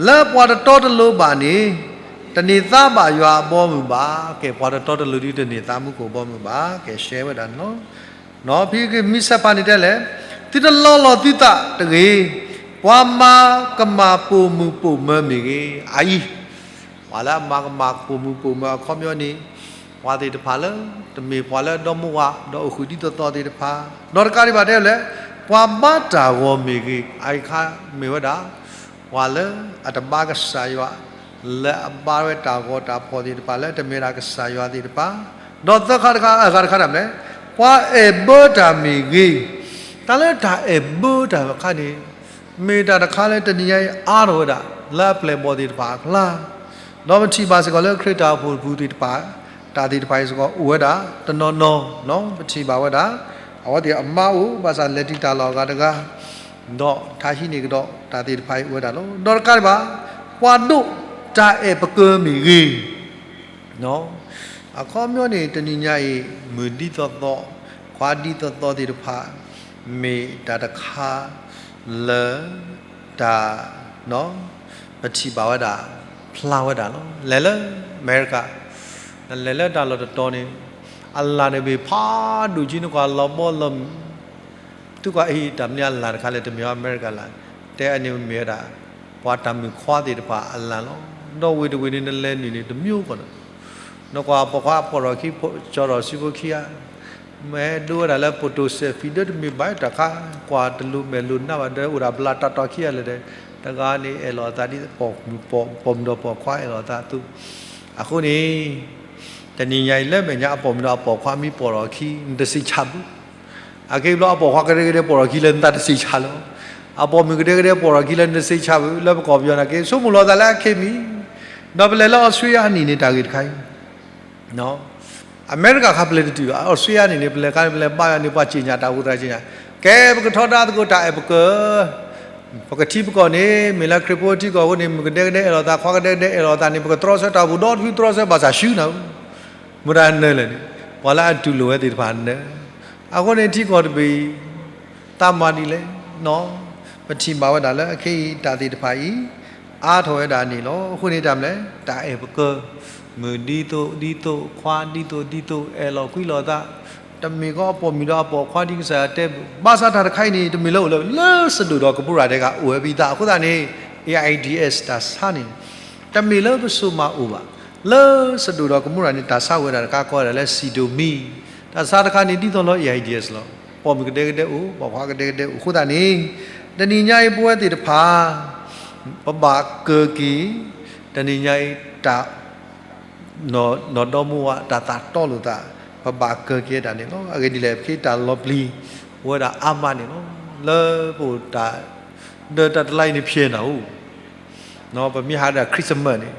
လၢပှၤတတီတလိၤဘၣ်န့ၣ် တန့ၢ်သါဘၣ်ယွၤအဘီအမုၢ်ဘၣ်. ကဲ ပှၤတတီတလိၤဒုတန့ၢ်သါမူခိၣ်ဘီမုၢ်ဘၣ်. ကဲ ရှဲဝဲဒၣ်န့ၣ်လီၤ. ဖဲကမံၤဆဲးဖးန့ၣ်တဲလဲၣ်, သုတလီလီၤသုသးတဂ့ၤ, ပှၤမၤကမၣ်ပိာ်မုၣ်ပိာ်မၢၤမ့ၢ်ဂ့ၤ, အအံၤ ပှၤလၢအမၤကမၣ်ပိာ်မုၣ်ပိာ်မၢၤအခီပညီန့ၣ် ပှၤသ့ၣ်တဖၣ်လၢ တမ့ၢ်ပှၤလၢဒီမါဝၤ ဒီးအိၣ်ဃုာ်ဒ်သိးသိးသ့ၣ်တဖၣ်, ဒီးတကးဒံးဘၣ်တဲလဲၣ်, ပှၤဘါတၢ်ဂီၤမ့ၢ်ဂ့ၤ, အအံၤတခါမ့ၢ်ဝဲဒၣ် ပှၤလၢအတဘါကစၢ်ယွၤ, လၢအဘါဝဲတၢ်ဂီၤတၢ်ဖီၣ်သ့ၣ်တဖၣ် လၢတမ့ၢ်ဒၣ်ကစၢ်ယွၤသ့ၣ်တဖၣ်, ဒီးသၢခါတခါ အဂၤတခါတၢ်မနုၤလဲၣ်, ပှၤအဲၣ်ဘၢတၢ်မ့ၢ်ဂ့ၤ, တၢ်လၢတၢ်အဲၣ်ဘၢတၢ်အခါန့ၣ် မ့ၢ်တၢ်တခါလၢတနံၤညါအံၤအါထီၣ်ဝဲဒၣ် လၢအပျဲၢ်အဘီၣ်သ့ၣ်တဖၣ်အကျါ, ဒီးပထံၣ်ဘၣ်စ့ၢ်ကီးလၢခရံာ်တၢ်အိၣ်ဖှိၣ်တပူၤသ့ၣ်တဖၣ်, တၢ်သ့ၣ်တဖၣ်အံၤစ့ၢ်ကီးအိၣ်ဝဲဒၣ်တနီၤနီၤ, ပထံၣ်ဘၣ်ဝဲဒၣ် အဝဲသ့ၣ်အမါအိၣ် ဘၣ်ဆၣ်လဲၤတုၤတၢ်လီၢ်အဂၤတဂၤ, ဒီးထါဟံးန့ၢ်ကဒီးတၢ်သ့ၣ်တဖၣ်အံၤအိၣ်ဝဲဒၣ်လီၤ. ဒီးတကးဒံးဘၣ် ပှၤဒိးတၢ်အဲၣ်ပကၢၤမ့ၢ်ဂ့ၤ အခီပညီန့ၣ် တနံၤညါအံၤ မုၣ်ဒ်သိးသိး, ခွါဒ်သိးသိးသ့ၣ်တဖၣ် မ့ၢ်တၢ်တခါလၢ တၢ် ပထံၣ်ဘၣ်ဝဲဒၣ် ဖျါဝဲဒၣ်လီၤ. လဲၤလၢအမဲရကၤ, လဲၤလၢတၢ်လီၢ်တတီၤန့ၣ် အလၣ်န့ၣ်ဘၣ်ဖးဒိၣ်က့ နကွၢ်လီၤဘီလီၤမုၢ်, သုကွၢ်အံၤတၢ်မနုၤအလၣ်တခါလဲၣ်, တမ့ၢ်အမဲရကၤလၣ်, တဲအန့ၣ်မ့ၢ်ဝဲဒၣ် ပှၤတၢ်မုၣ်ခွါသ့ၣ်တဖၣ်အလၣ်လီၤ. ဒီးဝ့ၢ်တဝ့ၢ်န့ၣ် နလဲၤနုာ်န့ၣ် တမံၤကီးန့ၣ် နကွၢ်ပိာ်ခွါအပိာ်ထီၣ်ခံ ကၠီထီၣ်စုဖိခံဂၤ, မ့ၢ်ဒိဝဲဒၣ်လၢ photo selfie ဒီးတမ့ၢ်ဘၣ်တၢ်ခါ, ကွၢ်တလိၤမဲာ်လိၤနးဘၣ်ဒီး အိၣ်ဒၣ်ဘျးတၢ်တီၢ်ခံဂၤလၢာ်ဒီး တဂၤန့ၣ်အဲၣ်လီၤအသးဒ် ပိာ်မုၣ်ဒီးပိာ်ခွါအဲၣ်လီၤအသးအသိး, အဃိန့ၣ် တနံၤညါအံၤလၢမဲာ်ညါအပိာ်မုၣ်ဒီးအပိာ်ခွါမ့ၢ်ပိာ်ထီၣ်ခံ နတစံးဆၢဘၣ်. အခဲအံၤဘျီအပိာ်ခွါကဒဲကဒဲပိာ်ထီၣ်ခံလၢ နတၢ်တစံးဆၢလၢၤ, အပိာ်မုၣ်ကဒဲကဒဲပိာ်ထီၣ်ခံလၢ နတစံးဆၢဘၣ်, လၢပကီၢ်ပယီၤန့ၣ်က့ ဆိကမိၣ်လီၤသးလၢအခဲမံၤ, ဒီးပလဲၤလၢအီစထြ့လယါအနံၣ်န့ၣ် တၢ်ဂ့ၢ်တခါအံၤ အမဲရကၤခါပလဲၤတတုၤဘၣ်, အီစထြ့လယါန့ၣ်န့ၣ် ပလဲၤခါန့ၣ် ပလဲၤဘါယွၤန့ၣ် ပှၤစံၣ်ညါတၢ်အိၣ်သးစံၣ်ညါ, ကဲ ပကထီဒါသကိးတၢ်အဲၣ်ပကၢၤ, ပကထံပကီၢ်န့ၣ် မ့ၢ်လၢခရံာ်ဖိထံကီၢ်အဃိန့ၣ် မုၣ်ကဒဲကဒဲအဲၣ်လီၤသး ခွါကဒဲကဒဲအဲၣ်လီၤသးန့ၣ် ပကတြီဆၢတၢ်အိၣ်ဖှိၣ်ဒီတဖုတြီဆၢဘၣ်ဆၣ်ဆူနၤ, မတၤနၢၤလဲၣ်န့ၣ်, ပှၤလၢအတူၢ်လိာ်ဝဲသ့ၣ်တဖၣ်နၢၤ, အဃိန့ၣ်ထံကီၢ်တဘ့ၣ် သးမၤဒ်လဲၣ် ပထံၣ်ဘၣ်ဝဲဒၣ်လၢအခဲအံၤတၢ်သ့ၣ်တဖၣ်အံၤ အါထီၣ်ဝဲဒၣ်န့ၣ်လီၤ. အဃိန့ၣ်တၢ်မနုၤလဲၣ်, တၢ်အဲၣ်ပကၢၤ, မုၣ်ဒ်သိးဒ်သိး ခွါဒ်သိးဒ်သိး အဲၣ်လီၤကွံလီၤသး, တမ့ၢ်ကီအပိာ်မုၣ်ဒီးအပိာ်ခွါဒ်ကစၢ်ယွၤတဲ, ဘၣ်ဆၣ်တၢ်တခါအံၤန့ၣ် တမ့ၢ်လၢအိၣ်လၢ လၢစဒိၣ်ဒီးကဘူၣ်ရၤဒဲးကအိၣ်ဝဲဖဲသး, အဃိသတးန့ၣ် AIDS တၢ်ဆါန့ၣ် တမ့ၢ်လၢပစိၤမၤအိၣ်ဘၣ်, လၢစဒိၣ်ဒီးကဘူၣ်ရၤန့ၣ် တၢ်ဆါအိၣ်ဝဲဒၣ်တခါကိးဝဲဒၣ်လၢ sodomy, တၢ်ဆါတခါန့ၣ် ဒ်သိးလၢ AIDS လီၤ. ပိာ်မုၣ်ကဒဲကဒဲအိၣ်, ပိာ်ခွါကဒဲကဒဲအိၣ်, အဃိသတးန့ၣ် တနံၤညါအံၤပဝဲသ့ၣ်တဖၣ် ပဘၣ်ကၢၤက့ၤ တနံၤညါအံၤ တၢ် နီၢ်ဒီမါဝၤ တၢ်သးတီလိာ်သး, ပဘၣ်ကၢၤက့ၤတၢ်န့ၣ်လီၤ. အဂ့ၢ်ဒ်လဲၣ်, ပခ့တၢ်လီၤပျံၤဝဲဒၣ်အါမးန့ၣ်လီၤ. လၢပအိၣ်တၢ် ဒီးတၢ်တလါအံၤန့ၣ် ဖျဲးနၤအိၣ်, ပမ့ၢ်ဟးဒၣ် Christmas န့ၣ်,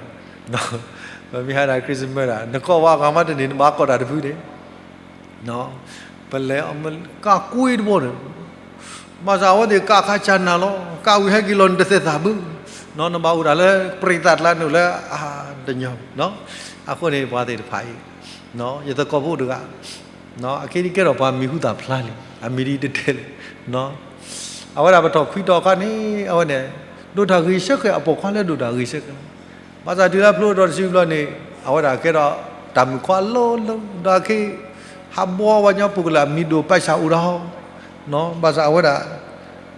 ပမ့ၢ်ဟးဒၣ် Christmas ဒၣ် နကိးဝဲအဂၤမးတန့ၢ် နဘၣ်ကိးတၢ်တဖုန့ၣ် ပလဲၤအီၤမ့ၢ်ကးကွံတဘိန့ၣ်, ဘၣ်ဆၣ်အဝဲသ့ၣ်ကးခါဆၢနၤလီၤ. ကးဝံၤဟဲက့ၤလီၤ နတသဲးသးဘၣ်, နဘၣ်အိၣ်ဒၣ်လၢပြံသးကျါန့ၣ်လၢအတညီ, အဃိန့ၣ် ပှၤသ့ၣ်တဖၣ်အံၤ, ယသကိးဖိတဂၤ အခဲအံၤကဲထီၣ်ပှၤမံၤဟူသၣ်ဖျါလံ, အမံၤဒ်တတဲလဲၣ်. အဝဲဒၣ်ပထီၣ်ခွံတီၤအခါန့ၣ် အဝဲန့ၣ် ဒိၣ်တၢ်ဂ့ၤဆၢဃဲၤ အပိာ်ခွါလၢဒိၣ်တၢ်ဂ့ၤဆၢဃဲၤလီၤ. ဘၣ်ဆၣ်တုၤလၢဖျိထီၣ်တစုဘျီန့ၣ် အဝဲဒၣ်ကဲထီၣ်တၢ်မုၣ်ခွါလီၤလၢ ဒီးခဲအံၤ ဟးဘှီဝဲညီ ပူၤကလၢအမံၤဒိၣ်ပၢ်ဆၣ်အိၣ်ဒီး ဘၣ်ဆၣ်အဝဲဒၣ်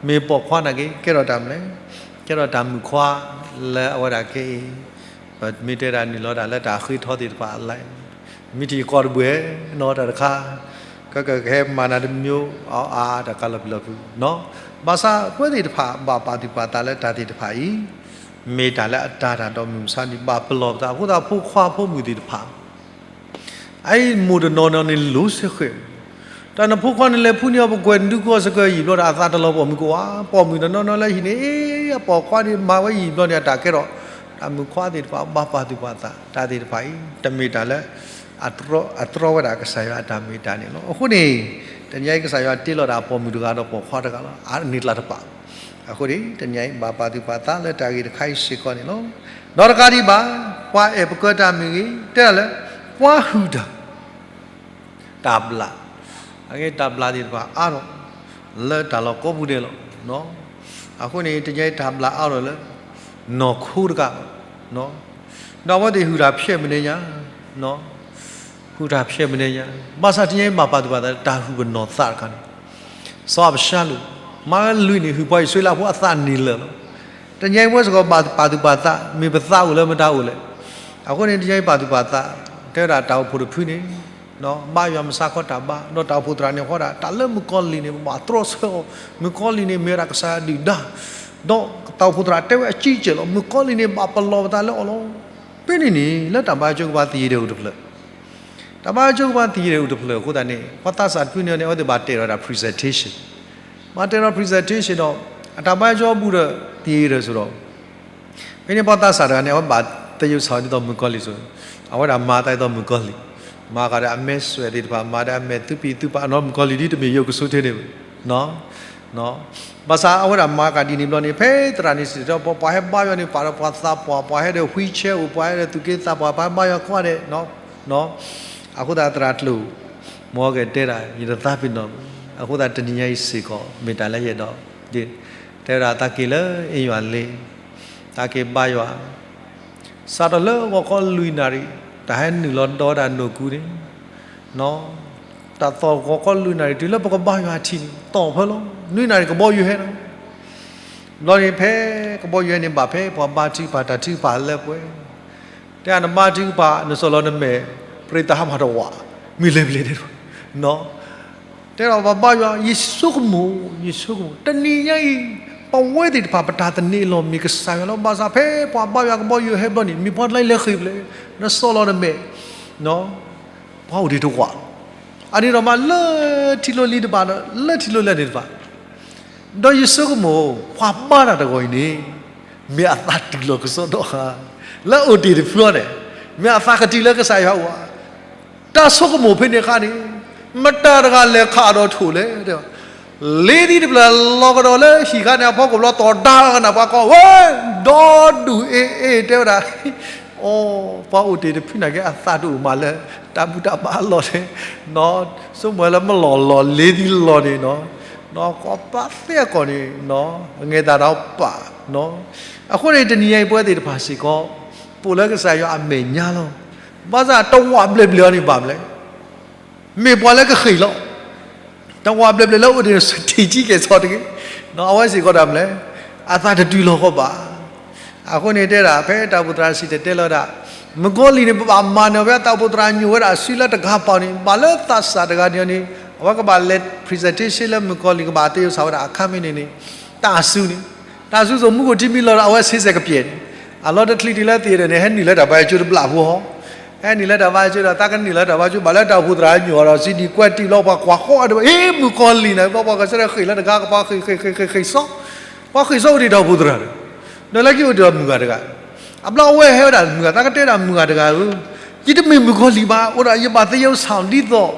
မ့ၢ်ပိာ်ခွါနာ်က့ ကဲထီၣ်တၢ်မနုၤလဲၣ်, ကဲထီၣ်တၢ်မုၣ်ခွါလၢအဝဲဒၣ်ခဲအံၤ ပမ့ၢ်တဲဒၣ်နုာ်လီၤဒၣ်လၢတၢ်ဃ့ထီသ့ၣ်တဖၣ်အလါ, မ့ၢ်ထံၣ်ကီၢ်တဘှဲၣ်နီၤ တၢ်တခါ ကကဟဲမၤနၤတမံၤ အါအါတၢ်ကါလီၤပျံၤလီၤဖုးနီၤ. ဘၣ်ဆၣ်ပဝဲသ့ၣ်တဖၣ် ဘၣ်ပာ်သူၣ်ပာ်သးလၢတၢ်သ့ၣ်တဖၣ်အံၤ မ့ၢ်တၢ်လၢအတၢ်တၢ်ဒီးမုၢ်မဆါန့ၣ် ဘၣ်ပလီၢ်ပသး အဃိသတးဖိခွါဖိမုၣ်သ့ၣ်တဖၣ် အအံၤမိၢ်တနီၤနီၤန့ၣ် လိၤစ့ၢ်ဃဲၤ, တၢ်နဖိခွါန့ၣ်လဲၤဖှူန့ၢ်အီၤပကွဲၤ နဒုးကီၢ်စကၢၤယံာ်ဘျီဒီး အသးတလီၤပိာ်မုၣ်ကဝါ, ပိာ်မုၣ်တနီၤနီၤလၢဟံၣ်န့ၣ် အပိာ်ခွါန့ၣ် မၤဝဲယံာ်ဘျီန့ၣ် အတၢ်ကဲထီၣ် တၢ်မုၣ်ခွါသ့ၣ်တဖၣ် ဘၣ်ပာ်သူၣ်ပာ်သး တၢ်သ့ၣ်တဖၣ်အံၤ တမ့ၢ်တၢ်လၢ အတြီဝဲဒၣ်ကစၢ်ယွၤအတၢ်မ့ၢ်တၢ်န့ၣ်လီၤ. အဃိန့ၣ် တနံၤအံၤကစၢ်ယွၤတ့လီၤဒၣ်ပိာ်မုၣ်တဂၤဒီးပိာ်ခွါတဂၤလီၤ. အန့ၣ်ကျါတပာ် အဃိန့ၣ် တနံၤအံၤဘၣ်ပာ်သူၣ်ပာ်သးလၢတၢ်ဂ့ၢ်တခါအံၤစ့ၢ်ကီးန့ၣ်လီၤ. ဒီးတကးဒံးဘၣ် ပှၤအဲၣ်ပကၢတၢ်မ့ၢ်ဂ့ၤ တဲဒၣ်လၢ ပှၤဟုၣ်တၢ် တၢ်ဘျၣ်, အဂ့ၢ်တၢ်ဘျၣ်သ့ၣ်တဖၣ်အါထီၣ် လၢတၢ်လီၢ်ကိးပူၤဒဲးလီၤ. အဃိန့ၣ် တနံၤအံၤတၢ်ဘျၣ်အါထီၣ်လၢ နီၢ်ခိတကး ဒီးအဝဲသ့ၣ်ဟုၣ်တၢ်ဖျဲးမနုၤညါ, ဟုၣ်တၢ်ဖျဲးမနုၤညါ, ဘၣ်ဆၣ်တနံၤအံၤဘၣ်ပာ်သူၣ်ပာ်သးလၢတၢ်ဟုၣ်ပနီၢ်သးတခါန့ၣ် စီၤအၤဘၡါလိၣ် မါလွံၢ်နံၣ် ဟုၣ်ပှၤအံၣ်စရ့လးဖိအသးန့ၢ်လၢာ်လီၤ. တနံၤအံၤပဝဲစ့ၢ်ကီးဘၣ်ပာ်သူၣ်ပာ်သး မ့ၢ်ပသးအိၣ်လၢမတၤအိၣ်လဲၣ်. အဃိန့ၣ် တနံၤအံၤပာ်သူၣ်ပာ်သး တဲဝဲဒၣ်တၢ်အိၣ်ဖှိၣ်တဖုန့ၣ် ဘါယွၤမဆါခီတၢ်ဘါ ဒီးတၢ်အိၣ်ဖှိၣ်သရၣ်န့ၣ်ဃီဒၣ် တၢ်လၢမုၣ်ကီၤလံၢ်န့ၣ် ပဘၣ်တြီဆၢအီၤ, မုၣ်ကီၤလံၢ်န့ၣ် မ့ၢ်ဝဲဒၣ်ကစၢ်ယွၤဒုၣ်ဒါ, ဒီးတၢ်အိၣ်ဖှိၣ်သရၣ်တဲဝဲအကံကဲးလီၤ မုၣ်ကီၤလံၢ်န့ၣ် ဘၣ်ပလီၢ်ပသးလၢအီၤလီၤ. ဖဲန့ၣ်န့ၣ် လၢတၢ်ဘါယွၤကဘၣ်သယံၤဒဲးအိၣ်တဖျၢၣ် တၢ်ဘါယွၤကဘၣ်သယံၤဒဲးအိၣ်တဖျၢၣ်အဃိသတးန့ၣ် ပှၤသးစၢ်တဖုန့ၣ်န့ၣ် အဝဲသ့ၣ်ဘၣ်တဲာ်ဒီးတၢ် presentation, ဘၣ်တဲာ်ဒီး presentation ဒီး အတၢ်ဘါယွၤကီၢ်ပူၤဒီးသယံၤဒဲးစ့ၢ်ဒီး ဖဲန့ၣ်ပှၤသးစၢ်တဂၤန့ၣ် အဝဲဘၣ်သယုၢ်ဆၢဒ်သိးမုၣ်ကီၤလံၢ်စ့ၢ်, အဝဲဒၣ်မၤသးဒ်သိးမုၣ်ကီၤလံၢ်, မၤဃာ်ဒီးအမဲာ်စွဲးသ့ၣ်တဖၣ် မၤဒီးအမဲာ်သူပံၤသူပာ်နီၤ မုၣ်ကီၤလံၢ်ဒ်တမ့ၢ်ယိၤကဆိထ့န့ၣ် ဘၣ်ဆၣ်အဝဲဒၣ်မၤကၤဒ်န့ၣ်ဘျီန့ၣ် ဖဲသရၣ်န့ၣ်စံၣ်တဲၤတဲလီၤ ပှၤဟဲဘါယွၤန့ၣ် ပာ်ဒီးပှၤသးပှၢ် ပှၤဟဲဒီး wheelchair အိၣ် ပှၤဟဲဒီးသူၣ်က့သးပှၢ် ပှၤဟဲဘါယွၤကိးဂၤဒဲး, အဃိသတးသရၣ်ကျိာ် မ်ကတဲဒၣ် ယတသးပ့ၤနီၣ်ဘၣ်. အဃိသတးတနံၤညါအံၤစ့ၢ်ကီး မ့ၢ်တၢ်လၢယအဲၣ်ဒိး တဲဝဲဒၣ်သးက့ၤလၢအ့ယွၤလ့, သးက့ၤဘါယွၤ စးထီၣ်လၢဂီၤခီလွံၢ်နၣ်ရံၣ် တၢ်ဟဲနုာ်လီၤဒီးဝဲဒၣ်နိၣ်ကူန့ၣ်, တၢ်သီၣ်ဂီၤခီလွံၢ်နၣ်ရံၣ် တုၤလၢပကဘါယွၤထံၣ်န့ၣ် သီၣ်ဖဲလီၤ နွံနၣ်ရံၣ်ကဘီယူၤဟဲလီၤ. ဘျီန့ၣ်ဖဲကဘီယူၤဟဲန့ၣ် ဘၣ်ဖဲပှၤဘါထုကဖၣ်တၢ်ထုကဖၣ်လၢပှဲၤ, တဲနဘါထုကဖၣ် နစီၢ်လီၤနမဲာ် ပြ့သးဟးမၤတဝး မ့ၢ်လဲၤဘျဲၣ်ဒဲးတဝး တဲဒီးပှၤဘါယွၤ ယဆိကမိၣ် ယဆိကမိၣ် တနံၤညါအံၤ ပဝဲသ့ၣ်တဖၣ်ပတၢ်သန့ၤအလီၢ်မ့ၢ်ကစၢ်ယွၤလီၤ. ဘၣ်ဆၣ်ဖဲပှၤဘါယွၤကဘီယူၤဟဲဘျီန့ၣ် မ့ၢ်ပှၤတလါလဲၤဃ့ၢ်ဖျဲး နစီၢ်လီၤနမဲာ် ပှၤအိၣ်ဒံးတဝးလီၤ. အန့ၣ်ဒီးမးလၢထံလိၤလံၤတဖၣ်ဒီး လၢထံလိၤလၢန့ၣ်တဖၣ် ဒီးယဆိကမိၣ် ပှၤဘါတၢ်တဂီၤအံၤန့ၣ် မ့ၢ်အသးတုၤလီၤကစီဒီဧါ, လၢအိၣ်တ့ၢ်တဖုအံၤန့ၣ် မ့ၢ်အသးကတုၤလၢကစၢ်ယွၤအိၣ်ဧါ. တၢ်ဆိကမိၣ်ဖဲန့ၣ်အခါန့ၣ် မတၤတဂၤလဲၤခးဒီးထိၣ်လဲၣ်, လ့သံတဖျၢၣ်လီၤကဒီးလၢဟံၣ်ခါန့ၣ်အဖီခိၣ်ဘျီ သီၣ်ဒါကနၣ်ပှၤကိးဝဲ ဒီဒူၣ်အ့အ့ တဲဝဲဒၣ် အိ ပှၤအိၣ်တ့ၢ်တဖုနာ်က့ အသးတအိၣ်မးလၢ တၢ်ဘူၣ်တၢ်ဘါအလီၢ်န့ၣ် ဆိကမိၣ်ဝဲလၢမလီၢ်လီၢ်လ့သံလီၢ်န့ၣ်နီၤ, ကီးပာ်သ့အကီၢ်န့ၣ် အငဲၤသးဒီးပာ်, အဃိန့ၣ် တနံၤညါအံၤပဝဲသ့ၣ်တဖၣ်စ့ၢ်ကီး ပအိၣ်လၢကစၢ်ယွၤအမဲာ်ညါလီၤ. ဘၣ်ဆၣ်တဝးဘျဲၣ်ဘျဲၣ်အီၤန့ၣ်ဘၣ်မနုၤလဲၣ် မ့ၢ်ပှၤလၢကဃ့ၢ်လီၤ. တဝးဘျဲၣ်ဘျဲၣ်လၢအိၣ်ဒံး ထံၣ်ကံကဲၣ်ဆိးတဂ့ၤ, အဝဲစ့ၢ်ကီးဒၣ်မနုၤလဲၣ် အသးတတုၤလီၤကီးဘၣ်. အဃိန့ၣ်တဲဒၣ် ဖဲတၢ်အိၣ်ဖှိၣ်သရၣ်စံၣ်တဲၤတဲလီၤဝဲဒၣ် မုၣ်ကီၤလံၢ်န့ၣ် ပဘၣ်မၤနၢၤဝဲ တၢ်အိၣ်ဖှိၣ်သရၣ်ညိၣ်ဝဲဒၣ်အစုလၢတဂၤပာ်န့ၣ် ဘၣ်လၢသးစၢ်တဂၤန့ၣ်န့ၣ် အဝဲကဘၣ်လဲၤ presentation လၢမုၣ်ကီၤလံၢ် ကဘၣ်သယုၢ်ဆၣ်ဝဲဒၣ်အခါမ့ၢ်န့ၣ်န့ၣ် တၢ်အစုန့ၣ် တၢ်အစုစိၤမူခိၣ်ထံမံလီၤဒီး အဝဲဆ့ဆဲၣ်ကပျဲၢ်န့ၣ် အလီၢ်တချံးတုၤလၢသံဒီးန့ၣ် ဟဲနုာ်လၢတၢ်ဘါယွၤကၠိတဘျီဖိဟီ ဟဲနုာ်လၢတၢ်ဘါယွၤကၠိဒီး သးကနုာ်လၢတၢ်ဘါယွၤကၠိ ဘၣ်လၢတၢ်အိၣ်ဖှိၣ်သရၣ်ညိၣ်ဒီး စံးဒံးကွဲးတံၢ်လီၤ ပှၤကွၢ်ဃီအီၤဒီး အ့ မုၣ်ကီၤလံၢ်န့ၣ် ပှၤပှၤကစၢ်ဒီးဃ့ၢ်လၢတဂၤကပၤ ဃ့ၢ်ဃ့ၢ်ဃ့ၢ်ဃ့ၢ်ဃ့ၢ်ဃ့ၢ်စီ ပှၤဃ့ၢ်စီအိၣ်ဒံးတၢ်အိၣ်ဖှိၣ်သရၣ်ဒီး ဒီးလၢခံအိၣ်ဒံးဒီးမုၢ်ဂၤတဂၤ အဘျီအဝဲဟဲဝဲဒၣ်မုၢ်ဂၤ သးကတဲဒၣ်မုၢ်ဂၤတဂၤဧၢ ယတမ့ၢ်မုၣ်ကီၤလံၢ်ဘၣ် အိၣ်ဒီးယဘၣ်သယုၢ်ဆၣ်ဒ်သိး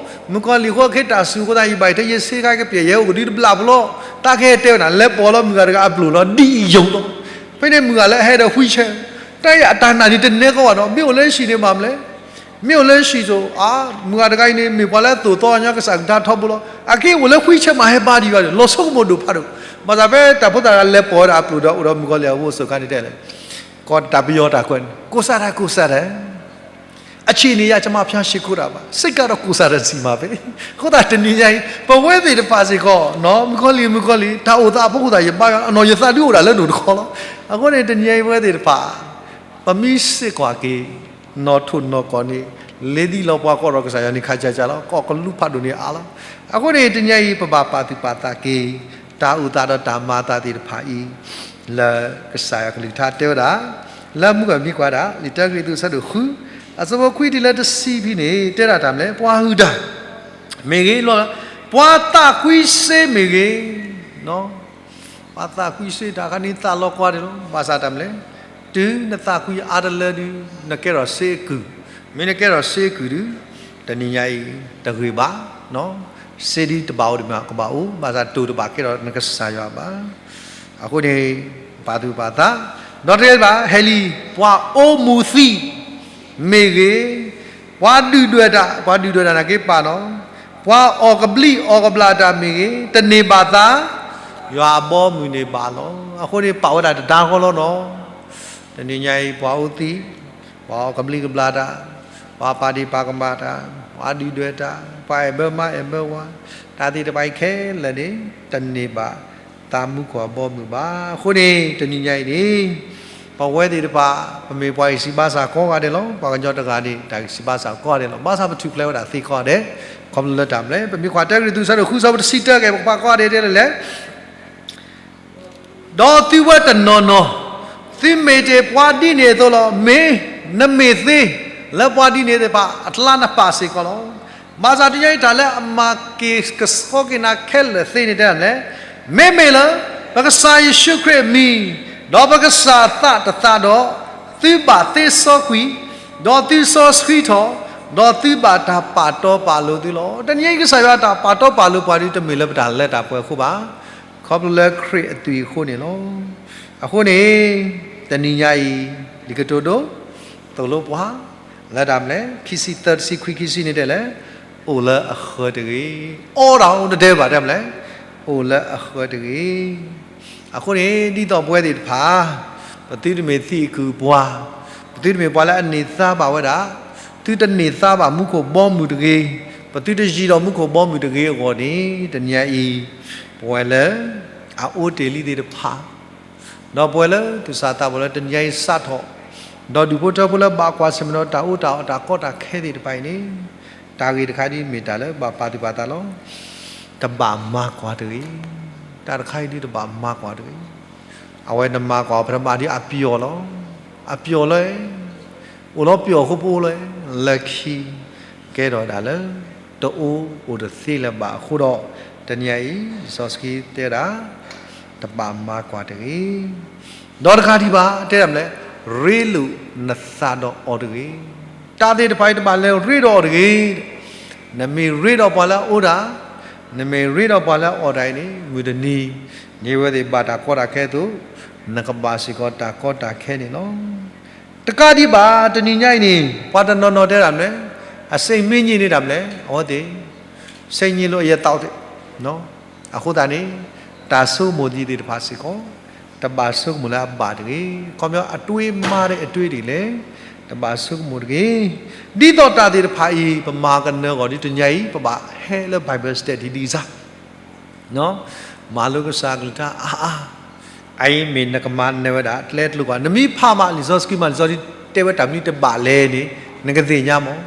မုၣ်ကီၤလံၢ်ဃိခဲတၢ်စူၤအဃိသတး ယဘၣ်ယထဲယဆ့ကၤကပျဲၢ် ယဟဲအိၣ်ကဒုတဘျီဖိလီၤ သးကဟဲတဲဝဲဒၣ် လဲၤပိာ်လီၤမုၢ်ဂၤတဂၤအပျိၢ်လီၤ ဒ်ယိာ်လီၤ ဖဲန့ၣ်မုၢ်ဂၤလၢအဟဲဒီး wheelchair တၢ်အံၤအတၢ်နာ်န့ၣ်တနဲကီးဘၣ်နီၤ မ့ၢ်အိၣ်လၢဟံၣ်န့ၣ်ဘၣ်မနုၤလဲၣ် မ့ၢ်အိၣ်လၢဟံၣ်စိၤ အါ, မုၢ်ဂၤတဂၤအံၤန့ၣ် မ့ၢ်ပှၤလၢအသိၣ်သီညီကစၢ်အကလုၢ်ကထါထီဘိလီၤ. အက့ၢ်အိၣ်လၢ wheelchair မး ဟဲဘါဒံးဘၣ်ဒီး လီၤဆိကမိၣ်ဒိၣ်ဖးဒိၣ်. ဘၣ်ဆၣ်ဖဲတၢ်ဖိသၣ်တဂၤလဲၤပိာ်ဝဲဒၣ်အပျိာ်ဒီး အိၣ်ဒီးမုၣ်ကီၤလံၢ်အအိၣ်အစိၤခါန့ၣ်တဲလဲၣ်, ကီးတၢ်ပယီၤတၢ်ကွဲးန့ၣ် ကိုးစားတာ ကိုးစားတာ, အခြေအနေအရ ကျွန်မ ဖျားရှည်ခိုးတာပါ, ဆိကမိၣ်ဒီး ကိုးစားတာ စံးမးဖဲ, အဃိသတးတနံၤညါအံၤ ပဝဲသ့ၣ်တဖၣ်စ့ၢ်ကီး မုၣ်ကီၤလံၢ် မုၣ်ကီၤလံၢ် တၢ်အိၣ်သးအဖီခိၣ်သတး ယဘါယွၤ အနီၢ်ယသးဒုးအိၣ်ဒၣ်လၢနအိၣ်တခီလီၤ. အဃိန့ၣ် တနံၤညါအံၤပဝဲသ့ၣ်တဖၣ် ပမ့ၢ်စ့ၢ်ကီးက့ၤ နီၣ်ထိၣ်နီၣ်ကီၢ်န့ၣ် လ့သံလီၤပှၤ ကိးဒီးကစၢ်ယွၤန့ၣ် ခါဆါဆါလီၤ. ကိးကလူဖးဒိၣ်န့ၣ်အါလီၤ. အဃိန့ၣ် တနံၤညါအံၤ ပဘၣ်ပာ်သူၣ်ပာ်သးက့ၤ တၢ်အိၣ်သးဒီးတၢ်မၤအသးသ့ၣ်တဖၣ်အံၤ လၢကစၢ်ယွၤကလုၢ်ကထါတဲဝဲဒၣ် လၢမုၢ်ကမံကွၢ်ဒၣ် လံာ်တၢကရံၣ်သူး အဆၢဒိၣ်ဃု အဆၢဖိခွံတုၤလၢတဆံဖဲန့ၣ် တဲဒၣ်တၢ်မနုၤလဲၣ်, ပှၤဟုၣ်တၢ် မ့ၢ်ဂ့ၤ, ပှၤသးကွံစ့မ့ၢ်ဂ့ၤ, ပှၤသးကွံစ့ တၢ်ခါန့ၣ်သးလီၤကွၢ်ဒၣ်လီၤ. ဘၣ်ဆၣ်တၢ်မနုၤလဲၣ်, တုၤနသးကွံအါတလၢဒုး နကဲထီၣ်စ့အကုၢ်, မ့ၢ်နကဲထီၣ်စ့အကုၢ်ဒုး တနံၤညါအံၤ တဂ့ၤဘၣ်, စ့ဒ်တဘၣ်အိၣ်ဒံးမး ကဘၣ်အိၣ်, ဘၣ်ဆၣ်တိၢ်တဘၣ်ကဲထီၣ်နကစၢ်ယွၤဘၣ်. အဃိန့ၣ် ပာ်သူၣ်ပာ်သး, ဒီးတကဲဘၣ် ဟဲလံ, ပှၤအိၣ်မူသံ မ့ၢ်ဂ့ၤ, ပှၤဒုၣ်ဒွဲၣ်တၢ်, ပှၤဒုၣ်ဒွဲၣ်တၢ်နာ်က့ပာ်နီၤ, ပှၤအီၣ်ကဘျံးအီၣ်ကဘျၣ်တၢ်မ့ၢ်ဂ့ၤ, တန့ၢ်ဘၣ်သး ယွၤအဘီအမုၢ်န့ၣ်ဘၣ်လီၤ. အဃိန့ၣ် ပာ်ဝဲဒၣ်တဒါဃီလီၤနီၤ. တနံၤညါအံၤ ပှၤအိၣ်သံ, ပှၤအီၣ်ကဘျံးကဘျၣ်တၢ်, ပှၤပာ်ဒ့ၣ်ပာ်ကမၣ်တၢ်, ပှၤဒုၣ်ဒွဲၣ်တၢ်, ပှၤအဲၣ်ဘၢမါအဲၣ်ဘၢဝၤ, တၢ်သ့ၣ်တဖၣ်အံၤခဲလၢာ်န့ၣ် တန့ၢ်ဘၣ်သးမူခိၣ်အဘီအမုၢ်ဘၣ်. အဃိန့ၣ် တနံၤညါအံၤန့ၣ် ပဝဲသ့ၣ်တဖၣ် ပမ့ၢ်ပှၤဂံၢ်စၢ်ဘါစၢ်ကိးဂၤဒဲးလီၤ. ပှၤကညီတဂၤန့ၣ် တၢ်ဂံၢ်စၢ်ဘါစၢ်ကိးဂၤဒဲးလီၤ. ဘၣ်ဆၣ်ပထူၣ်ဖျဲးဝဲဒၣ်သ့ကိးဂၤဒဲး, ခီဖျိလၢတၢ်မနုၤလဲၣ်, ပမ့ၢ်ကွၢ်တၢကရံၣ်သူး အဆၢဒိၣ်ဃု အဆၢဖိတဆံတၢကဲ ပကဖးကိးဂၤဒဲးဒ်လဲၣ်လဲၣ်. ဒီးသုဝဲတနီၤနီၤ, သုမ့ၢ်တ့ၢ်ပှၤဒ်န့ၣ်အသိးလီၤ. မ့ၢ်နမ့ၢ်သ့ လၢပှၤဒ်န့ၣ်သ့ၣ်တဖၣ်အကျါ နပာ်စ့ၢ်ကီးလီၤ. ဘၣ်ဆၣ်တနံၤညါအံၤ တၢ်လၢအမၤက့ၤကဆှီက့ၤနၤခဲလၢာ်သ့န့ၣ်တဲဒၣ်လဲၣ်, မ့မ့ၢ်လၢ ပကစၢ်ယ့ၣ်ၡူးခရံာ်အမံၤ ဒီးပကစၢ်အသးတသးဒီး, သုဘၣ်သ့စီကွံာ်, ဒီးသုစီဆှံထီၣ်, ဒီးသုဘၣ်တၢ်ပာ်တီပာ်လိၤသုလီၤ. တနံၤညါအံၤ ကစၢ်ယွၤတၢ်ပာ်တီပာ်လိၤပှၤဒုး တမ့ၢ်လၢပတၢ်လၢတၢ်ပှဲၤအဃိဘၣ်, ခီဖျိလၢခရံာ်အသွံၣ်အဃိန့ၣ်လီၤ. အဃိန့ၣ် တနံၤညါအံၤ လံာ်ကတိၤဒိ သိၣ်လိပှၤ လၢတၢ်မနုၤလဲၣ်, ခံဆံသၢ တဆံခွံ ခံဆံန့ၣ်တဲလဲၣ်, အိၣ်လၢအဃၢၤတဂ့ၤ, အီဒၣ်အိၣ်တတဲဘၣ်တဲမနုၤလဲၣ်, အိၣ်လၢအဃၢၤတဂ့ၤ. အဃိန့ၣ် ဒ်သိးပဝဲသ့ၣ်တဖၣ် ပသုတမ့ၢ်သံးအကုၢ်ပှၤ, ပသုတမ့ၢ်ပှၤလၢအန့ၢ်သါဘၣ်ဝဲဒၣ်, သုတန့ၢ်သါဘၣ်မူခိၣ်ဘီမုၢ်တဂ့ၤ, ပသုတယံၤဒီးမူခိၣ်ဘီမုၢ်တဂ့ၤအဂီၢ်န့ၣ် တနံၤညါအံၤ ပဝဲလၢ အအိၣ်တ့ၢ်လံသ့ၣ်တဖၣ် ဒီးပဝဲလၢသူၣ်စၢ်သးဘီၣ်လၢတနံၤညါအံၤစးထီၣ်, ဒီးဒုးဖိထၢဖိလၢဘၣ်ကွၢ်ဆၢၣ်မဲာ်ဒီးတၢ်အီၣ်တၢ်အီတၢ်ကီတၢ်ခဲသ့ၣ်တဖၣ်အံၤန့ၣ်, တၢ်ဂ့ၢ်တခါဒ်မ့ၢ်တၢ်လၢဘၣ်ပာ်သူၣ်ပာ်သးလီၤ. တဘၣ်မၤကွၢ်တဂ့ၤ. တၢ်တခါအံၤဒ်တဘၣ်မၤကွၢ်တဂ့ၤ. အဝဲနမၤကွၢ်အီၤ ပထမဒ်အပျီၢ်လီၤ. အပျီၢ်လၢ အိၣ်လီၤပျီၢ်အဃိပအိၣ်လၢ လၢခံ ကဲထီၣ်ဒၣ်လၢ တအိၣ်အိၣ်တသ့လၢၤဘၣ်အဃိဒီး တနံၤအံၤ လံာ်စီဆှံတဲဒၣ် တဘၣ်မၤကွၢ်တဂ့ၤ. ဒီးတခါဒံးဘၣ် တဲဒၣ်မနုၤလဲၣ်, ရ့လိာ်နသးဒီးအီၤတဂ့ၤ. တၢ်သ့ၣ်တဖၣ်အံၤတဘၣ်လဲၤရ့ဒီးအီၤတဂ့ၤ. နမ့ၢ်ရ့ဒီးပှၤလၢအအိၣ်တၢ်, နမ့ၢ်ရ့ဒီးပှၤလၢအအီၣ်တၢ်အံၤန့ၣ် မုၢ်တနံၤ န့ၢ်ဝဲသ့ၣ်ဘၣ်တၢ်ကီတၢ်ခဲအသိး နကဘၣ်စ့ၢ်ကီးတၢ်ကီတၢ်ခဲန့ၣ်လီၤ. တကးဒံးဘၣ် တနံၤညါအံၤန့ၣ် ပှၤတနီၤနီၤတဲဒၣ်မနုၤလဲၣ်, အစိတ်မင်းကြီးန့ၣ်ဒၣ်မနုၤလဲၣ်, အဝဲသ့ၣ် စိတ်ငြိမ်လို့အရေးသောက်သ့ၣ်, အဃိသတးန့ၣ် တၢ်ဆိကမိၣ်သ့ၣ်တဖၣ်စ့ၢ်ကီး တဘၣ်ဆိကမိၣ်လၢအဘၣ်တဂ့ၤ. ခီပညီ အတွေးမှားတဲ့အတွေးတဂ့ၤလဲၣ်, တဘၣ်ဆိကမိၣ်တဂ့ၤ. ဒ်သိးတၢ်သ့ၣ်တဖၣ်အံၤ ပမၤကနၢအဂီၢ်ဒ်တနံၤညါအံၤ ပဘၣ်ဟဲလၢ Bible study ဒ်အံၤစၢ် မၤလိကစၢ်အကလုၢ်ကထါအါအါ, အအံၤမ့ၢ်နကမၤနၢၤဝဲဒၣ် ကျဲကျိၤကွၢ်, နမ့ၢ်ဖးမးလံာ်စီဆှံမး လံာ်စီဆှံတဲဝဲတၢ်မနုၤတဘၣ်လဲၣ်န့ၣ် နကသ့ၣ်ညါမး.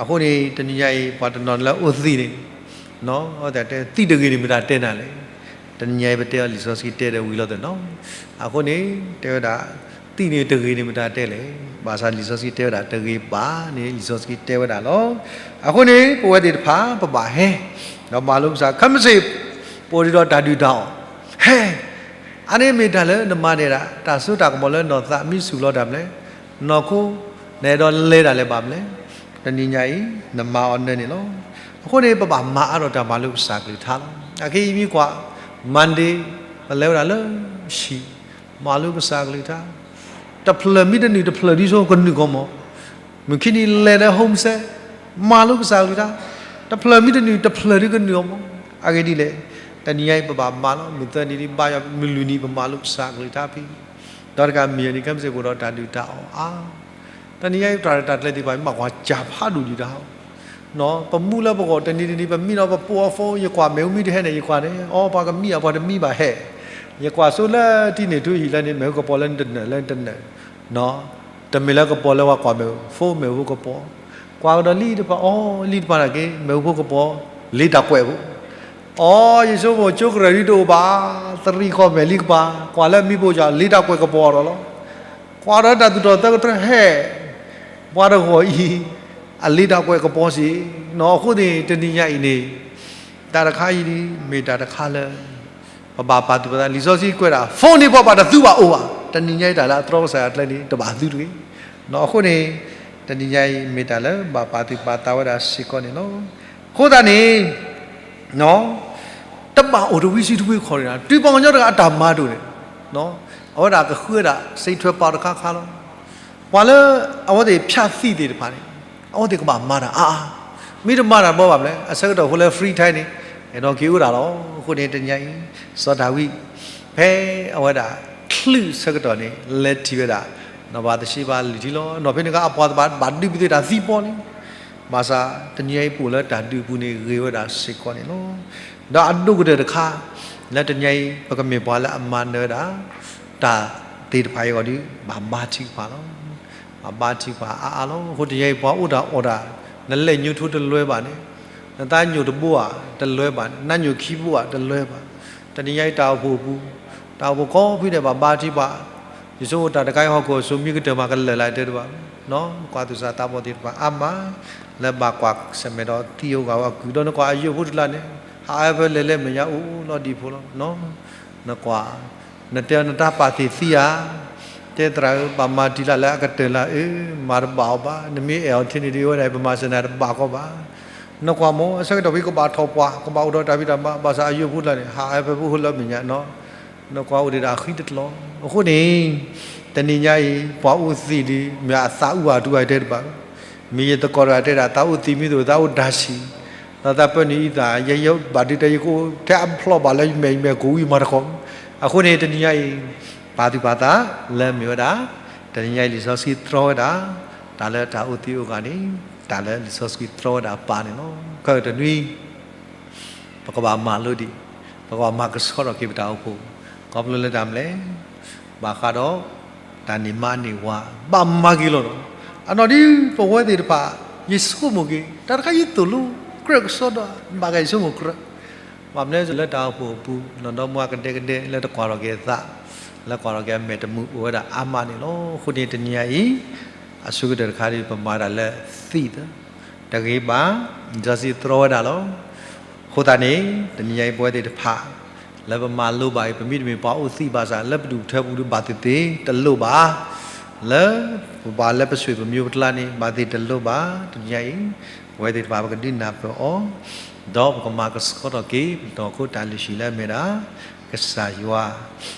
အဃိန့ၣ် တနံၤညါအံၤ ပှၤတနီၤလၢအိၣ်သံးန့ၣ် တဲသံးတဂ့ၤန့ၣ် မတၤတဲနၤလဲၣ်. တနံၤညါအံၤ ပတဲအီၤလံာ်စီဆှံတဲဒီးဝံၤလီၤသ့ၣ်နီၤ. အဃိန့ၣ် တဲဝဲဒၣ် သံးန့ၣ်တဂ့ၤန့ၣ် မတၤတဲလဲၣ်. ဘၣ်ဆၣ်လံာ်စီဆှံတဲဝဲဒၣ်တဂ့ၤဘၣ်န့ၣ် လံာ်စီဆှံတဲဝဲဒၣ်လီၤ. အဃိန့ၣ် ပဝဲသ့ၣ်တဖၣ် ပဘၣ်ဟဲ ဒီးမၤလိကစၢ် ခဲမုၢ်ဆ့ၣ် ပအိၣ်ဒံးဒီးတၢ်ဒုၣ်တၢ်အီၣ် ဟဲ အါန့ၣ်မ့ၢ်တၢ်လၢနမၤန့ၢ်ဒၣ် တၢ်စိတၢ်ကမီၤလၢနီၢ်သးမံဆူၣ်လီၤတၢ်မနုၤလဲၣ်, နီၢ်ခိ နအဲၣ်ဒိးလဲၤတၢ်လၢၤဘၣ်မနုၤလဲၣ်, တနံၤညါအံၤ နမၤအီၤနၢၤန့ၣ်လီၤ. အဃိန့ၣ် ပဘၣ်မၤအါထီၣ်တၢ်မၤလိကစၢ်ကလုၢ်ကထါလီၤ. အခဲအံၤမ့ၢ်ကွၢ် Monday ပလဲၤဝဲဒၣ်လၢဟံၣ် မၤလိကစၢ်ကလုၢ်ကထါ, တဖျၢၣ်မ့ၢ်တနုာ် တဖျၢၣ်ဒ်သိးကနုာ်ကီမး မုၢ်ခံနံၤလဲၤဒီး home set, မၤလိကစၢ်အကလုၢ်ကထါ, တဖျၢၣ်မ့ၢ်တနုာ် တဖျၢၣ်ဒုကနုာ်အီၤမး. အဂ့ၢ်ဒ်လဲၣ်, တနံၤညါအံၤ ပဘၣ်မၤလီၤ. မုၢ်သၢနံၤဒ်ဘါယွၤ, မုၢ်လွံၢ်နံၤပမၤလိကစၢ်အကလုၢ်ကထါဖဲ, ဒီးတကးမံၤအနံၤ ကဲမ့ၢ်စ့ၢ်ကီးဒီးတၢ်ဒုၣ်တၢ်အီၣ်အါ, တနံၤညါအံၤ တၢ်ရဲၣ်တၢ်ကျဲၤသ့ၣ်တဖၣ် မ့ၢ်ကွၢ်စၢ်ဖးဒိၣ်ဒံးတၢ် ပမူလၢပဂီၢ် တနံၤတနံၤ ပမံလီၤ ပပိာ်အီၤ phone, ယကွၢ်မ့ၣ်အူမ့ၢ်တဟဲန့ၣ် ယကွၢ်န့ၣ် အီ ပှၤကမံဧါ ပှၤတမံဘၣ်ဟဲ, ယကွၢ်ဆိလၢတံၢ်န့ၣ်ထူဟံၣ်လၢန့ၣ် မ့ၣ်အူကပီၤလၢနတနၢၤ လၢနတနၢၤ, တမ့ၢ်လၢကပီၤလၢပှၤကွၢ်မ့ၣ်အူ phone မ့ၣ်အူဖိကပီၤ, ကွၢ်ကဒီးလံတဖၣ် အီ လံတဖၣ်နာ်က့ မ့ၣ်အူဖိကပီၤ လ့တၢ်ကွဲးဖိ, အီ ယဆိကမိၣ်ကၠိကရၢၢ်ဒ်တအိၣ်ဘၣ်, သရံၣ်ဃီမဲာ်လံကပၤ, ကွၢ်လၢမံဖိစၢ် လ့တၢ်ကွဲးကပီၤဒီးလီၤ. ကွၢ်ဒီးတၢ်သူၣ်ထီၣ်သၢကတၢၢ်ဟဲ, ပှၤတဂီၤအံၤ အလ့တၢ်ကွဲးကပီၤစ့ၢ်, အဃိန့ၣ် တနံၤညါအံၤန့ၣ် တၢ်တခါအံၤန့ၣ် မ့ၢ်တၢ်တခါလၢ ပဘၣ်ပာ်သူၣ်ပာ်သး, လံာ်စီဆှံကွဲးဒၣ် phone န့ၣ် ပှၤဘၣ်တသူဘၣ်အိၣ်ဘၣ်, တနံၤညါအံၤတၢ်လၢအတြီကစၢ်ယွၤကျဲန့ၣ် တဘၣ်သုတဂ့ၤ. အဃိန့ၣ် တနံၤညါအံၤ မ့ၢ်တၢ်လၢဘၣ်ပာ်သူၣ်ပာ်သးဝဲဒၣ်စ့ၢ်ကီးန့ၣ်လီၤ. အဃိသတးန့ၣ် တဘၣ်အိၣ်တဝံစုတဝံခီၣ်န့ၣ် တုၤပှၤကညီတဂၤအတၢ်မၤတအိၣ်န့ၣ်, အဝဲဒၣ်ကဃုဝဲဒၣ် စိတ်ထွက်ပေါက် တခါခါလီၤ. ပှၤလၢအဝဲသ့ၣ်ဖျးသံသ့ၣ်တဖၣ်န့ၣ် အဝဲသ့ၣ်ကဘၣ်မၤတၢ်အါအါ, မ့ၢ်တမၤတၢ်ဘၣ်ဘၣ်မလဲၣ်, အဆၢကတီၢ်ဖိလၢ free time န့ၣ် အဲၣ်ဒိးက့ၤအိၣ်ဒၣ်လီၤ. အဃိန့ၣ် တနံၤညါအံၤ စီၤဒၤဝံး ဖဲအဝဲဒၣ် ချုးဆၢကတီၢ်န့ၣ် လဲၤထံၣ်ဝဲဒၣ် နီၢ်ဘၤသရှ့ဘၤလုၢ်ထံလီၤ. နီၢ်ဖဲန့ၣ်အခါ အပှၤတဘၣ်ဘၣ်ဒုးပသ့ၣ်တၢ်သံပီန့ၣ်, ဘၣ်ဆၣ်တနံၤညါအံၤ ပအိၣ်လၢတၢ်ဒုးအပူၤန့ၣ် ဂ့ၤဝဲဒၣ်စ့ၢ်ကီးန့ၣ်လီၤ. ဒီးအဒိၣ်ကတၢၢ်တခါ လၢတနံၤညါအံၤ ပကမ့ၢ်ပှၤလၢအမၤနၢၤဝဲဒၣ် တၢ်သ့ၣ်တဖၣ်အံၤအဂီၢ်ဒီး ဘၣ်ဘါထုကဖၣ်လီၤ. ဘၣ်ဘါထုကဖၣ်အါအါလီၤ. အဃိတနံၤညါအံၤ ပှၤအိၣ်တၢ်အီၣ်တၢ် နလဲၤညိးထိတလွဲဘၣ်န့ၣ်, နသးညိးတဘိဧါ တလွဲဘၣ်န့ၣ်, နညိးခံဘိဧါ တလွဲဘၣ်. တနံၤညါအံၤ တၢ်အိၣ်ဖှိၣ်အပူၤ, တၢ်အိၣ်ဖှိၣ်ကိးဖုဒဲး ဘၣ်ဘါထုကဖၣ်, ယဆိကမိၣ်တၢ်တခါအံၤ ဟီၣ်ခိၣ်အစိၤမံကတၢၢ်မး ကလၢာ်လၢတဲတဘၣ်, ကွၢ်သူၣ်စၢ်သးဘီၣ်သ့ၣ်တဖၣ်အါမး လၢဘၣ်ကွၢ်ဆၢၣ်မဲာ်ဒီးသံအဂၤဝဲအကုၢ်, ဒီးနကွၢ်အယိာ်ဖိတကျါန့ၣ် ဟးအၢဖဲလဲၣ်လဲၣ်မဲာ်ညါအိၣ်လီၤဒံးဖိလီၤ. နကွၢ် နတဲနတၢ်ပာ်သ့ၣ်သံဧါ, တဲသရၣ်ဧၢ ဘၣ်မၤတံၢ်လၢ်လၢအကတၢၢ်လၢ်ဧၢ, မၤတဘၣ်အီၤဘၣ်, နမ့ၢ်အဲၣ်အီၤထဲန့ၣ်ဒ်ဝဲဒၣ် ပမၤစၢၤနၤတဘၣ်ကီဘၣ်. နကွၢ်မ့ၢ် အဆၢကတီၢ်ဖဲကဘၣ်ထီၣ်ပှၢ် ကဘၣ်အိၣ်ဒီးတၢ်ဖံးတၢ်မၤ ဘၣ်ဆၣ်အယိာ်ဖိတကျါန့ၣ် ဟးအၢဖဲဖိဟိလၢမဲာ်ညါနီၤ, နကွၢ်အိၣ်ဒံးဒၣ်အဃံတကျီၤ. အဃိန့ၣ် တနံၤညါအံၤ ပှၤအိၣ်သံးဒ် မ့ၢ်အသးအုးအတူၢ်အတဲတဘၣ်, မ့ၢ်ယသကိးတဂၤတဲဒၣ် သးအိၣ်သံးမ့ၢ်သိး သးအိၣ်တၢ်ဆံး, ဒီးသးပၢနုာ်အံသး ယဲယဘၣ်ဒုးတဲ ယကအိၣ်ထဲအဖျီၣ်ဘၣ်လၢယမဲာ်ယမဲာ်ကအိၣ်အံၤမၤတခီ, အဃိန့ၣ်တနံၤညါအံၤ ပာ်သူၣ်ပာ်သးလၢမ့ၢ်ဝဲဒၣ် တနံၤညါအံၤလံာ်စီဆှံတြီဝဲဒၣ် တၢ်လၢတၢ်အိၣ်သံးအိၣ်ဂၤန့ၣ် တၢ်လၢလံာ်စီဆှံတြီဝဲဒၣ်ပာ်န့ၣ်လီၤ. ခဲအံၤတနွံ ပကဘၣ်မၤလိဒံး, ပကဘၣ်မၤကဆှီထီၣ်က့ၤပတၢ်အိၣ်ဖှိၣ်, ခီဖျိလၢတၢ်မနုၤလဲၣ်, ဘၣ်ဃးဒီး တၢ်န့ၢ်မါန့ၢ်ဝၤ ဘၣ်မၤက့ၤလီၤနီၤ. အနီၢ်ဒ်ပဝဲသ့ၣ်တဖၣ် ယဆိကမိၣ်က့ၤ တၢ်တခါယသိၣ်လိကြၢးကစီဒီး ဘၣ်က့ၤယဆိကမိၣ်ကြၢး, ဘၣ်မနုၤလဲၣ် လၢတၢ်အိၣ်ဖှိၣ်အပူၤ နီၢ်ဒီမါကဒဲကဒဲလၢတကွၢ်ထီၣ်က့ၤအသး, လၢကွၢ်ထီၣ်က့ၤအမဲာ်တမုာ်အိၣ်ဝဲဒၣ်အါမးန့ၣ်လီၤ. အဃိန့ၣ်တနံၤညါအံၤ အဆိကတၢၢ်တခါဒီး ပမၤတၢ်လၢသံးသၢ တဂ့ၤဘၣ်, လံာ်စီဆှံတြီဝဲဒၣ်လီၤ. အဃိသတးန့ၣ် တနံၤညါအံၤပဝဲသ့ၣ်တဖၣ် လၢပမၤလိဘၣ်အံၤ ပမ့တမ့ၢ်ပှၤအိၣ်သံးဘၣ်ဆၣ် လၢပဒူၣ်ပထၢပူၤဒီးဘၣ်သ့ၣ်သ့ၣ်တလိၣ်ဘၣ်, လၢပဘၣ်လၢပဆွေပမျိုးပကျါန့ၣ် ဘၣ်သ့ၣ်တလိၣ်ဘၣ်. တနံၤညါအံၤ ပဝဲသ့ၣ်တဖၣ်ပကဒုးနၢ်ပၢၢ်အီၤ, ဒီးပကမၤကဆှီထီၣ်က့ၤ ပနီၢ်ခိတၢ်လုၢ်ဟံၣ်လၢအမ့ၢ်ဒၣ် ကစၢ်ယွၤ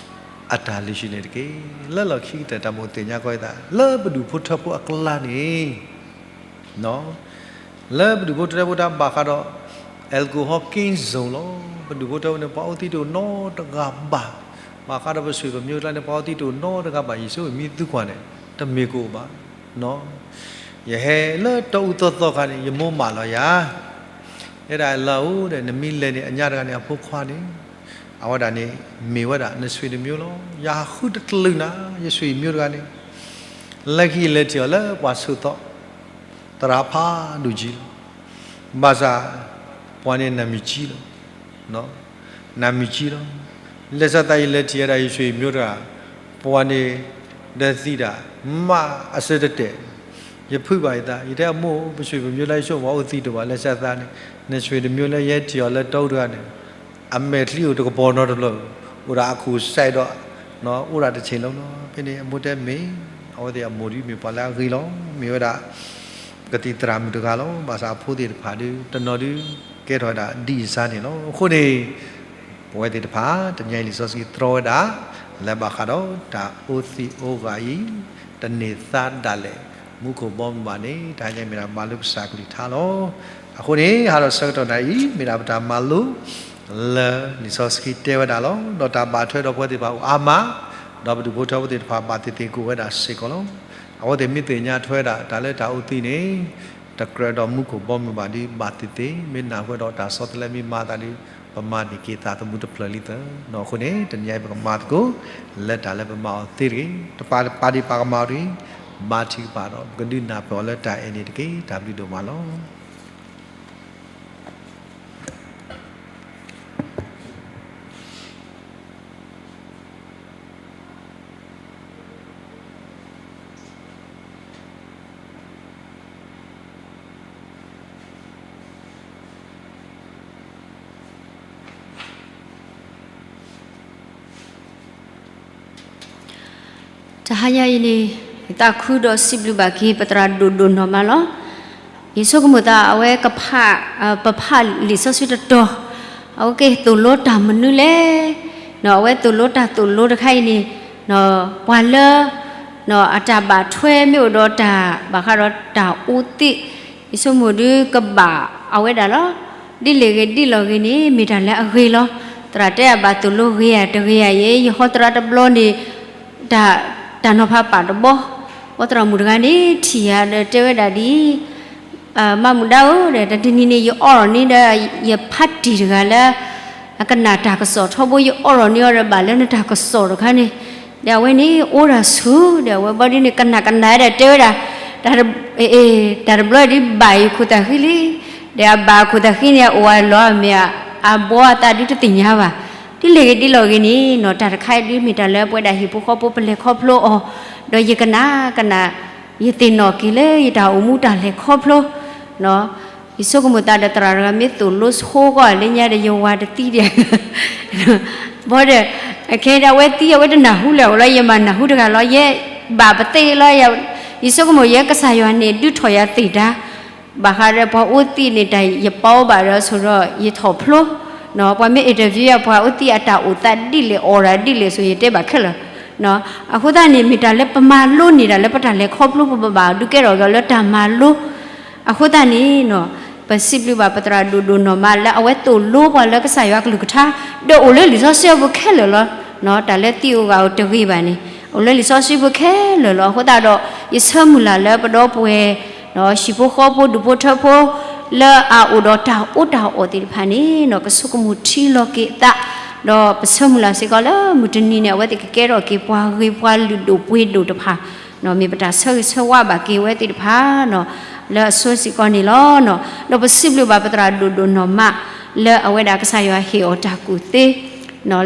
အတၢ်လုၢ်ဟံၣ်န့ၣ်တက့ၢ်. လၢလီၢ်ခံကတၢၢ်တၢ်မိၣ်သ့ၣ်ညါကီသး လၢပဒူၣ်ဖိထၢဖိအကျါန့ၣ် လၢပဒူၣ်ဖိထၢဖိတၢ်ဘၣ်ဃးဒီး alcohol ကင်းစုံလီၤ. ပဒူၣ်ဖိထၢဖိန့ၣ် ပှၤအိၣ်သံးတအိၣ်နီတဂၤဘၣ်. ဘၣ်ဃးဒီးပဆွေပမျိုးကျါန့ၣ် ပှၤအိၣ်သံးတအိၣ်နီတဂၤဘၣ်. ယဆိကမိၣ်မ့ၢ်သုကွၢ်န့ၣ် တမ့ၢ်ကအိၣ်ဘၣ်. ယဟဲလၢတၢ်အူသီသီခါန့ၣ် ယမိၢ်မၢလီၤယၤ တဲဒၣ်လၢအိၣ်ဒီး နမ့ၢ်လဲၤန့ၣ် အညါတဂၤန့ၣ် အဖိခွါန့ၣ် အဝဲဒၣ်န့ၣ် မ့ၢ်ဝဲဒၣ်နဆွေတမျိုးလီၤ. ယဃုတကလုာ်နၤ ယဆွေမျိုးတဂၤန့ၣ် လၢခံယလဲၤထံၣ်အီၤလၢပှၤဆိးသီ သရၣ်ဖးဒိၣ်ကံလီၤ. ဘၣ်ဆၣ် ပှၤန့ၣ်နၢ်မုၢ်ကံလီၤ. နၢ်မုၢ်ကံလီၤ. လၢဆၢသးယလဲၤထံၣ်ဝဲဒၣ်ယဆွေမျိုးတဂၤ ပှၤန့ၣ် ဒီးသံးတၢ် မးအဆၢတတဲာ် ယဖုးဘၣ်ယသး ယတဲအမိၢ် ပဆွေမျိုးလၢယဆိကမိၣ်အိၣ်သံးတအိၣ်ဘၣ် လၢဆၢသးန့ၣ် နဆွေမျိုးလၢယဟဲထံၣ်အီၤလၢတၢ်အူတဂၤန့ၣ် အမဲာ်ချံအိၣ်တကပီၤနီတဘျီ အိၣ်ဒီးအခိၣ်စဲးဒီး အိၣ်ဒၣ်တဆ့ၣ်လီၤလီၤ. ဖဲန့ၣ်အမိၢ်တဲမ့ၢ် အဝဲသ့ၣ်အမိၢ်ဒ်မ့ၢ်ပှၤလၢအဂ့ၤလီၤ. မ့ၢ်ဝဲဒၣ် ကသံၣ်သရၣ်မုၣ်တဂၤလီၤ. ဘၣ်ဆၣ်အဖိသ့ၣ်တဖၣ်ဒုး တနီၤဒုး ကဲထီၣ်ဝဲဒၣ်ဒ်အံၤစါန့ၣ်လီၤ. အဃိန့ၣ် ပဝဲသ့ၣ်တဖၣ် တနံၤအံၤလံာ်စီဆှံတြီဝဲဒၣ် လၢဘၣ်ဃးဒီးတၢ်အိၣ်သံးအိၣ်ဂၤအံၤ တန့ၢ်သါဒၣ်လဲာ် မူခိၣ်ဘီမုၢ်ဘၣ်န့ၣ် တၢ်ဟဲညါမ့ၢ်ဒၣ်မၤလိကစၢ်ကလုၢ်ကထါလီၤ. အဃိန့ၣ် ဟးဒီးဆၢကတီၢ်နၤအံၤ မ့ၢ်ဒၣ်ပတၢ်မၤလိ လၢလံာ်စီဆှံတဲဝဲဒၣ်လီၤ. ဒီးတၢ်ဘၣ်ထွဲဒီးပဝဲသ့ၣ်တဖၣ်အိၣ်အါမး, ဒီးပဒူၣ်ဖိထၢဖိသ့ၣ်တဖၣ်ဘၣ်သ့ၣ်သ့ၣ်ကအိၣ်ဝဲဒၣ်စ့ၢ်ကီးလီၤ. အဝဲသ့ၣ်မ့ၢ်သ့ၣ်ညါထွဲဒၣ်တၢ်လၢတၢ်အိၣ်သံန့ၣ် တကြၢးဒီးမူခိၣ်ဘီမုၢ်ဘၣ်ဒ်ဘၣ်သ့ၣ်သ့ၣ်, မ့ၢ်နၢ်ဟူဝဲဒီးတၢ်ဆီတလဲမ့ၢ်မၤသးဒီး ပမၤန့ၢ်က့ၤသးသမူတဖျၢၣ်လံသၢ. အဃိန့ၣ် တနံၤအံၤပကမၤသကိး လၢတၢ်လၢပမၤအီၤသ့တဂ့ၤ. တပာ်ဒံးပာ်ကမၣ်အီၤတဂ့ၤ. ဘါထုကဖၣ်ဒီး ပကဒုးနၢ်ပၢၢ်အီၤလၢတၢ်အဲၣ်န့ၣ်တက့ၢ်. တၢ်ဘျုးဒိၣ်မးလီၤ. တဟါညါအံၤန့ၣ် ယသးခုဒီးစံးဘျုးဘၣ်က့ၤ ပသရၣ်ဒိၣ်ဒိၣ်နီၢ်မးလီၤ. ယဆိကမိၣ်သးအဝဲကဖး ပဖးလံာ်စီဆှံတတီၤ, အဝဲက့ၤသိၣ်လိတၢ်မနုၤလဲၣ်, အဝဲသိၣ်လိတၢ်သိၣ်လိတခါအံၤန့ၣ် ပှၤလၢ အတၢ်ဘၣ်ထွဲမ့ၢ်အိၣ်ဒီးတၢ်ဘၣ်ဃးဒီးတၢ်အိၣ်သံး, ယဆိကမိၣ်ဒုးကဘၣ်အဝဲဒၣ်လီၤ. ဒ်လဲၣ်ဂ့ၤဒ်လဲၣ်ဂ့ၤန့ၣ် မ့ၢ်တၢ်လၢအဂ့ၤလီၤ. သရၣ်တဲအဘၣ်သိၣ်လိဂ့ၤဧါတဂ့ၤဧါ, ယဲယဟီသရၣ်တဘျီန့ၣ် တၢ်နီၤဖးပာ်တဘီ, ပှၤသရၣ်မုၣ်တဂၤန့ၣ် ထံၣ်ယၤဒီးတဲဝဲဒၣ်ဒ်အံၤ, မါမုၣ်ဒါဧၢ, ဒီးတနံၤန့ၣ် ယအိးထီၣ်န့ၢ်ဒီး ယဖါတံၢ်တဂၤလၢ အကနၣ်တၢ်ကစီၣ်ထီဘိ ယအိးထီၣ်န့ၢ်အီၤဒီးဘၣ်လၢနတၢ်ကစီၣ်တခါန့ၣ်, ဒီးအဝဲန့ၣ် အိၣ်ဒၣ်ဆူ ဒီးအဝဲဘီဒ်န့ၣ် ကနၣ်ကနၣ်ဒီးတဲဝဲဒၣ်, တၢ်တဘျီဒ်ဘၣ်ယခိၣ်သးဃံလံ, ဒီးအဘၣ်အခိၣ်သးဃံန့ၣ် အအိၣ်အလီၢ်အမ့ၢ် အဘီအသးဒုတသ့ၣ်ညါဘၣ်. ဒ်လဲၣ်ဂ့ၤဒ်လဲၣ်ဂ့ၤန့ၣ်နီၤ တၢ်တခါအံၤဒုးမ့ၢ်တၢ်လၢပဝဲဒၣ်ဟံၣ်ဖိဃီဖိပလဲၤခီဖျိအီၤ, ဒီးယကနၣ်ကနၣ် ယသ့ၣ်နီၣ်က့ၤလၢယတၢ်အိၣ်မူတၢ်လဲၤခီဖျိ, ယဆိကမိၣ်သးဒီးသရၣ်တဂၤမ့ၢ်သိၣ်လိဆိကီၢ်လၢညါဒီးယဝၤတသံဒံး, ဘီဒီး အခဲအံၤဒၣ်အဝဲသံအဝဲတနၢ်ဟူလၢၤအီၤလီၤ, ယမၤနၢ်ဟူတဂၤလီၤ, ယဲဘၣ်ပသ့လီၤ, ယဆိကမိၣ်ယဲကစၢ်ယွၤန့ၣ်ဒုးထီၣ်ယၤသ့ၣ်တၢ် ဘၣ်ဃးဒီးပှၤအိၣ်သံးန့ၣ် တၢ်ယပာ်အိၣ်ဘၣ်ဒီးဆိဒီးယထီၣ်ဖျိ, ပှၤမ့ၢ် interview ယၤ ပှၤအိၣ်သံးအတၢ်အိၣ်သးဒ်လဲၣ်အီၤဒ်လဲၣ်ဆိ ယတဲဘၣ်ခဲလၢာ်, အဃိသတးန့ၣ် မ့ၢ်တၢ်လၢပမၤလိန့ၢ်တၢ်လၢပတၢ်လဲၤခီဖျိ ပဘၣ်ဒုးကဲထီၣ်က့ၤလၢတၢ်မၤလိ, အဃိသတးန့ၣ် ပစံးဘျုးဘၣ်ပသရၣ်ဒိၣ်ဒိၣ်နီၢ်မးလၢအဝဲသိၣ်လိပှၤလၢကစၢ်ယွၤကလုၢ်ကထါ, ဒီးအိၣ်လၢလံာ်စီဆှံအပူၤခဲလၢာ်လီၤ, တၢ်လၢသံးဧိၤဂၤဧိၤတဂ့ၤဘၣ်န့ၣ် အိၣ်လၢလံာ်စီဆှံပူၤခဲလၢာ်လီၤ. အဃိသတးဒီး ယဆၢမုၢ်လၢ်လၢပဒီပုၢ်ဝဲၢ် ဟံၣ်ဖိဃီဖိဒူၣ်ဖိထၢဖိ လၢအအိၣ်ဒီးတၢ်အီၣ်တၢ်အီသ့ၣ်တဖၣ်န့ၣ် ကဆိကမိၣ်ထံလီၤက့ၤအသး, ဒီးပဆၢမုၢ်လၢ်စ့ၢ်ကီးလၢမုၢ်တနံၤန့ၣ် အဝဲသ့ၣ်ကကဲထီၣ်က့ၤပှၤဂ့ၤပှၤလုၢ်ဒိၣ်ပှ့ၤဒိၣ်တဖၣ်, မ့ၢ်ပတၢ်ဆၢဂ့ၤဆၢဝါဘၣ်က့ၤအဝဲသ့ၣ်တဖၣ် လၢအဆိစ့ၢ်ကီးန့ၣ်လီၤ. ဒီးပစံးဘျုးဘၣ်ပသရၣ်ဒိၣ်ဒိၣ်နီၢ်မး လၢအဝဲဒၣ်ကစၢ်ယွၤဟ့ၣ်အီၤတၢ်ကူၣ်သ့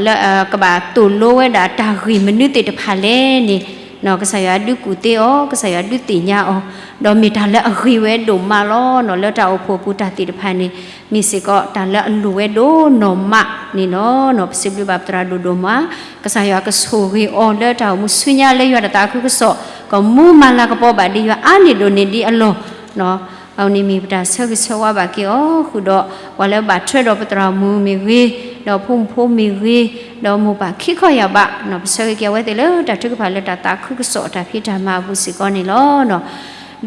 လၢကဘၣ်သိၣ်လိဝဲဒၣ်တၢ်ဂ့ၢ်မနုၤသ့ၣ်တဖၣ်လဲၣ်န့ၣ်, ကစၢ်ယွၤဒုးကူၣ်သ့အီၤ, ကစၢ်ယွၤဒုးသ့ၣ်ညါအီၤ, ဒီးမ့ၢ်တၢ်လၢအဂ့ၤဝဲဒိၣ်မးလီၤ. လၢတၢ်အိၣ်ဖှိၣ်ပူၤတၢ်သ့ၣ်တဖၣ်န့ၣ် မ့ၢ်စ့ၢ်ကီးတၢ်လၢအလိၣ်ဝဲဒိၣ်နီၢ်မးန့ၣ်လီၤ. ပစံးဘျုးဘၣ်ပသရၣ်ဒိၣ်ဒိၣ်မး, ကစၢ်ယွၤကဆိၣ်ဂ့ၤအီၤလၢတၢ်အိၣ်မူဆူညါလၢယွၤတၢ်သးခုကစီၣ် ကမူမၤလၤကပီၤဘၣ်ဒံးယွၤအါန့ၢ်ဒိၣ်န့ၢ်ဒံးအလီၢ် အဝဲန့ၣ်မ့ၢ်ပတၢ်ဆၢဂ့ၤဆၢဝါဘၣ်က့ၤအီၤဃုာ်ဒီး ပှၤလၢဘၣ်ထွဲဒီးပသရၣ်မုၣ်မ့ၢ်ဂ့ၤ, ဒီးဖိမုၣ်ဖိမ့ၢ်ဂ့ၤ, ဒီးမိၢ်ပၢ်ခံခီယၢ်ဘး, ပဆၢဂ့ၤက့ၤအဝဲသ့ၣ်လၢတၢ်ထုကဖၣ်လၢတၢ်သးခုကစီၣ်အတၢ်ဖံးတၢ်မၤအပူၤစ့ၢ်ကီးန့ၣ်လီၤ.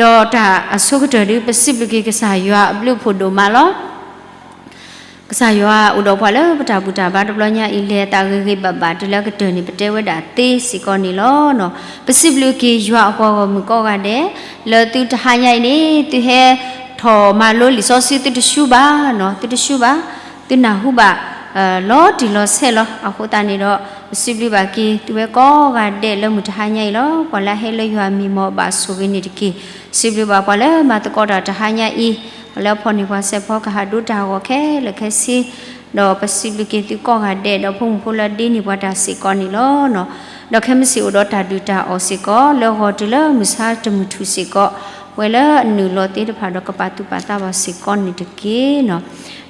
ဒီးတၢ်အဆိကတၢၢ်ဒုး ပစံးဘျုးက့ၤကစၢ်ယွၤအဘျုးအဖှိၣ်ဒိၣ်မးလီၤ. ကစၢ်ယွၤအိၣ်ဒီးပှၤလၢပတၢ်ဘူၣ်တၢ်ဘါတဘျီညါအံၤ လဲၤအသးဂ့ၤဂ့ၤဘၣ်ဘၣ် တုၤလၢအကတၢၢ်န့ၣ် ပတဲဝဲဒၣ်သ့စ့ၢ်ကီးန့ၣ်လီၤ. ပစံးဘျုးက့ၤယွၤအပှၤဂီၢ်မုၢ်ကိးဂၤဒဲး လၢသုတဟါညါအံၤန့ၣ် သုဟဲထီၣ်မၤလိလံာ်စီဆှံ သုတဆူဘၣ်, သုတဆူဘၣ်, သုနၢ်ဟူဘၣ် လီၤတံၢ်လီၤဆဲးလီၤ. အဃိသတးန့ၣ်ဒီး ပစံးဘျုးဘၣ်က့ၤ သုဝဲကိးဂၤဒဲးလၢမုၢ်တဟါညါအံၤလီၤ. ပှၤလၢအဟဲလၢယွၤအမံၤ မ်အဘၣ်ဆိၣ်ဂ့ၤန့ၣ်တက့ၢ်. စံးဘျုးဘၣ်ပှၤလၢမၤသကိးတၢ်တဟါညါအံၤ, ပှၤလၢအဖီၣ်န့ၢ်ပှၤစဲးဖီ ကဟးဒိတၢ်ဂီၤခဲလၢာ်ခဲဆ့, ဒီးပစံးဘျုးက့ၤသုကိးဂၤဒဲး ဒီးဖိမုၣ်ဖိလၢအဒ့န့ၢ်ပှၤတၢ်စ့ၢ်ကီးန့ၣ်လီၤ. ဒီးခဲမုၢ်ဆ့ၣ်အိၣ်ဒီးတၢ်ဒုၣ်တၢ်အီၣ်စ့ၢ်ကီး လၢဂီၤတုၤလၢမုၢ်ဆါတမုၢ်ထူၣ်စ့ၢ်ကီး, ပှၤလၢအနုာ်လီၤသ့တဖၣ်ဒီး ကပာ်သူၣ်ပာ်သးဘၣ်စ့ၢ်ကီးန့ၣ်တက့ၢ်.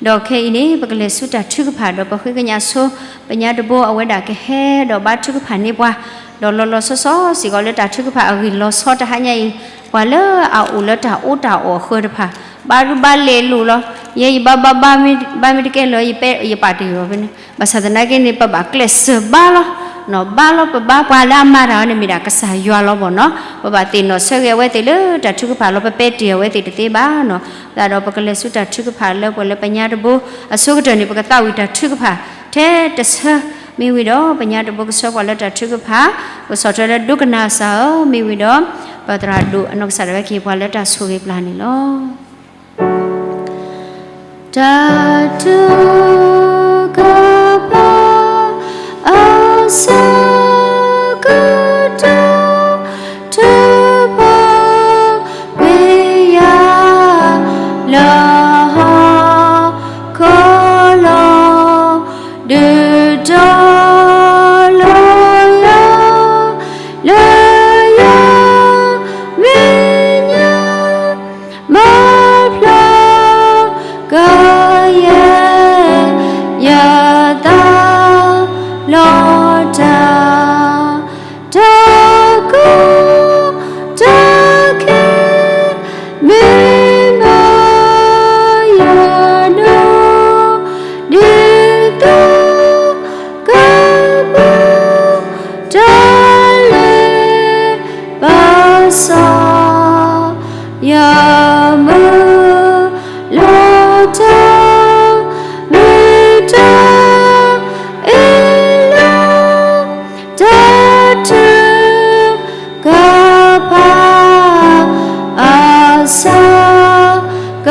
ဒီးခဲအံၤန့ၣ် ပကလဲၤဆူတၢ်ထုကဖၣ် ဒီးပဃ့ကညးဆိ ပညါတဘိ အဝဲဒၣ်ကဟဲဒီးဘါထုကဖၣ်န့ၢ်ပှၤ, ဒီးလီၤလီၤဆီဆီစ့ၢ်ကီးလၢတၢ်ထုကဖၣ်အဂ့ၢ်လီၤဆီတဟါညါအံၤ, ပှၤလၢအအိၣ်လၢတၢ်အီၣ်တၢ်အီအဃၢတဖၣ်, ဘါရူဘါလဲလိာ်လီၤ. ယဲယဘါဘါဘါမ့ၢ်တကဲလၢၤ ယပာ်တ့ၢ်အီၤဖဲန့ၣ်, ဘၣ်ဆၣ်သနာ်က့န့ၣ် ပဘၣ်ကျဲးစၢးဘါလီၤ. ဘၣ်လီၤပဘါပှၤလၢအမၤတၢ်အီၤန့ၣ်မ့ၢ်ဒၣ်ကစၢ်ယွၤလီၤဘၣ်နီၤ. ပဘၣ်သ့ၣ်နီၣ်ဆၢဂ့ၤအဝဲသ့ၣ်လၢတၢ်ထုကဖၣ်လီၤ, ပပဲာ်တ့ၢ်အဝဲသ့ၣ်တသ့ဘၣ်နီၤ. သတးဒီးပကလဲၤဆူတၢ်ထုကဖၣ်လၢပှၤလၢပညါတဘိအဆိကတၢၢ်န့ၣ် ပကသးဝံၣ်တၢ်ထုကဖၣ်ထဲတဆၢ မ့ၢ်ဝံၤဒီး ပညါတဘိကဆှၢပှၤလၢတၢ်ထုကဖၣ်, ကဆီၣ်ထွဲလၢဒိကနၣ်စၢ်ဧၢ, မ့ၢ်ဝံၤဒီး ပသရၣ်ဒိၣ်အနီၢ်ကစၢ်ဒၣ်ဝဲကဟ့ၣ်ပှၤလၢတၢ်ဆိၣ်ဂ့ၤပျၢ်န့ၣ်လီၤ. တၢ်ထုကဖၣ် အဆၢကတီၢ် ထုကဖၣ် မ့ၢ်ယၤ လၢဟီၣ်ခိၣ်လီၤ. ဒုးတီၤလီၤယၤ လၢယမဲာ်ညါ မၤဖျါကယဲၢ် ယသးလီၤတၢ် တၢ်ကီတၢ်ခဲ မ့ၢ်ဘၣ်ယၤဒိၣ် ဒ်သိးကပူၤ တၢ်လဲၤဘၣ်စီၣ် ယမုၢ်လီၤတၢ် မ့ၢ်တၢ်အ့ၣ်လိာ် တၢ်ထုကဖၣ် အဆၢက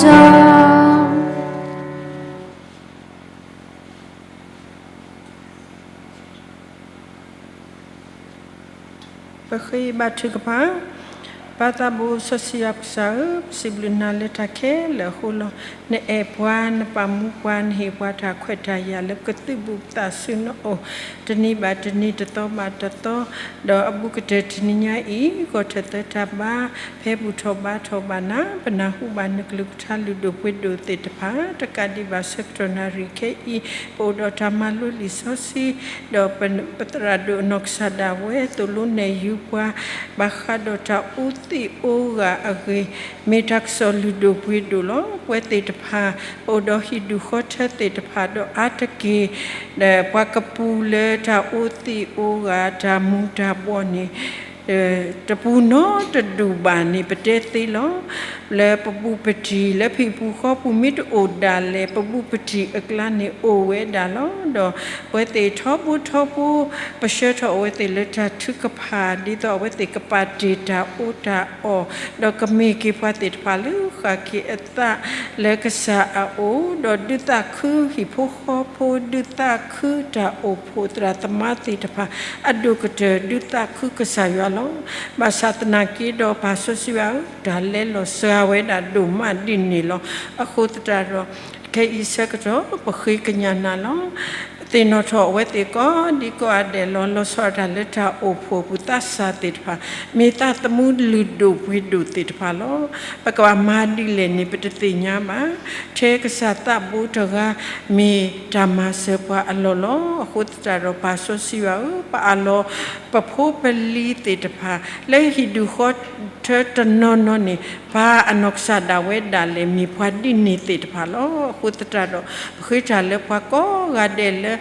တီၢ် ပဃ့ဘါထုကဖၣ်. ပၢ်သးဘိစီဆှံယွၤပကစၢ်ဧၢ, ပစံးဘျုးနၤလၢတၢ်ခဲလၢာ်အဃိလီၤ. နအဲၣ်ပှၤ, နပာ်မူပှၤ, နဟ့ၣ်ပှၤတၢ်ခွဲးတၢ်ယာ်လၢပကသုးဘူးပသးဆူနအိၣ်, တနံၤဘၣ်တနံၤ, တသီဘၣ်တသီ, ဒီးအဘူးကတၢၢ်တနံၤညါအံၤ, ဂီၤထၢၣ်သၢတၢ်ဘါ, ဖဲဘူၣ်ထီၣ်ဘါထီၣ်ဘၣ်နၤ, ပနၢ်ဟူဘၣ်နကလုၢ်ကထါလုၢ်ဒိၣ်ပှ့ၤဒိၣ်သ့ၣ်တဖၣ်, တကးဒံးဘၣ်ဆၢကတီၢ်နၣ်ရံၣ်ခဲအံၤ, ပအိၣ်ဒီးတၢ်မၤလိလံာ်စီဆှံ, ဒီးပသရၣ်ဒိၣ်အနီၢ်ကစၢ်ဒၣ်ဝဲ သိၣ်လိနဲၣ်ယုၤပှၤ, ဘၣ်ဃးဒီးတၢ်အိးသံၣ်အိးဂၤအဂ့ၢ်, မ့ၢ်တၢ်ကစီၣ်လုၢ်ဒိၣ်ပှ့ၤဒိၣ်လီၤ. ပဝဲသ့ၣ်တဖၣ် ပအိၣ်ဒီးဟံၣ်ဒူၣ်ဃီထၢသ့ၣ်တဖၣ်ဒီးအါတက့ၢ်, ဒီးပှၤကပူၤလၢတၢ်အိးသံၣ်အိးဂၤ တၢ်မူၤတၢ်ဘှီးန့ၣ် တပူၤနီတဒူၣ်ဘၣ်န့ၣ် ပတဲသ့လီၤ. လၢပဘူးပတံၢ် လၢပဟံၣ်ပူၤဃီပူၤမ့ၢ်တအိၣ်ဒၣ်လဲာ် ပဘူးပတံၢ်အကျါန့ၣ်အိၣ်ဝဲဒၣ်လီၤ. ဒီးပဝဲသ့ၣ်ထီဘိထီဘိ ပဆှၢထီၣ်အဝဲသ့ၣ်လၢတၢ်ထုကဖၣ် ဒ်သိးအဝဲသ့ၣ်ကပာ်တ့ၢ်တၢ်အီၣ်တၢ်အီ, ဒီးကမ့ၢ်က့ၤပှၤသ့ၣ်တဖၣ်လၢဃၣ်က့ၤအသးလၢကစၢ်အအိၣ်, ဒီးဒုးသးခုဟံၣ်ဖိဃီဖိ, ဒုးသးခုတၢ်အိၣ်ဖှိၣ်သရၣ်သမါသ့ၣ်တဖၣ်, အဒိၣ်ကတၢၢ်ဒုးသးခုကစၢ်ယွၤလီၤ. ဘၣ်ဆၣ်သနာ်က့ဒီး ပၢ်စီဆှံယွၤဧၢ, တၢ်လဲလိာ်စှၤဝဲဒၣ်ဒိၣ်မးဒ်န့ၣ်လီၤ. အဃိသတးဒီး ခဲအံၤဆၢကတီၢ် ပဃ့ကညးနၤလီၤ. သ့ၣ်နီၣ်ထီၣ်အဝဲသ့ၣ်ကိးဒံကိးဂၤဒဲးလီၤ. လီၤဆီဒၣ်တၢ်လၢတၢ်အိၣ်ဖှိၣ်ပူၤသးစၢ်သ့ၣ်တဖၣ်, မ့ၢ်သးသမူလုၢ်ဒိၣ်ပှ့ၤဒိၣ်သ့ၣ်တဖၣ်လီၤ. ပကဘၣ်မၤဒ်လဲၣ်န့ၣ် ပတသ့ၣ်ညါဘၣ်. ထဲကစၢ်သးဘိတဂၤ မ့ၢ်တၢ်မၤစၢၤပှၤအလီၢ်လီၤ. အဃိသတးဒီး ပၢ်စီဆှံယွၤဧၢ, ပအးလီၤပဖိပလံၤသ့ၣ်တဖၣ် လၢဟံၣ်ဒူၣ်ဃီထၢတနီၤနီၤန့ၣ် ပၢ်အနီၢ်ကစၢ်ဒၣ်ဝဲဒၣ်လဲာ် မ့ၢ်ပှၤဒ်န့ၣ်သ့ၣ်တဖၣ်လီၤ. အဃိသတးဒီး ပဃ့တၢ်လၢပှၤကိးဂၤဒဲးလၢ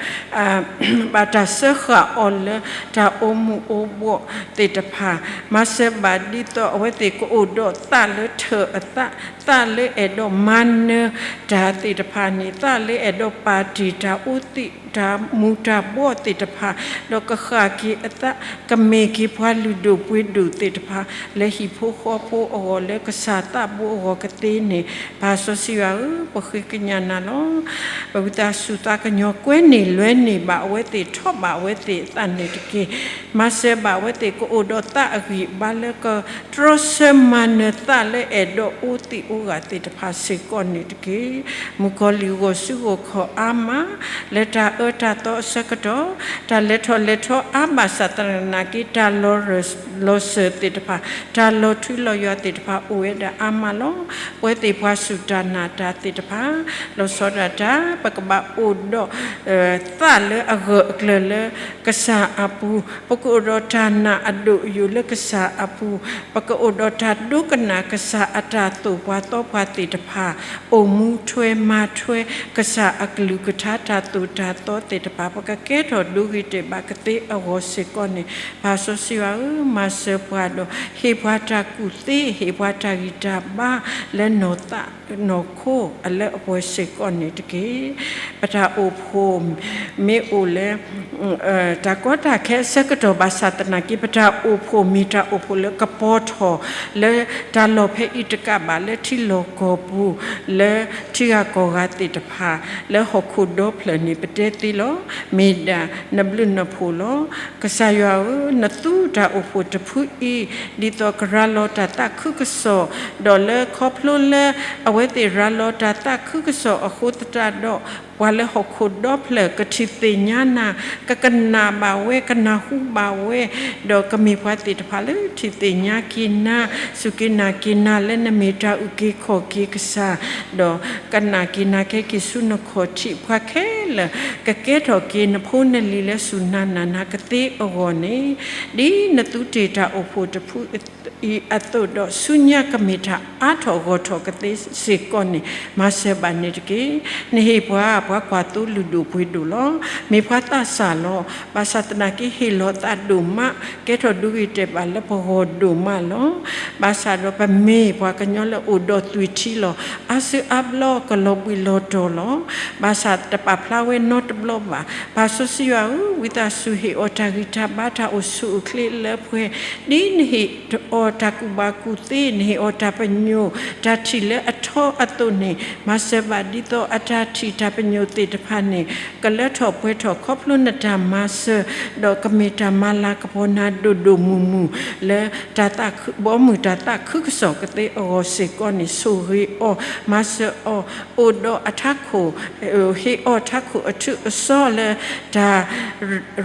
ဘၣ်တၢ်စၢဃာ်အီၤလၢတၢ်အိၣ်မူအိၣ်ဘှီၣ်သ့ၣ်တဖၣ်, မၤစၢၤဘၣ်ဒ်သိးအဝဲသ့ၣ်ကအိၣ်ဒီးသးလၢထၢၣ်အသး, သးလၢအဲၣ်ဒိးမၤနၢၤတၢ်သ့ၣ်တဖၣ်န့ၣ်, သးလၢအဲၣ်ဒိးပာ်တ့ၢ်တၢ်အိးသံၣ် တၢ်မူၤတၢ်ဘှီၣ်သ့ၣ်တဖၣ်, ဒီးကဃၣ်က့ၤအသး, ကမ့ၢ်က့ၤပှၤလုၢ်ဒိၣ်ပှ့ၤဒိၣ်သ့ၣ်တဖၣ် လၢဟံၣ်ဖိဃီဖိအဂီၢ် လၢကစၢ်သးဘိအဂီၢ်ကသ့န့ၣ်, ပၢ်စီဆှံယွၤဧၢ, ပဃ့ကညးနၤလီၤ. ပဝံသးစူၤသးကညီၤကွဲန့ၢ်လွဲန့ၢ်ဘၣ်အဝဲသ့ၣ်, ထီၣ်ဘၣ်အဝဲသ့ၣ်အသးန့ၣ်တက့ၢ်. မၤစၢၤဘၣ်အဝဲသ့ၣ် ကအိၣ်ဒီးသးအဂံၢ်အဘါလၢကတြီဆၢမၤနၢၤသးလၢအဲၣ်ဒိးအိးသံၣ်အိးဂၤသ့ၣ်တဖၣ်စ့ၢ်ကီးန့ၣ်တက့ၢ်. မုၣ်ကီၤလံၢ်ဂီၢ်ဆူၣ်ဂီၢ်ခီၣ်အါမး လၢတၢ်အၢတၢ်သီအဆၢကတီၢ်, တၢ်လဲၤထီၣ်လဲၤထီအါဘၣ်ဆၣ်သနာ်က့ တၢ်လီၤရၢၢ်လီၤစၢၤသ့ၣ်တဖၣ်, တၢ်လီၤထူလီၤယွၤသ့ၣ်တဖၣ်အိၣ်ဝဲဒၣ်အါမးလီၤ. ပဝဲသ့ၣ်ပှၤစူၢ်တၢ်နာ်တၢ်သ့ၣ်တဖၣ်, လီၤဆီဒၣ်တၢ် ပကဘၣ်အိၣ်ဒီး သးလၢအဂၢၢ်အကျၢၤလၢကစၢ်အပူၤ, ပကအိၣ်ဒီးတၢ်နာ်အဒိၣ်အယိာ်လၢကစၢ်အပူၤ, ပကအိၣ်ဒီးတၢ်ဒိကနၣ်ကစၢ်အတၢ်သိၣ်ပှၤသီပှၤသ့ၣ်တဖၣ်, အိၣ်မူထွဲမၤထွဲကစၢ်အကလုၢ်ကထါတၢ်သိၣ်တၢ်သီ ပှၤလၢအအိၣ်ဒီးတၢ်အၢၣ်လီၤအီလီၤသ့ၣ်တဖၣ် ပကကဲထီၣ်ဒိဂ့ၤတဲာ်ဘၣ်ကသ့အဂီၢ်စ့ၢ်ကီးန့ၣ် ပၢ်စီဆှံယွၤဧၢ, မၤစၢၤပှၤဒီး ဟ့ၣ်ပှၤတၢ်ကူၣ်သ့, ဟ့ၣ်ပှၤတၢ်ဂံၢ်တၢ်ဘါလၢနီၢ်သးနီၢ်ခိ အလၢအပှဲၤစ့ၢ်ကီးန့ၣ်တက့ၢ်. ပတၢ်အိၣ်ဖှိၣ်မ့ၢ်အိၣ်လၢ တၢ်ကီတၢ်ခဲအဆၢကတီၢ် ဘၣ်ဆၣ်သနာ်က့ ပတၢ်အိၣ်ဖှိၣ်မ့ၢ်တၢ်အိၣ်ဖှိၣ်လၢကပီၤထီၣ် လၢတၢ်လီၢ်ဖဲအံၤတကးဘၣ် လၢထံလီၢ်ကီၢ်ပူၤ လၢထံဂၤကီၢ်ဂၤသ့ၣ်တဖၣ် လၢဟီၣ်ခိၣ်ဒီဖျၢၣ်န့ၣ် ပတဲသ့လီၤ. မ့ၢ်ဒၣ်နဘျုးနဖှိၣ်လီၤ. ကစၢ်ယွၤဧၢ, နသူတၢ်အိၣ်ဖှိၣ်တဖုအံၤ ဒ်သိးကရၤလီၤတၢ်သးခုကစီၣ်, ဒီးလၢခီဖျိလၢအဝဲသ့ၣ်ရၤလီၤတၢ်သးခုကစီၣ်အဃိသတးဒီး ပှၤလၢဟီၣ်ခိၣ်ဒီဖျၢၣ် ကထံၣ်သ့ၣ်ညါနၤ, ကကနၣ်ဘၣ်ဝဲ, ကနၢ်ဟူဘၣ်ဝဲ, ဒီးကမ့ၢ်ပှၤသ့ၣ်တဖၣ်လၢထံၣ်သ့ၣ်ညါက့ၤနၤ, စူၢ်က့ၤနာ်က့ၤနၤ လၢနမ့ၢ်တၢ်အုၣ်က့ၤခီၣ်က့ၤကစၢ်, ဒီးကနာ်က့ၤနၤကဲက့ၤဆူနခီၣ်ထံး ပှၤခဲလၢာ် ကကဲထီၣ်က့ၤနဖိနလံၤလၢစူၢ်နၤနာ်နၤကသ့အဂီၢ်န့ၣ်, ဒ်နသူတ့ၢ်တၢ်အိၣ်ဖှိၣ်တဖု အံၤအသိးဒီး ဆူညါကမ့ၢ်တၢ်အါထီၣ်ဂီၢ်ထီၣ်ကသ့စ့ၢ်ကီးန့ၣ် မၤစၢၤဘၣ်န့ၣ်တက့ၢ်. နဟ့ၣ်ပှၤ ပှၤကွၢ်သိလ့ၣ်ဒိၣ်ပှ့ၤဒိၣ်လီၤ. မ့ၢ်ပှၤသးစၢ်လီၤ. ဘၣ်ဆၣ်သနာ်က့ ဟ့ၣ်လီၤသးဒိၣ်မး, ကဲထီၣ်ဒိဂ့ၤတဲာ်ဘၣ်လၢပဂီၢ်ဒိၣ်မးလီၤ. ဘၣ်ဆၣ်ဒီးပမ့ၢ်ပှၤကညီလၢအိၣ်ဒီးသွံၣ်ထံလီၤ. အါစုအါဘျီကလီၤဘှံးလီၤတီၤလီၤ. ဘၣ်ဆၣ်တပာ်ဖျါဝဲနီတဘျီဘၣ်. ပၢ်စီဆှံယွၤဧၢ, ဝံသးစူၤဟ့ၣ်အီၤတၢ်ဂံၢ်တၢ်ဘါ တၢ်အိၣ်ဆူၣ်အိၣ်ချ့လၢပှဲၤ ဒ်နဟ့ၣ်အီၤတၢ်ကူၣ်ဘၣ်ကူၣ်သ့, နဟ့ၣ်အီၤတၢ်ပညိၣ်, တၢ်ထံၣ်လၢအထီအသိးန့ၣ်, မၤစၢၤဘၣ်ဒ်သိးအတၢ်ထံၣ်တၢ်ပညိၣ်သ့ၣ်တဖၣ်န့ၣ် ကလၢထီၣ်ပှဲၤထီၣ်ခီဖျိနတၢ်မၤစၢၤ, ဒီးကမ့ၢ်တၢ်မၤလၤကပီၤနၤဒိၣ်ဒိၣ်မုၢ်မုၢ် လၢတၢ်သးခု, ဘီမုၢ်တၢ်သးခုကစီၣ်ကသ့အဂီၢ်စ့ၢ်ကီးန့ၣ် ဆိၣ်ဂ့ၤအီၤ, မၤစၢၤအီၤ, အိၣ်ဒီးအထးခိၣ် ဟ့ၣ်အီၤထးခိၣ်အထူးအစီလၢ တၢ်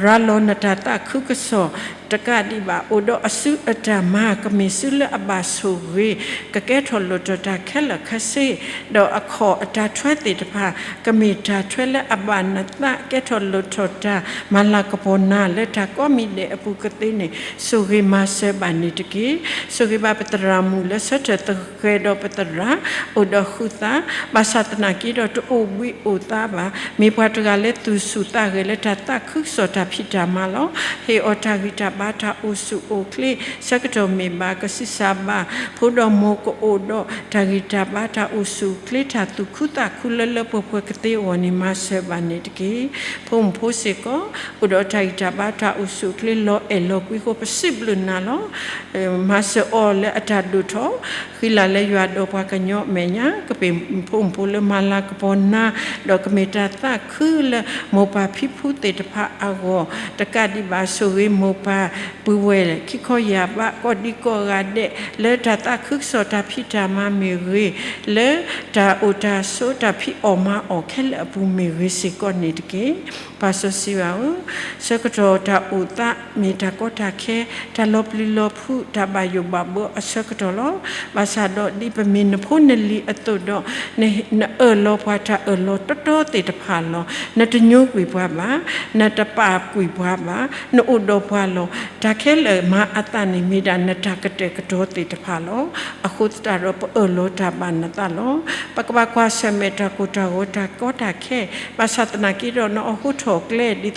ရၤလီၤနတၢ်သးခုကစီၣ်, တကးဒံးဘၣ် အိၣ်ဒီးအစုအတၢ်မၤ ကမ့ၢ်စုလၢအဘၣ်ဆိၣ်ဂ့ၤ, ကကဲထီၣ်လိၣ်ထီၣ်တၢ်ခဲလၢာ်ခဲဆ့, ဒီးအခီၣ်အတၢ်ထွဲသ့ၣ်တဖၣ် ကမ့ၢ်တၢ်ထွဲလၢအဘၣ်နသး ကဲထီၣ်လိၣ်ထီၣ်တၢ်မၤလၤကပီၤနၤလၢတၢ်ကိးမံၤဒဲးအပူၤကသ့န့ၣ် ဆိၣ်ဂ့ၤမၤစၢၤဘၣ်န့ၣ်တက့ၢ်. ဆိၣ်ဂ့ၤဘၣ်ပသရၣ်မုၣ်လၢဆၢထၢၣ်သဂၢၢ်ဒီးပသရၣ် အိၣ်ဒီးဃုသး, ဘၣ်ဆၣ်သနာ်က့ဒီးတအိၣ်ဘှံးအိၣ်သါဘၣ်. မ့ၢ်ပှၤတဂၤလၢသူၣ်ဆူၣ်သးဂဲၤလၢတၢ်သးခုကစီၣ်တၢ်ဖံးတၢ်မၤလီၤ. ဟ့ၣ်အီၤတၢ်ဂံၢ်တၢ်ဘါတၢ်အိၣ်ဆူၣ်အိၣ်ချ့ ဆၢကတီၢ်မ့ၢ်ဘၣ်ကဆံးစၢ်ဘၣ်, ဖိဒီးမိၢ်ကအိၣ်ဒီးတၢ်ဂံၢ်တၢ်ဘါတၢ်အိၣ်ဆူၣ်အိၣ်ချ့ တၢ်သူၣ်ခုသးခုလၢလၢပှဲၤပှဲၤကသ့အဂီၢ်န့ၣ် မၤစၢၤဘၣ်န့ၣ်တက့ၢ်. ဖိမုၣ်ဖိစ့ၢ်ကီး အိၣ်ဒီးတၢ်ဂံၢ်တၢ်ဘါတၢ်အိၣ်ဆူၣ်အိၣ်ချ့လီၤအဲၣ်လီၤကွံအဃိ ပစံးဘျုးနၤလီၤ. မၤစၢၤအီၤလၢအတၢ်ဒိၣ်ထီၣ် ဃံလၤလၢယွၤဒီးပှၤကညီအမဲာ်ညါ ကမ့ၢ်ဖိမုၣ်ဖိလၢမၤလၤကပီၤနၤ, ဒီးကမ့ၢ်တၢ်သးခုလၢ မိၢ်ပၢ်ဖံဖုသ့ၣ်တဖၣ်အဂီၢ်, တကးဒံးဘၣ်ဆိၣ်ဂ့ၤမိၢ်ပၢ် ပုၢ်ဝဲၢ်ခံခီယၢ်ဘး ကိးဒံကိးဂၤဒဲး လၢတၢ်သးခုကစီၣ်တၢ်ဖံးတၢ်မၤမ့ၢ်ဂ့ၤ, လၢတၢ်အိၣ်တၢ်ဆိးတၢ်ဖံးအီၣ်မၤအီၣ်ခဲလၢာ်အပူၤမ့ၢ်ဂ့ၤစ့ၢ်ကီးန့ၣ်တက့ၢ်. ပၢ်စီဆှံယွၤဧၢ, ဆၢကတီၢ်တၢ်အိၣ်သးမ့ၢ်တၢ်ကီတၢ်ခဲ, တၢ်လီၤပျံၤလီၤဖုး တၢ်ဘၣ်ယိၣ်ဘၣ်ဘှီအဆၢကတီၢ်လီၤ. ဘၣ်ဆၣ်ဒီးဒ်ပမ့ၢ်နဖိနလံၤအသိးဒီး နအၢၣ်လီၤပှၤတၢ်အၢၣ်လီၤတီတီသ့ၣ်တဖၣ်လီၤ. နတညိကွံာ်ပှၤဘၣ်, နတပာ်ကွံာ်ပှၤဘၣ်, နအိၣ်ဒီးပှၤလီၤ. တၢ်ခဲလၢာ်မၤအသးန့ၣ် မ့ၢ်ဒၣ်နတၢ်ကတဲာ်ကတီၤသ့ၣ်တဖၣ်လီၤ. အဃိသတးဒီးပအၢၣ်လီၤတၢ်ဘၣ်နသးလီၤ. ပကဘၣ်ကွၢ်ဆၢၣ်မဲာ်တၢ်ကိၢ်တၢ်ဂီၤတၢ်ကီတၢ်ခဲ, ဘၣ်ဆၣ်သနာ်က့ဒီးနအီၣ်ဟိထီၣ်ကျဲ ဒ်သိး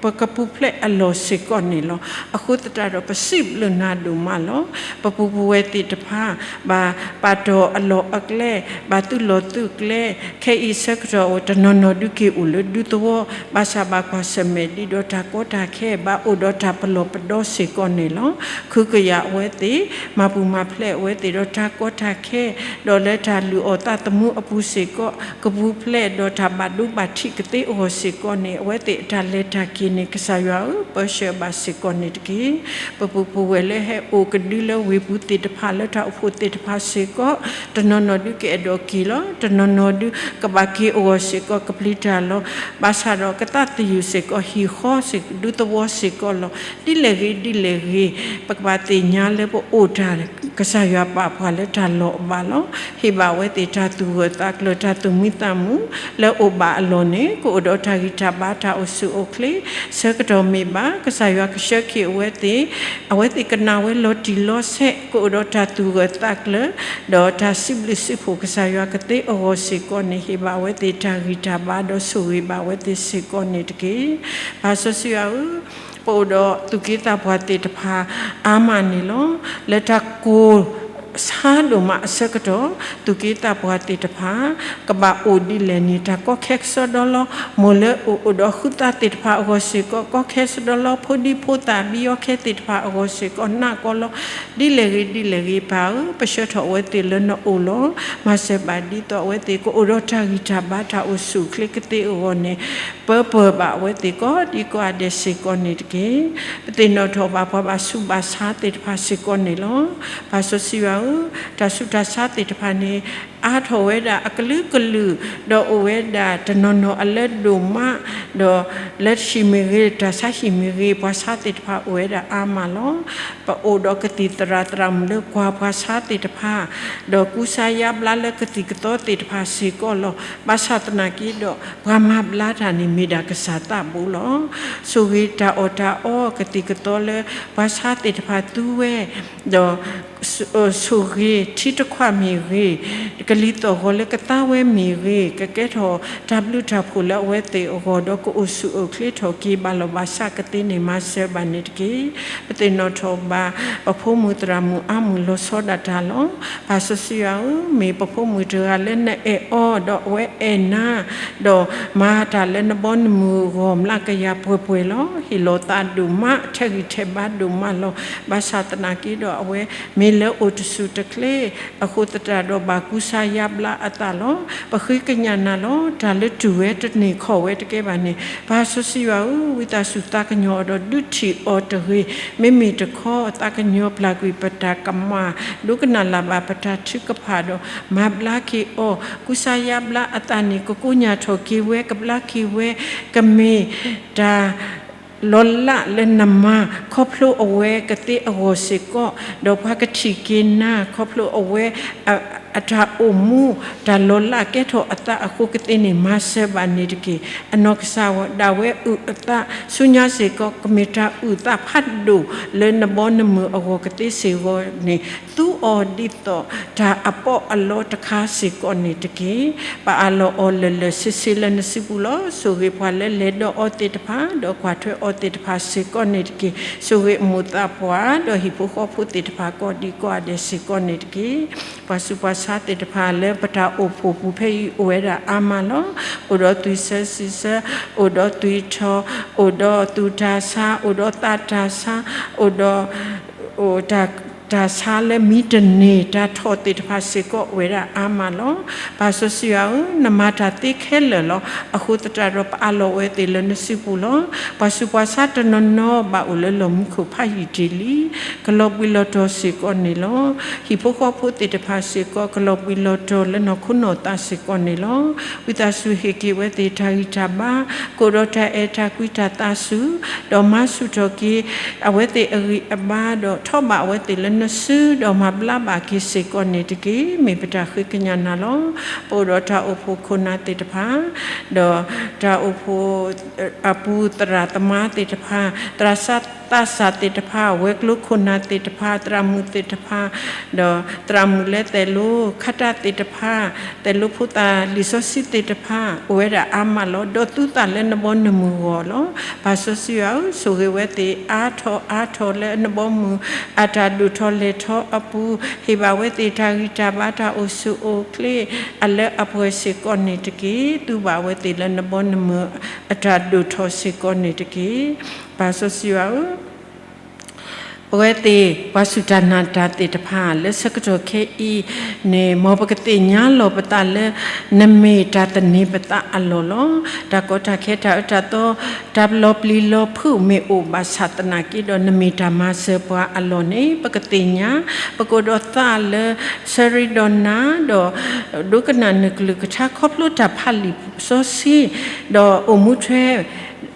ပကပူၤဖျဲးအလီၢ်စ့ၢ်ကီးန့ၣ်လီၤ. အဃိသတးဒီးပစံးဘျုးနၤဒိၣ်မးလီၤ. ပပုၢ်ပဝဲၢ်သ့ၣ်တဖၣ် ဘၣ်ပာ်တီၢ်အလီၢ်အကျဲ, ဘၣ်သုးလီၢ်သုးကျဲ, ခဲအံၤဆၢကတီၢ်အိၣ် တနီၤနီၤဒုးက့ၤအိၣ်လၢဒူသဝီ, ဘၣ်ဆၣ်ဘၣ်ကွၢ်ဆၢၣ်မဲာ်ဒ်ဒီးတၢ်ကီတၢ်ခဲ ဘၣ်အိၣ်ဒီးတၢ်ပလီၢ်ပဒီစ့ၢ်ကီးန့ၣ်လီၤ. ခုကယာ်အဝဲသ့ၣ်, မၤပူၤမၤဖျဲးအဝဲသ့ၣ်ဒီးတၢ်ကီတၢ်ခဲ, ဒီးလၢတၢ်လုၢ်အီၣ်သးသမူအပူၤစ့ၢ်ကီး, ကပူၤဖျဲးဒီးတၢ်ဘၣ်ဒိဘၣ်ထံးကသ့အဂီၢ်စ့ၢ်ကီးန့ၣ် အဝဲသ့ၣ်အတၢ်လဲၤတၢ်က့ၤန့ၣ် ကစၢ်ယွၤဧၢ, ပၢဆှၢဘၣ်စ့ၢ်ကီးန့ၣ်တက့ၢ်. ပပုၢ်ပဝဲၢ်လၢဟဲအိၣ်ကဒုလၢဝ့ၢ်ပူၤသ့ၣ်တဖၣ် လၢတၢ်အိၣ်ဖှိၣ်သ့ၣ်တဖၣ်စ့ၢ်ကီး, တနီၤနီၤဒုးကအဲၣ်ဒိးက့ၤလီၤ. တနီၤနီၤဒုးကဘၣ်က့ၤအဂီၢ်စ့ၢ်ကီး ကပျံၤတၢ်လီၤ. ဘၣ်ဆၣ်ဒီးကသးသယုၢ်စ့ၢ်ကီး ဟံၣ်ဃီစ့ၢ်ကီး ဒူသဝီစ့ၢ်ကီးလီၤ. ဒ်လဲၣ်ဂ့ၤဒ်လဲၣ်ဂ့ၤ, ပကဘၣ်သ့ၣ်ညါလၢပအိၣ်တၢ် ကစၢ်ယွၤပာ်ပှၤလၢတၢ်လီၤဘၣ်လီၤ. ဟ့ၣ်ဘၣ်အဝဲသ့ၣ်တၢ်သူၣ်ဂၢၢ်သးကျၢၤ တၢ်သူၣ်မံသးမုာ်လၢအအိၣ်ဘၣ်အလီၢ်န့ၣ် ကအိၣ်ဒီးတၢ်ဂံၢ်တၢ်ဘါ တၢ်အိၣ်ဆူၣ်အိၣ်ချ့ ဆၢကတီၢ်မ့ၢ်ဘၣ် ကစၢ်ယွၤကဆှၢက့ၤအဝဲသ့ၣ်, အဝဲသ့ၣ်ကနၣ်ဝဲလီၤတံၢ်လီၤဆဲး ကအိၣ်ဒီးတၢ်သူၣ်ဂၢၢ်သးကျၢၤ ဒီးတၢ်စံးဘျုးစံးဖှိၣ်ကစၢ်ယွၤကသ့အဂီၢ်စ့ၢ်ကီးန့ၣ် ဟ့ၣ်ဘၣ်အဝဲသ့ၣ်တၢ်ဂံၢ်တၢ်ဘါဒီးဆိၣ်ဂ့ၤဘၣ်အဝဲသ့ၣ်စ့ၢ်ကီးန့ၣ်တက့ၢ်. ပၢ်စီဆှံယွၤဧၢ, ပအိၣ်ဒီးသူၣ်က့သးပှၢ်သ့ၣ်တဖၣ်အါမးန့ၣ်လီၤ. လၢတၢ်ကိၢ်ဆါဒိၣ်မးအဆၢကတီၢ် သူၣ်က့သးပှၢ်သ့ၣ်တဖၣ် ကဘၣ်အိၣ်ဒ်လဲၣ်န့ၣ် တၢ်ကီခဲကစီဒီလီၤ. မိၢ်လၢအအိၣ်ဒီးဃုသးသ့ၣ်တဖၣ်အဂီၢ်စ့ၢ်ကီး ကီခဲကစီဒီလီၤ. ဖိဒံဖိသၣ်ဘံအီခဲသ့ၣ်တဖၣ်အဂီၢ်စ့ၢ်ကီး နးကီလီၤ. ဒ်လဲၣ်ဂ့ၤဒ်လဲၣ်ဂ့ၤ ပၢ်ဧၢ, ပဆှၢထီၣ်အဝဲသ့ၣ်လၢနအိၣ်လီၤ. မၤစၢၤဘၣ်ဒ်သိးအဝဲသ့ၣ်ကအိၣ်ဒီးတၢ်ဂံၢ်တၢ်ဘါ တၢ်အိၣ်ဆူၣ်အိၣ်ချ့ကသ့အဂီၢ်န့ၣ် ပၢပၢၢ်ဘၣ်အဝဲသ့ၣ်ကိးဒံကိးဂၤဒဲးစ့ၢ်ကီးန့ၣ်တက့ၢ်. ပသ့ၣ်နီၣ်ထီၣ်ဘၣ်ပှၤဘၣ်ဆူးဘၣ်ဆါသ့ၣ်တဖၣ်စ့ၢ်ကီးန့ၣ်လီၤ. ပၢ်စီဆှံယွၤဧၢ, တၢ်ဆူးတၢ်ဆါသ့ၣ်တဖၣ်န့ၣ် အါထီၣ်ဝဲဒၣ်အကလုာ်ကလုာ်, ဒီးအိၣ်ဝဲဒၣ်တနီၤနီၤအလၢဒိၣ်မး, ဒီးလၢတဟံၣ်မ့ၢ်ဂ့ၤ တၢ်ဆါဟံၣ်မ့ၢ်ဂ့ၤ ပှၤဆါသ့ၣ်တဖၣ်အိၣ်ဝဲဒၣ်အါမးလီၤ. ပအိၣ်ဒီးကသံၣ်သရၣ်သရၣ်မုၣ်လၢကွၢ်ပှၤဆါသ့ၣ်တဖၣ်, ဒီးကူစါယါဘျါလၢကသံၣ်ကသီသ့ၣ်တဖၣ်စ့ၢ်ကီးလီၤ. ဘၣ်ဆၣ်သနာ်က့ဒီး ပှၤမၤဘျါတၢ်န့ၣ်မ့ၢ်ဒၣ်ကစၢ်သးဘိလီၤ. ဆိၣ်ဂ့ၤတၢ်အီၣ်တၢ်အီကသံၣ်ကသီလၢပှၤဆါသ့ၣ်တဖၣ်သူဝဲ, ဒီး ဆိၣ်ဂ့ၤထံတခွးမ့ၢ်ဂ့ၤ, ကလံၤသီၣ်ဂီၤလၢကသါဝဲမ့ၢ်ဂ့ၤ, ကကဲထီၣ်တၢ်ဘျုးတၢ်ဖှိၣ်လၢအဝဲသ့ၣ်အဂီၢ် ဒီးကအိၣ်ဆူၣ်အိၣ်ချ့ထီၣ်က့ၤဘၣ်လီၢ်ဘၣ်စးကသ့န့ၣ် မၤစၢၤဘၣ်န့ၣ်တက့ၢ်. ပသ့ၣ်နီၣ်ထီၣ်ဘၣ် ပဖိမုၣ်သရၣ်မုၣ်အါမုၢ်လီၤဆီဒၣ်တၢ်လီၤ. ပၢ်စီဆှံယွၤဧၢ, မ့ၢ်ပဖိမုၣ်တဂၤလၢနအဲၣ်အီၤ ဒီးအဝဲအဲၣ်နၤ, ဒီးမၤတၢ်လၢနဘီနမုၢ်အဂီၢ် မျးကယၤပှဲၤပှဲၤလီၤ. ဟ့ၣ်လီၤသးဒိၣ်မး ထဲးဂံၢ်ထဲးဘါဒိၣ်မးလီၤ. ဘၣ်ဆၣ်သနာ်က့ဒီး အဝဲမ့ၢ်လၢအိၣ်တဆူၣ်တချ့အဃိသတးဒီး ဘၣ်ကူစါယါဘျါအသးလီၤ. ပဃ့ကညးနၤလီၤ. တၢ်လၢတူၢ်ဝဲတန့ၢ်ခီၣ်ဝဲတကဲဘၣ်န့ၣ် ပၢ်စီဆှံယွၤဧၢ, ဝံသးစူၤသးကညီၤအီၤဒီး ဒုးထံၣ်အီၤတဂ့ၤ. မ့မ့ၢ်တခီ သးကညီၤပျၢ်ကွံာ်ပတၢ်ကမၣ်, ဒိကနၣ်လၢ်ဘၣ်ပတၢ်ထုကဖၣ်ဒီး မၤဘျါက့ၤအီၤ, ကူစါယါဘျါအသးန့ၣ် ကကိညၢ်ထီၣ်က့ၤဝဲ, ကဘျါက့ၤဝဲ, ကမ့ၢ်တၢ် လီၤလးလၢနမၤ ခီဖျိအဝဲကသ့အဂီၢ်စ့ၢ်ကီး, ဒီးပှၤကထံၣ်က့ၤနၤ ခီဖျိအဝဲ အတၢ်အိၣ်မူ တၢ်လီၤလးကဲထီၣ်အသးအဃိကသ့န့ၣ် မၤစၢၤဘၣ်န့ၣ်တက့ၢ်. အနီၢ်ကစၢ်ဒၣ်ဝဲအုၣ်အသး ဆူညါစ့ၢ်ကီး ကမ့ၢ်တၢ်အုၣ်သးဖးဒိၣ်လၢနဘီနမုၢ်အဂီၢ်ကသ့စ့ၢ်ကီးန့ၣ် သူအီၤဒ်သိးတၢ်အပီးအလီတခါစ့ၢ်ကီးန့ၣ်တက့ၢ်. ပအးလီၤအီၤလၢာ်လၢာ်ဆ့ဆ့လၢနစုပူၤလီၤ. ဆိၣ်ဂ့ၤပှၤလၢလဲၤဒီးအီၤသ့ၣ်တဖၣ် ဒီးကွၢ်ထွဲအီၤသ့ၣ်တဖၣ်စ့ၢ်ကီးန့ၣ်တက့ၢ်. ဆိၣ်ဂ့ၤအမိၢ်သးပှၢ် ဒီးဟံၣ်ဖိဃီဖိသ့ၣ်တဖၣ်ကိးဒံကိးဂၤဒဲးစ့ၢ်ကီးန့ၣ်တက့ၢ်. ပှၤဆူးပှၤဆါသ့ၣ်တဖၣ်လၢပတၢ်အိၣ်ဖှိၣ်ပူၤဖဲအံၤအိၣ်ဝဲဒၣ်အါမးလီၤ. အိၣ်ဒီးသွံၣ်ဆၢစုဆၢ, အိၣ်ဒီးသွံၣ်ထီၣ်, အိၣ်ဒီးသူၣ်တၢ်ဆါ, အိၣ်ဒီးသးတၢ်ဆါ, အိၣ်ဒီး တၢ်ဆါလၢမံတန့ၢ် တၢ်ထီၣ်သ့ၣ်တဖၣ်စ့ၢ်ကီးအိၣ်ဝဲဒၣ်အါမးလီၤ. ပၢ်စီဆှံယွၤဧၢ, နမၤတၢ်သ့ခဲလၢာ်လီၤ. အဃိသတးဒီး ပအးလီၤဝဲသ့ၣ်လၢနစုပူၤလီၤ. ပှၤဆူးပှၤဆါတနီၤနီၤ ဘၣ်အိၣ်လၢလီၢ်မူခိၣ်ဖးယံာ်တ့ၢ်လံ, ကလီၤဘှံးလီၤတီၤစ့ၢ်ကီးန့ၣ်လီၤ. ဟံၣ်ဖိဃီဖိသ့ၣ်တဖၣ်စ့ၢ်ကီး ကလီၤဘှံးလီၤတီၤလၢနီၢ်ခိနီၢ်သးစ့ၢ်ကီးန့ၣ်လီၤ. ဝံသးစူၤဟ့ၣ်က့ၤဝဲသ့ၣ်တၢ်ဂံၢ်တၢ်ဘါ, ကအိၣ်ဒီးတၢ်အဲၣ်တၢ်ကွံတၢ်သးစူၤ, ဒီးမၤဆူၣ်ထီၣ်က့ၤ အဝဲသ့ၣ်အဂံၢ်အဘါ, ဒီးထီၣ်ဘၣ်အဝဲသ့ၣ်လၢနစု, ဒီးမၤဘျါဘၣ်က့ၤစ့ၢ်ကီးန့ၣ်တက့ၢ်. မ့ၢ်ပတၢ်ဃ့ကညးနၤလီၤ. ပအိၣ်ဒီးတၢ်အိၣ်ဖှိၣ်ခိၣ်နၢ်သ့ၣ်တဖၣ်, ဒီးတၢ်အိၣ်ဖှိၣ်အပူၤသရၣ်သမါသ့ၣ်တဖၣ်, သရၣ်သးစၢ်သ့ၣ်တဖၣ်, ဝဲၤကျိၤခိၣ်နၢ်သ့ၣ်တဖၣ်, သရၣ်မုၣ်သ့ၣ်တဖၣ်, ဒီးသရၣ်မုၣ်လၢသဲးလိခါတၢ်သ့ၣ်တဖၣ်, သဲးလိဖိသၣ်လံာ်စီဆှံသ့ၣ်တဖၣ် အိၣ်ဝဲဒၣ်အါမးလီၤ. ဒီးသူသးလၢနဘီနမုၢ်အဂီၢ်လီၤ. ပၢ်စီဆှံယွၤဧၢ, ဆိၣ်ဂ့ၤဝဲသ့ၣ်အါထီၣ်အါထီၣ်လၢနဘီမုၢ်အတၢ်ဒိၣ်ထီၣ်လဲၢ်ထီၣ်အပူၤ, ဟ့ၣ်ဘၣ်ဝဲသ့ၣ်တၢ်ဂံၢ်တၢ်ဘါတၢ်အိၣ်ဆူၣ်အိၣ်ချ့ အလၢအပှဲၤစ့ၢ်ကီးန့ၣ်တက့ၢ်. သူဘၣ်ဝဲသ့ၣ်လၢနဘီနမုၢ်အတၢ်ဒိၣ်ထီၣ်စ့ၢ်ကီးန့ၣ်တက့ၢ်. ပၢ်စီဆှံယွၤဧၢ, ပဝဲသ့ၣ်ပှၤစူၢ်တၢ်နာ်တၢ်သ့ၣ်တဖၣ် လၢဆၢကတီၢ်ခဲအံၤန့ၣ် မ်ပကသ့ၣ်ညါလီၤပသးလၢ နမ့ၢ်တၢ်သန့ၤပသးအလီၢ်လီၤ. တၢ်ကီတၢ်ခဲတၢ်အၢတၢ်သီ တၢ်လီၤပျံၤလီၤဖုးမ့ၢ်အိၣ်ဘၣ်ဆၣ်သနာ်က့ဒီး နမ့ၢ်တၢ်မၤစၢၤပှၤအလီၢ်န့ၣ် ပကသ့ၣ်ညါ ပကအိၣ်ဒီးသးလၢဆၢရ့ဒီးနၤ ဒီးဒိကနၣ်နကလုၢ်ကထါခီဖျိတၢ်ဖးလံာ်စီဆှံ ဒီးအိၣ်မူထွဲ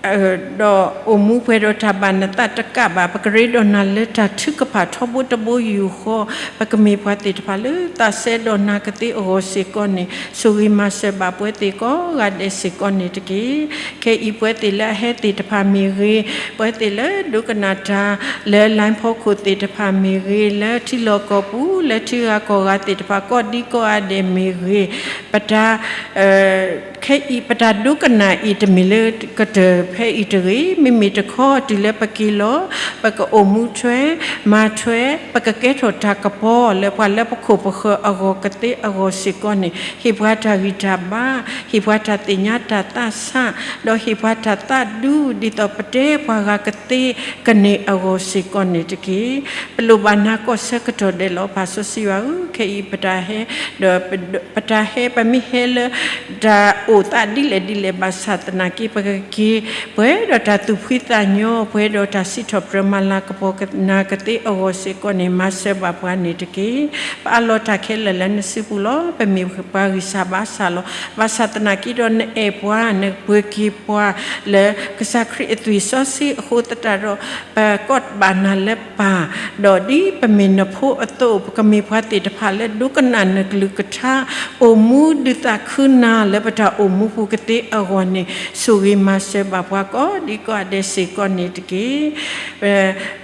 ဒီးအိၣ်မူပှဲၤဒီးတၢ်ဘၣ်နသးတကးဘၣ်, ပကရ့ဒီးနၤလၢတၢ်ထုကဖၣ်ထီဘိတဘိယူၢ်ဃီ, ပကမ့ၢ်ပှၤသ့ၣ်တဖၣ်လၢသးစဲဒီးနာ်ကသ့အဂီၢ်စ့ၢ်ကီးန့ၣ်, ဆိၣ်ဂ့ၤမၤစၢၤဘၣ်ပှၤသ့ၣ်ကိးဂၤဒဲးစ့ၢ်ကီးန့ၣ်တက့ၢ်. ခဲအံၤပှၤသ့ၣ်လၢအဟဲသ့ၣ်တဖၣ်မ့ၢ်ဂ့ၤ, ပှၤသ့ၣ်လၢဒိကနၣ်တၢ်လၢ line ဖီခိၣ်သ့ၣ်တဖၣ်မ့ၢ်ဂ့ၤ, လၢထံလီၢ်ကီၢ်ပူၤ လၢထံဂၤကီၢ်ဂၤသ့ၣ်တဖၣ်ကိးဒံကိးဂၤဒဲးမ့ၢ်ဂ့ၤ, ပတၢ် ခဲအံၤ ပတၢ်ဒိကနၣ်အံၤတမ့ၢ်လၢကတၢၢ်ဖဲအံၤတဂ့ၤ, မ့မ့ၢ်တခီတုၤလၢပက့ၤလီၤ, ပကအိၣ်မူထွဲ, မၤထွဲ, ပကကဲထီၣ်တၢ်ကပီၤ လၢပှၤလၢပခိၣ်ပဃၢၤအဂီၢ်ကသ့အဂီၢ်စ့ၢ်ကီးန့ၣ်, ဟ့ၣ်ပှၤတၢ်ဂံၢ်တၢ်ဘါ, ဟ့ၣ်ပှၤတၢ်သ့ၣ်ညါတၢ်သးဆး, ဒီးဟ့ၣ်ပှၤတၢ်သးဒူ ဒ်သိးပတဲပှၤဂၤကသ့ကန့ၢ်အဂီၢ်စ့ၢ်ကီးန့ၣ်တက့ၢ်. ပလိၣ်ဘၣ်နၤကီၢ်ဆၢကတီၢ်ဒဲးလီၤ. ပၢ်စီဆှံယွၤဧၢ, ခဲအံၤပတၢ်ဟဲ ဒီးပတၢ်ဟဲ ပမ့ၢ်ဟဲလၢ တၢ်အိၣ်သးဒ်လဲၣ်ဒ်လဲၣ် ဘၣ်ဆၣ်သနာ်က့ ပကက့ၤပှဲၤဒီးတၢ်သူၣ်ဖှံသးညီ, ပှဲၤဒီးတၢ်စံးထီၣ်ပတြၢၤမၤလၤကပီၤနၤကသ့အဂီၢ်စ့ၢ်ကီးန့ၣ် မၤစၢၤဘၣ်ပှၤန့ၣ်တက့ၢ်. ပအးလီၤတၢ်ခဲလၢာ်လၢနစုပူၤလီၤ. ပမ့ၢ်ပှၤဂံၢ်စၢ်ဘါစၢ်လီၤ. ဘၣ်ဆၣ်သနာ်က့ဒီး နအဲၣ်ပှၤ နပှ့ၤက့ၤပှၤလၢကစၢ်ခရံာ်အသွံၣ်စီဆှံအဃိသတးဒီး ပကိးဘၣ်နၤလၢပၢ်, ဒီးဒ်ပမ့ၢ်နဖိအသိး ပကမ့ၢ်ပှၤသ့ၣ်တဖၣ်လၢဒိကနၣ်နကလုၢ်ကထါ, အိၣ်မူဒုးသးခုနၤလၢပတၢ်အိၣ်မူပူၤကသ့အဂီၢ်န့ၣ်, ဆိၣ်ဂ့ၤမၤစၢၤဘၣ်ပှၤကိးဒံကိးဂၤဒဲးစ့ၢ်ကီးန့ၣ်တက့ၢ်.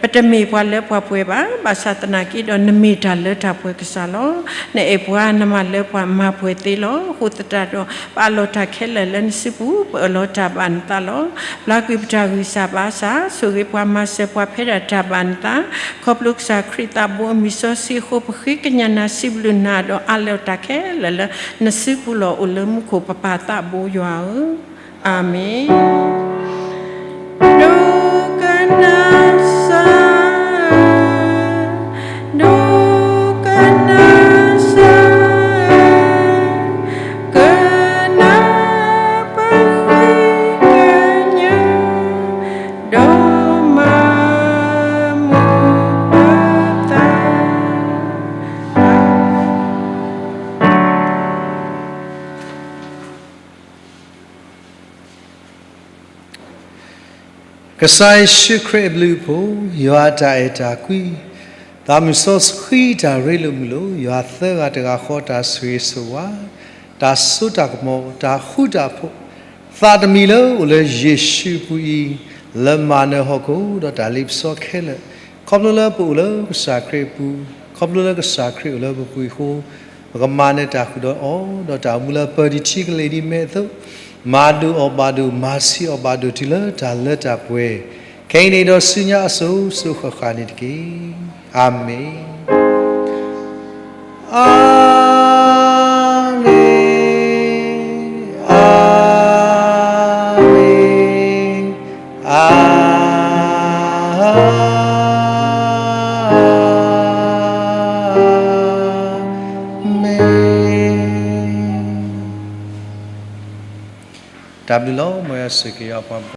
ပတမ့ၢ်ပှၤလၢပှၤပှဲၤဘၣ်. ဘၣ်ဆၣ်သနာ်က့ဒီး နမ့ၢ်တၢ်လၢတၢ်ပှဲၤကစၢ်လီၤ. နအဲၣ်ပှၤနမၤလၢပှၤမၤပှဲၤသ့လီၤ. အဃိသတးဒီး ပအးလီၤတၢ်ခဲလၢာ်လၢနစုပူၤ, ပအၢၣ်လီၤတၢ်ဘၣ်နသးလီၤ. ပျၢ်ကွံာ်ပတၢ်ဂံၢ်စၢ်ဘါစၢ်, ဆိၣ်ဂ့ၤပှၤမၤစၢၤပှၤဖဲဒၣ်တၢ်ဘၣ်နသး, ခီဖျိကစၢ်ခရံာ်သးဘိအမံၤစီဆှံအဃိ ပဃ့ကညးနၤ စံးဘျုးနၤဒီးအးလီၤတၢ်ခဲလၢာ်လၢနစုပူၤလီၤ. အိၣ်လၢမူခိၣ်ပပၢ်သးဘိယွၤဧၢ, အၤမ့ၣ်. ဒိကနၣ်စၢ်, ဒိကနၣ်စၢ်, ကနၢ်ပဃ့ကညး, ဒီးမၤမူပသး ကစၢ်ယ့ၣ်ၡူးခရံာ်အဘျုးအဖှိၣ်, ယွၤအတၢ်အဲၣ်တၢ်ကွံ, သးမုၢ်စီဆှံတၢ်ရ့လိာ်မုာ်လိာ်, ယွၤသၢဂၤတဂၤဃီတၢ်ဆိၣ်ဂ့ၤဆိၣ်ဝါ, တၢ်စိတၢ်ကမီၤ, တၢ်ဃူတၢ်ဖိး, သးတမံၤလၢအိၣ်လၢယ့ၣ်ၡူးအပူၤအံၤ, လၢမၤနၢၤဟီၣ်ခိၣ်ဒီးတၢ်လ့ပစီခဲလၢာ်, ခီဖျိလၢပအိၣ်လၢကစၢ်ခရံာ်အပူၤ, ခီဖျိလၢကစၢ်ခရံာ်အိၣ်လၢပပူၤအဃိ, ပကမၤနၢၤတၢ်ဃုာ်ဒီးအီၤ, ဒီးတၢ်အိၣ်မူလၢပၢၤတံၢ်ထံကလ့ၢ်ဒ်မဲအသိး, မၤဒိၣ်အီၤဘၣ်ဒိၣ်, မၤဆံးအီၤဘၣ်ဒိၣ်တုၤလၢတၢ်လၢတၢ်ပှဲၤ, ခဲအံၤန့ၣ်ဒီးဆူညါအစိၤစိၤဃၣ်ဃၣ်န့ၣ်တက့ၢ်. အၤမ့ၣ်. အၤမ့ၣ်, အၤမ့ၣ်, အၤမ့ၣ်. တၢ်ဘျုးလီၤ. မ်ယွၤဆိၣ်ဂ့ၤက့ၤပှၤ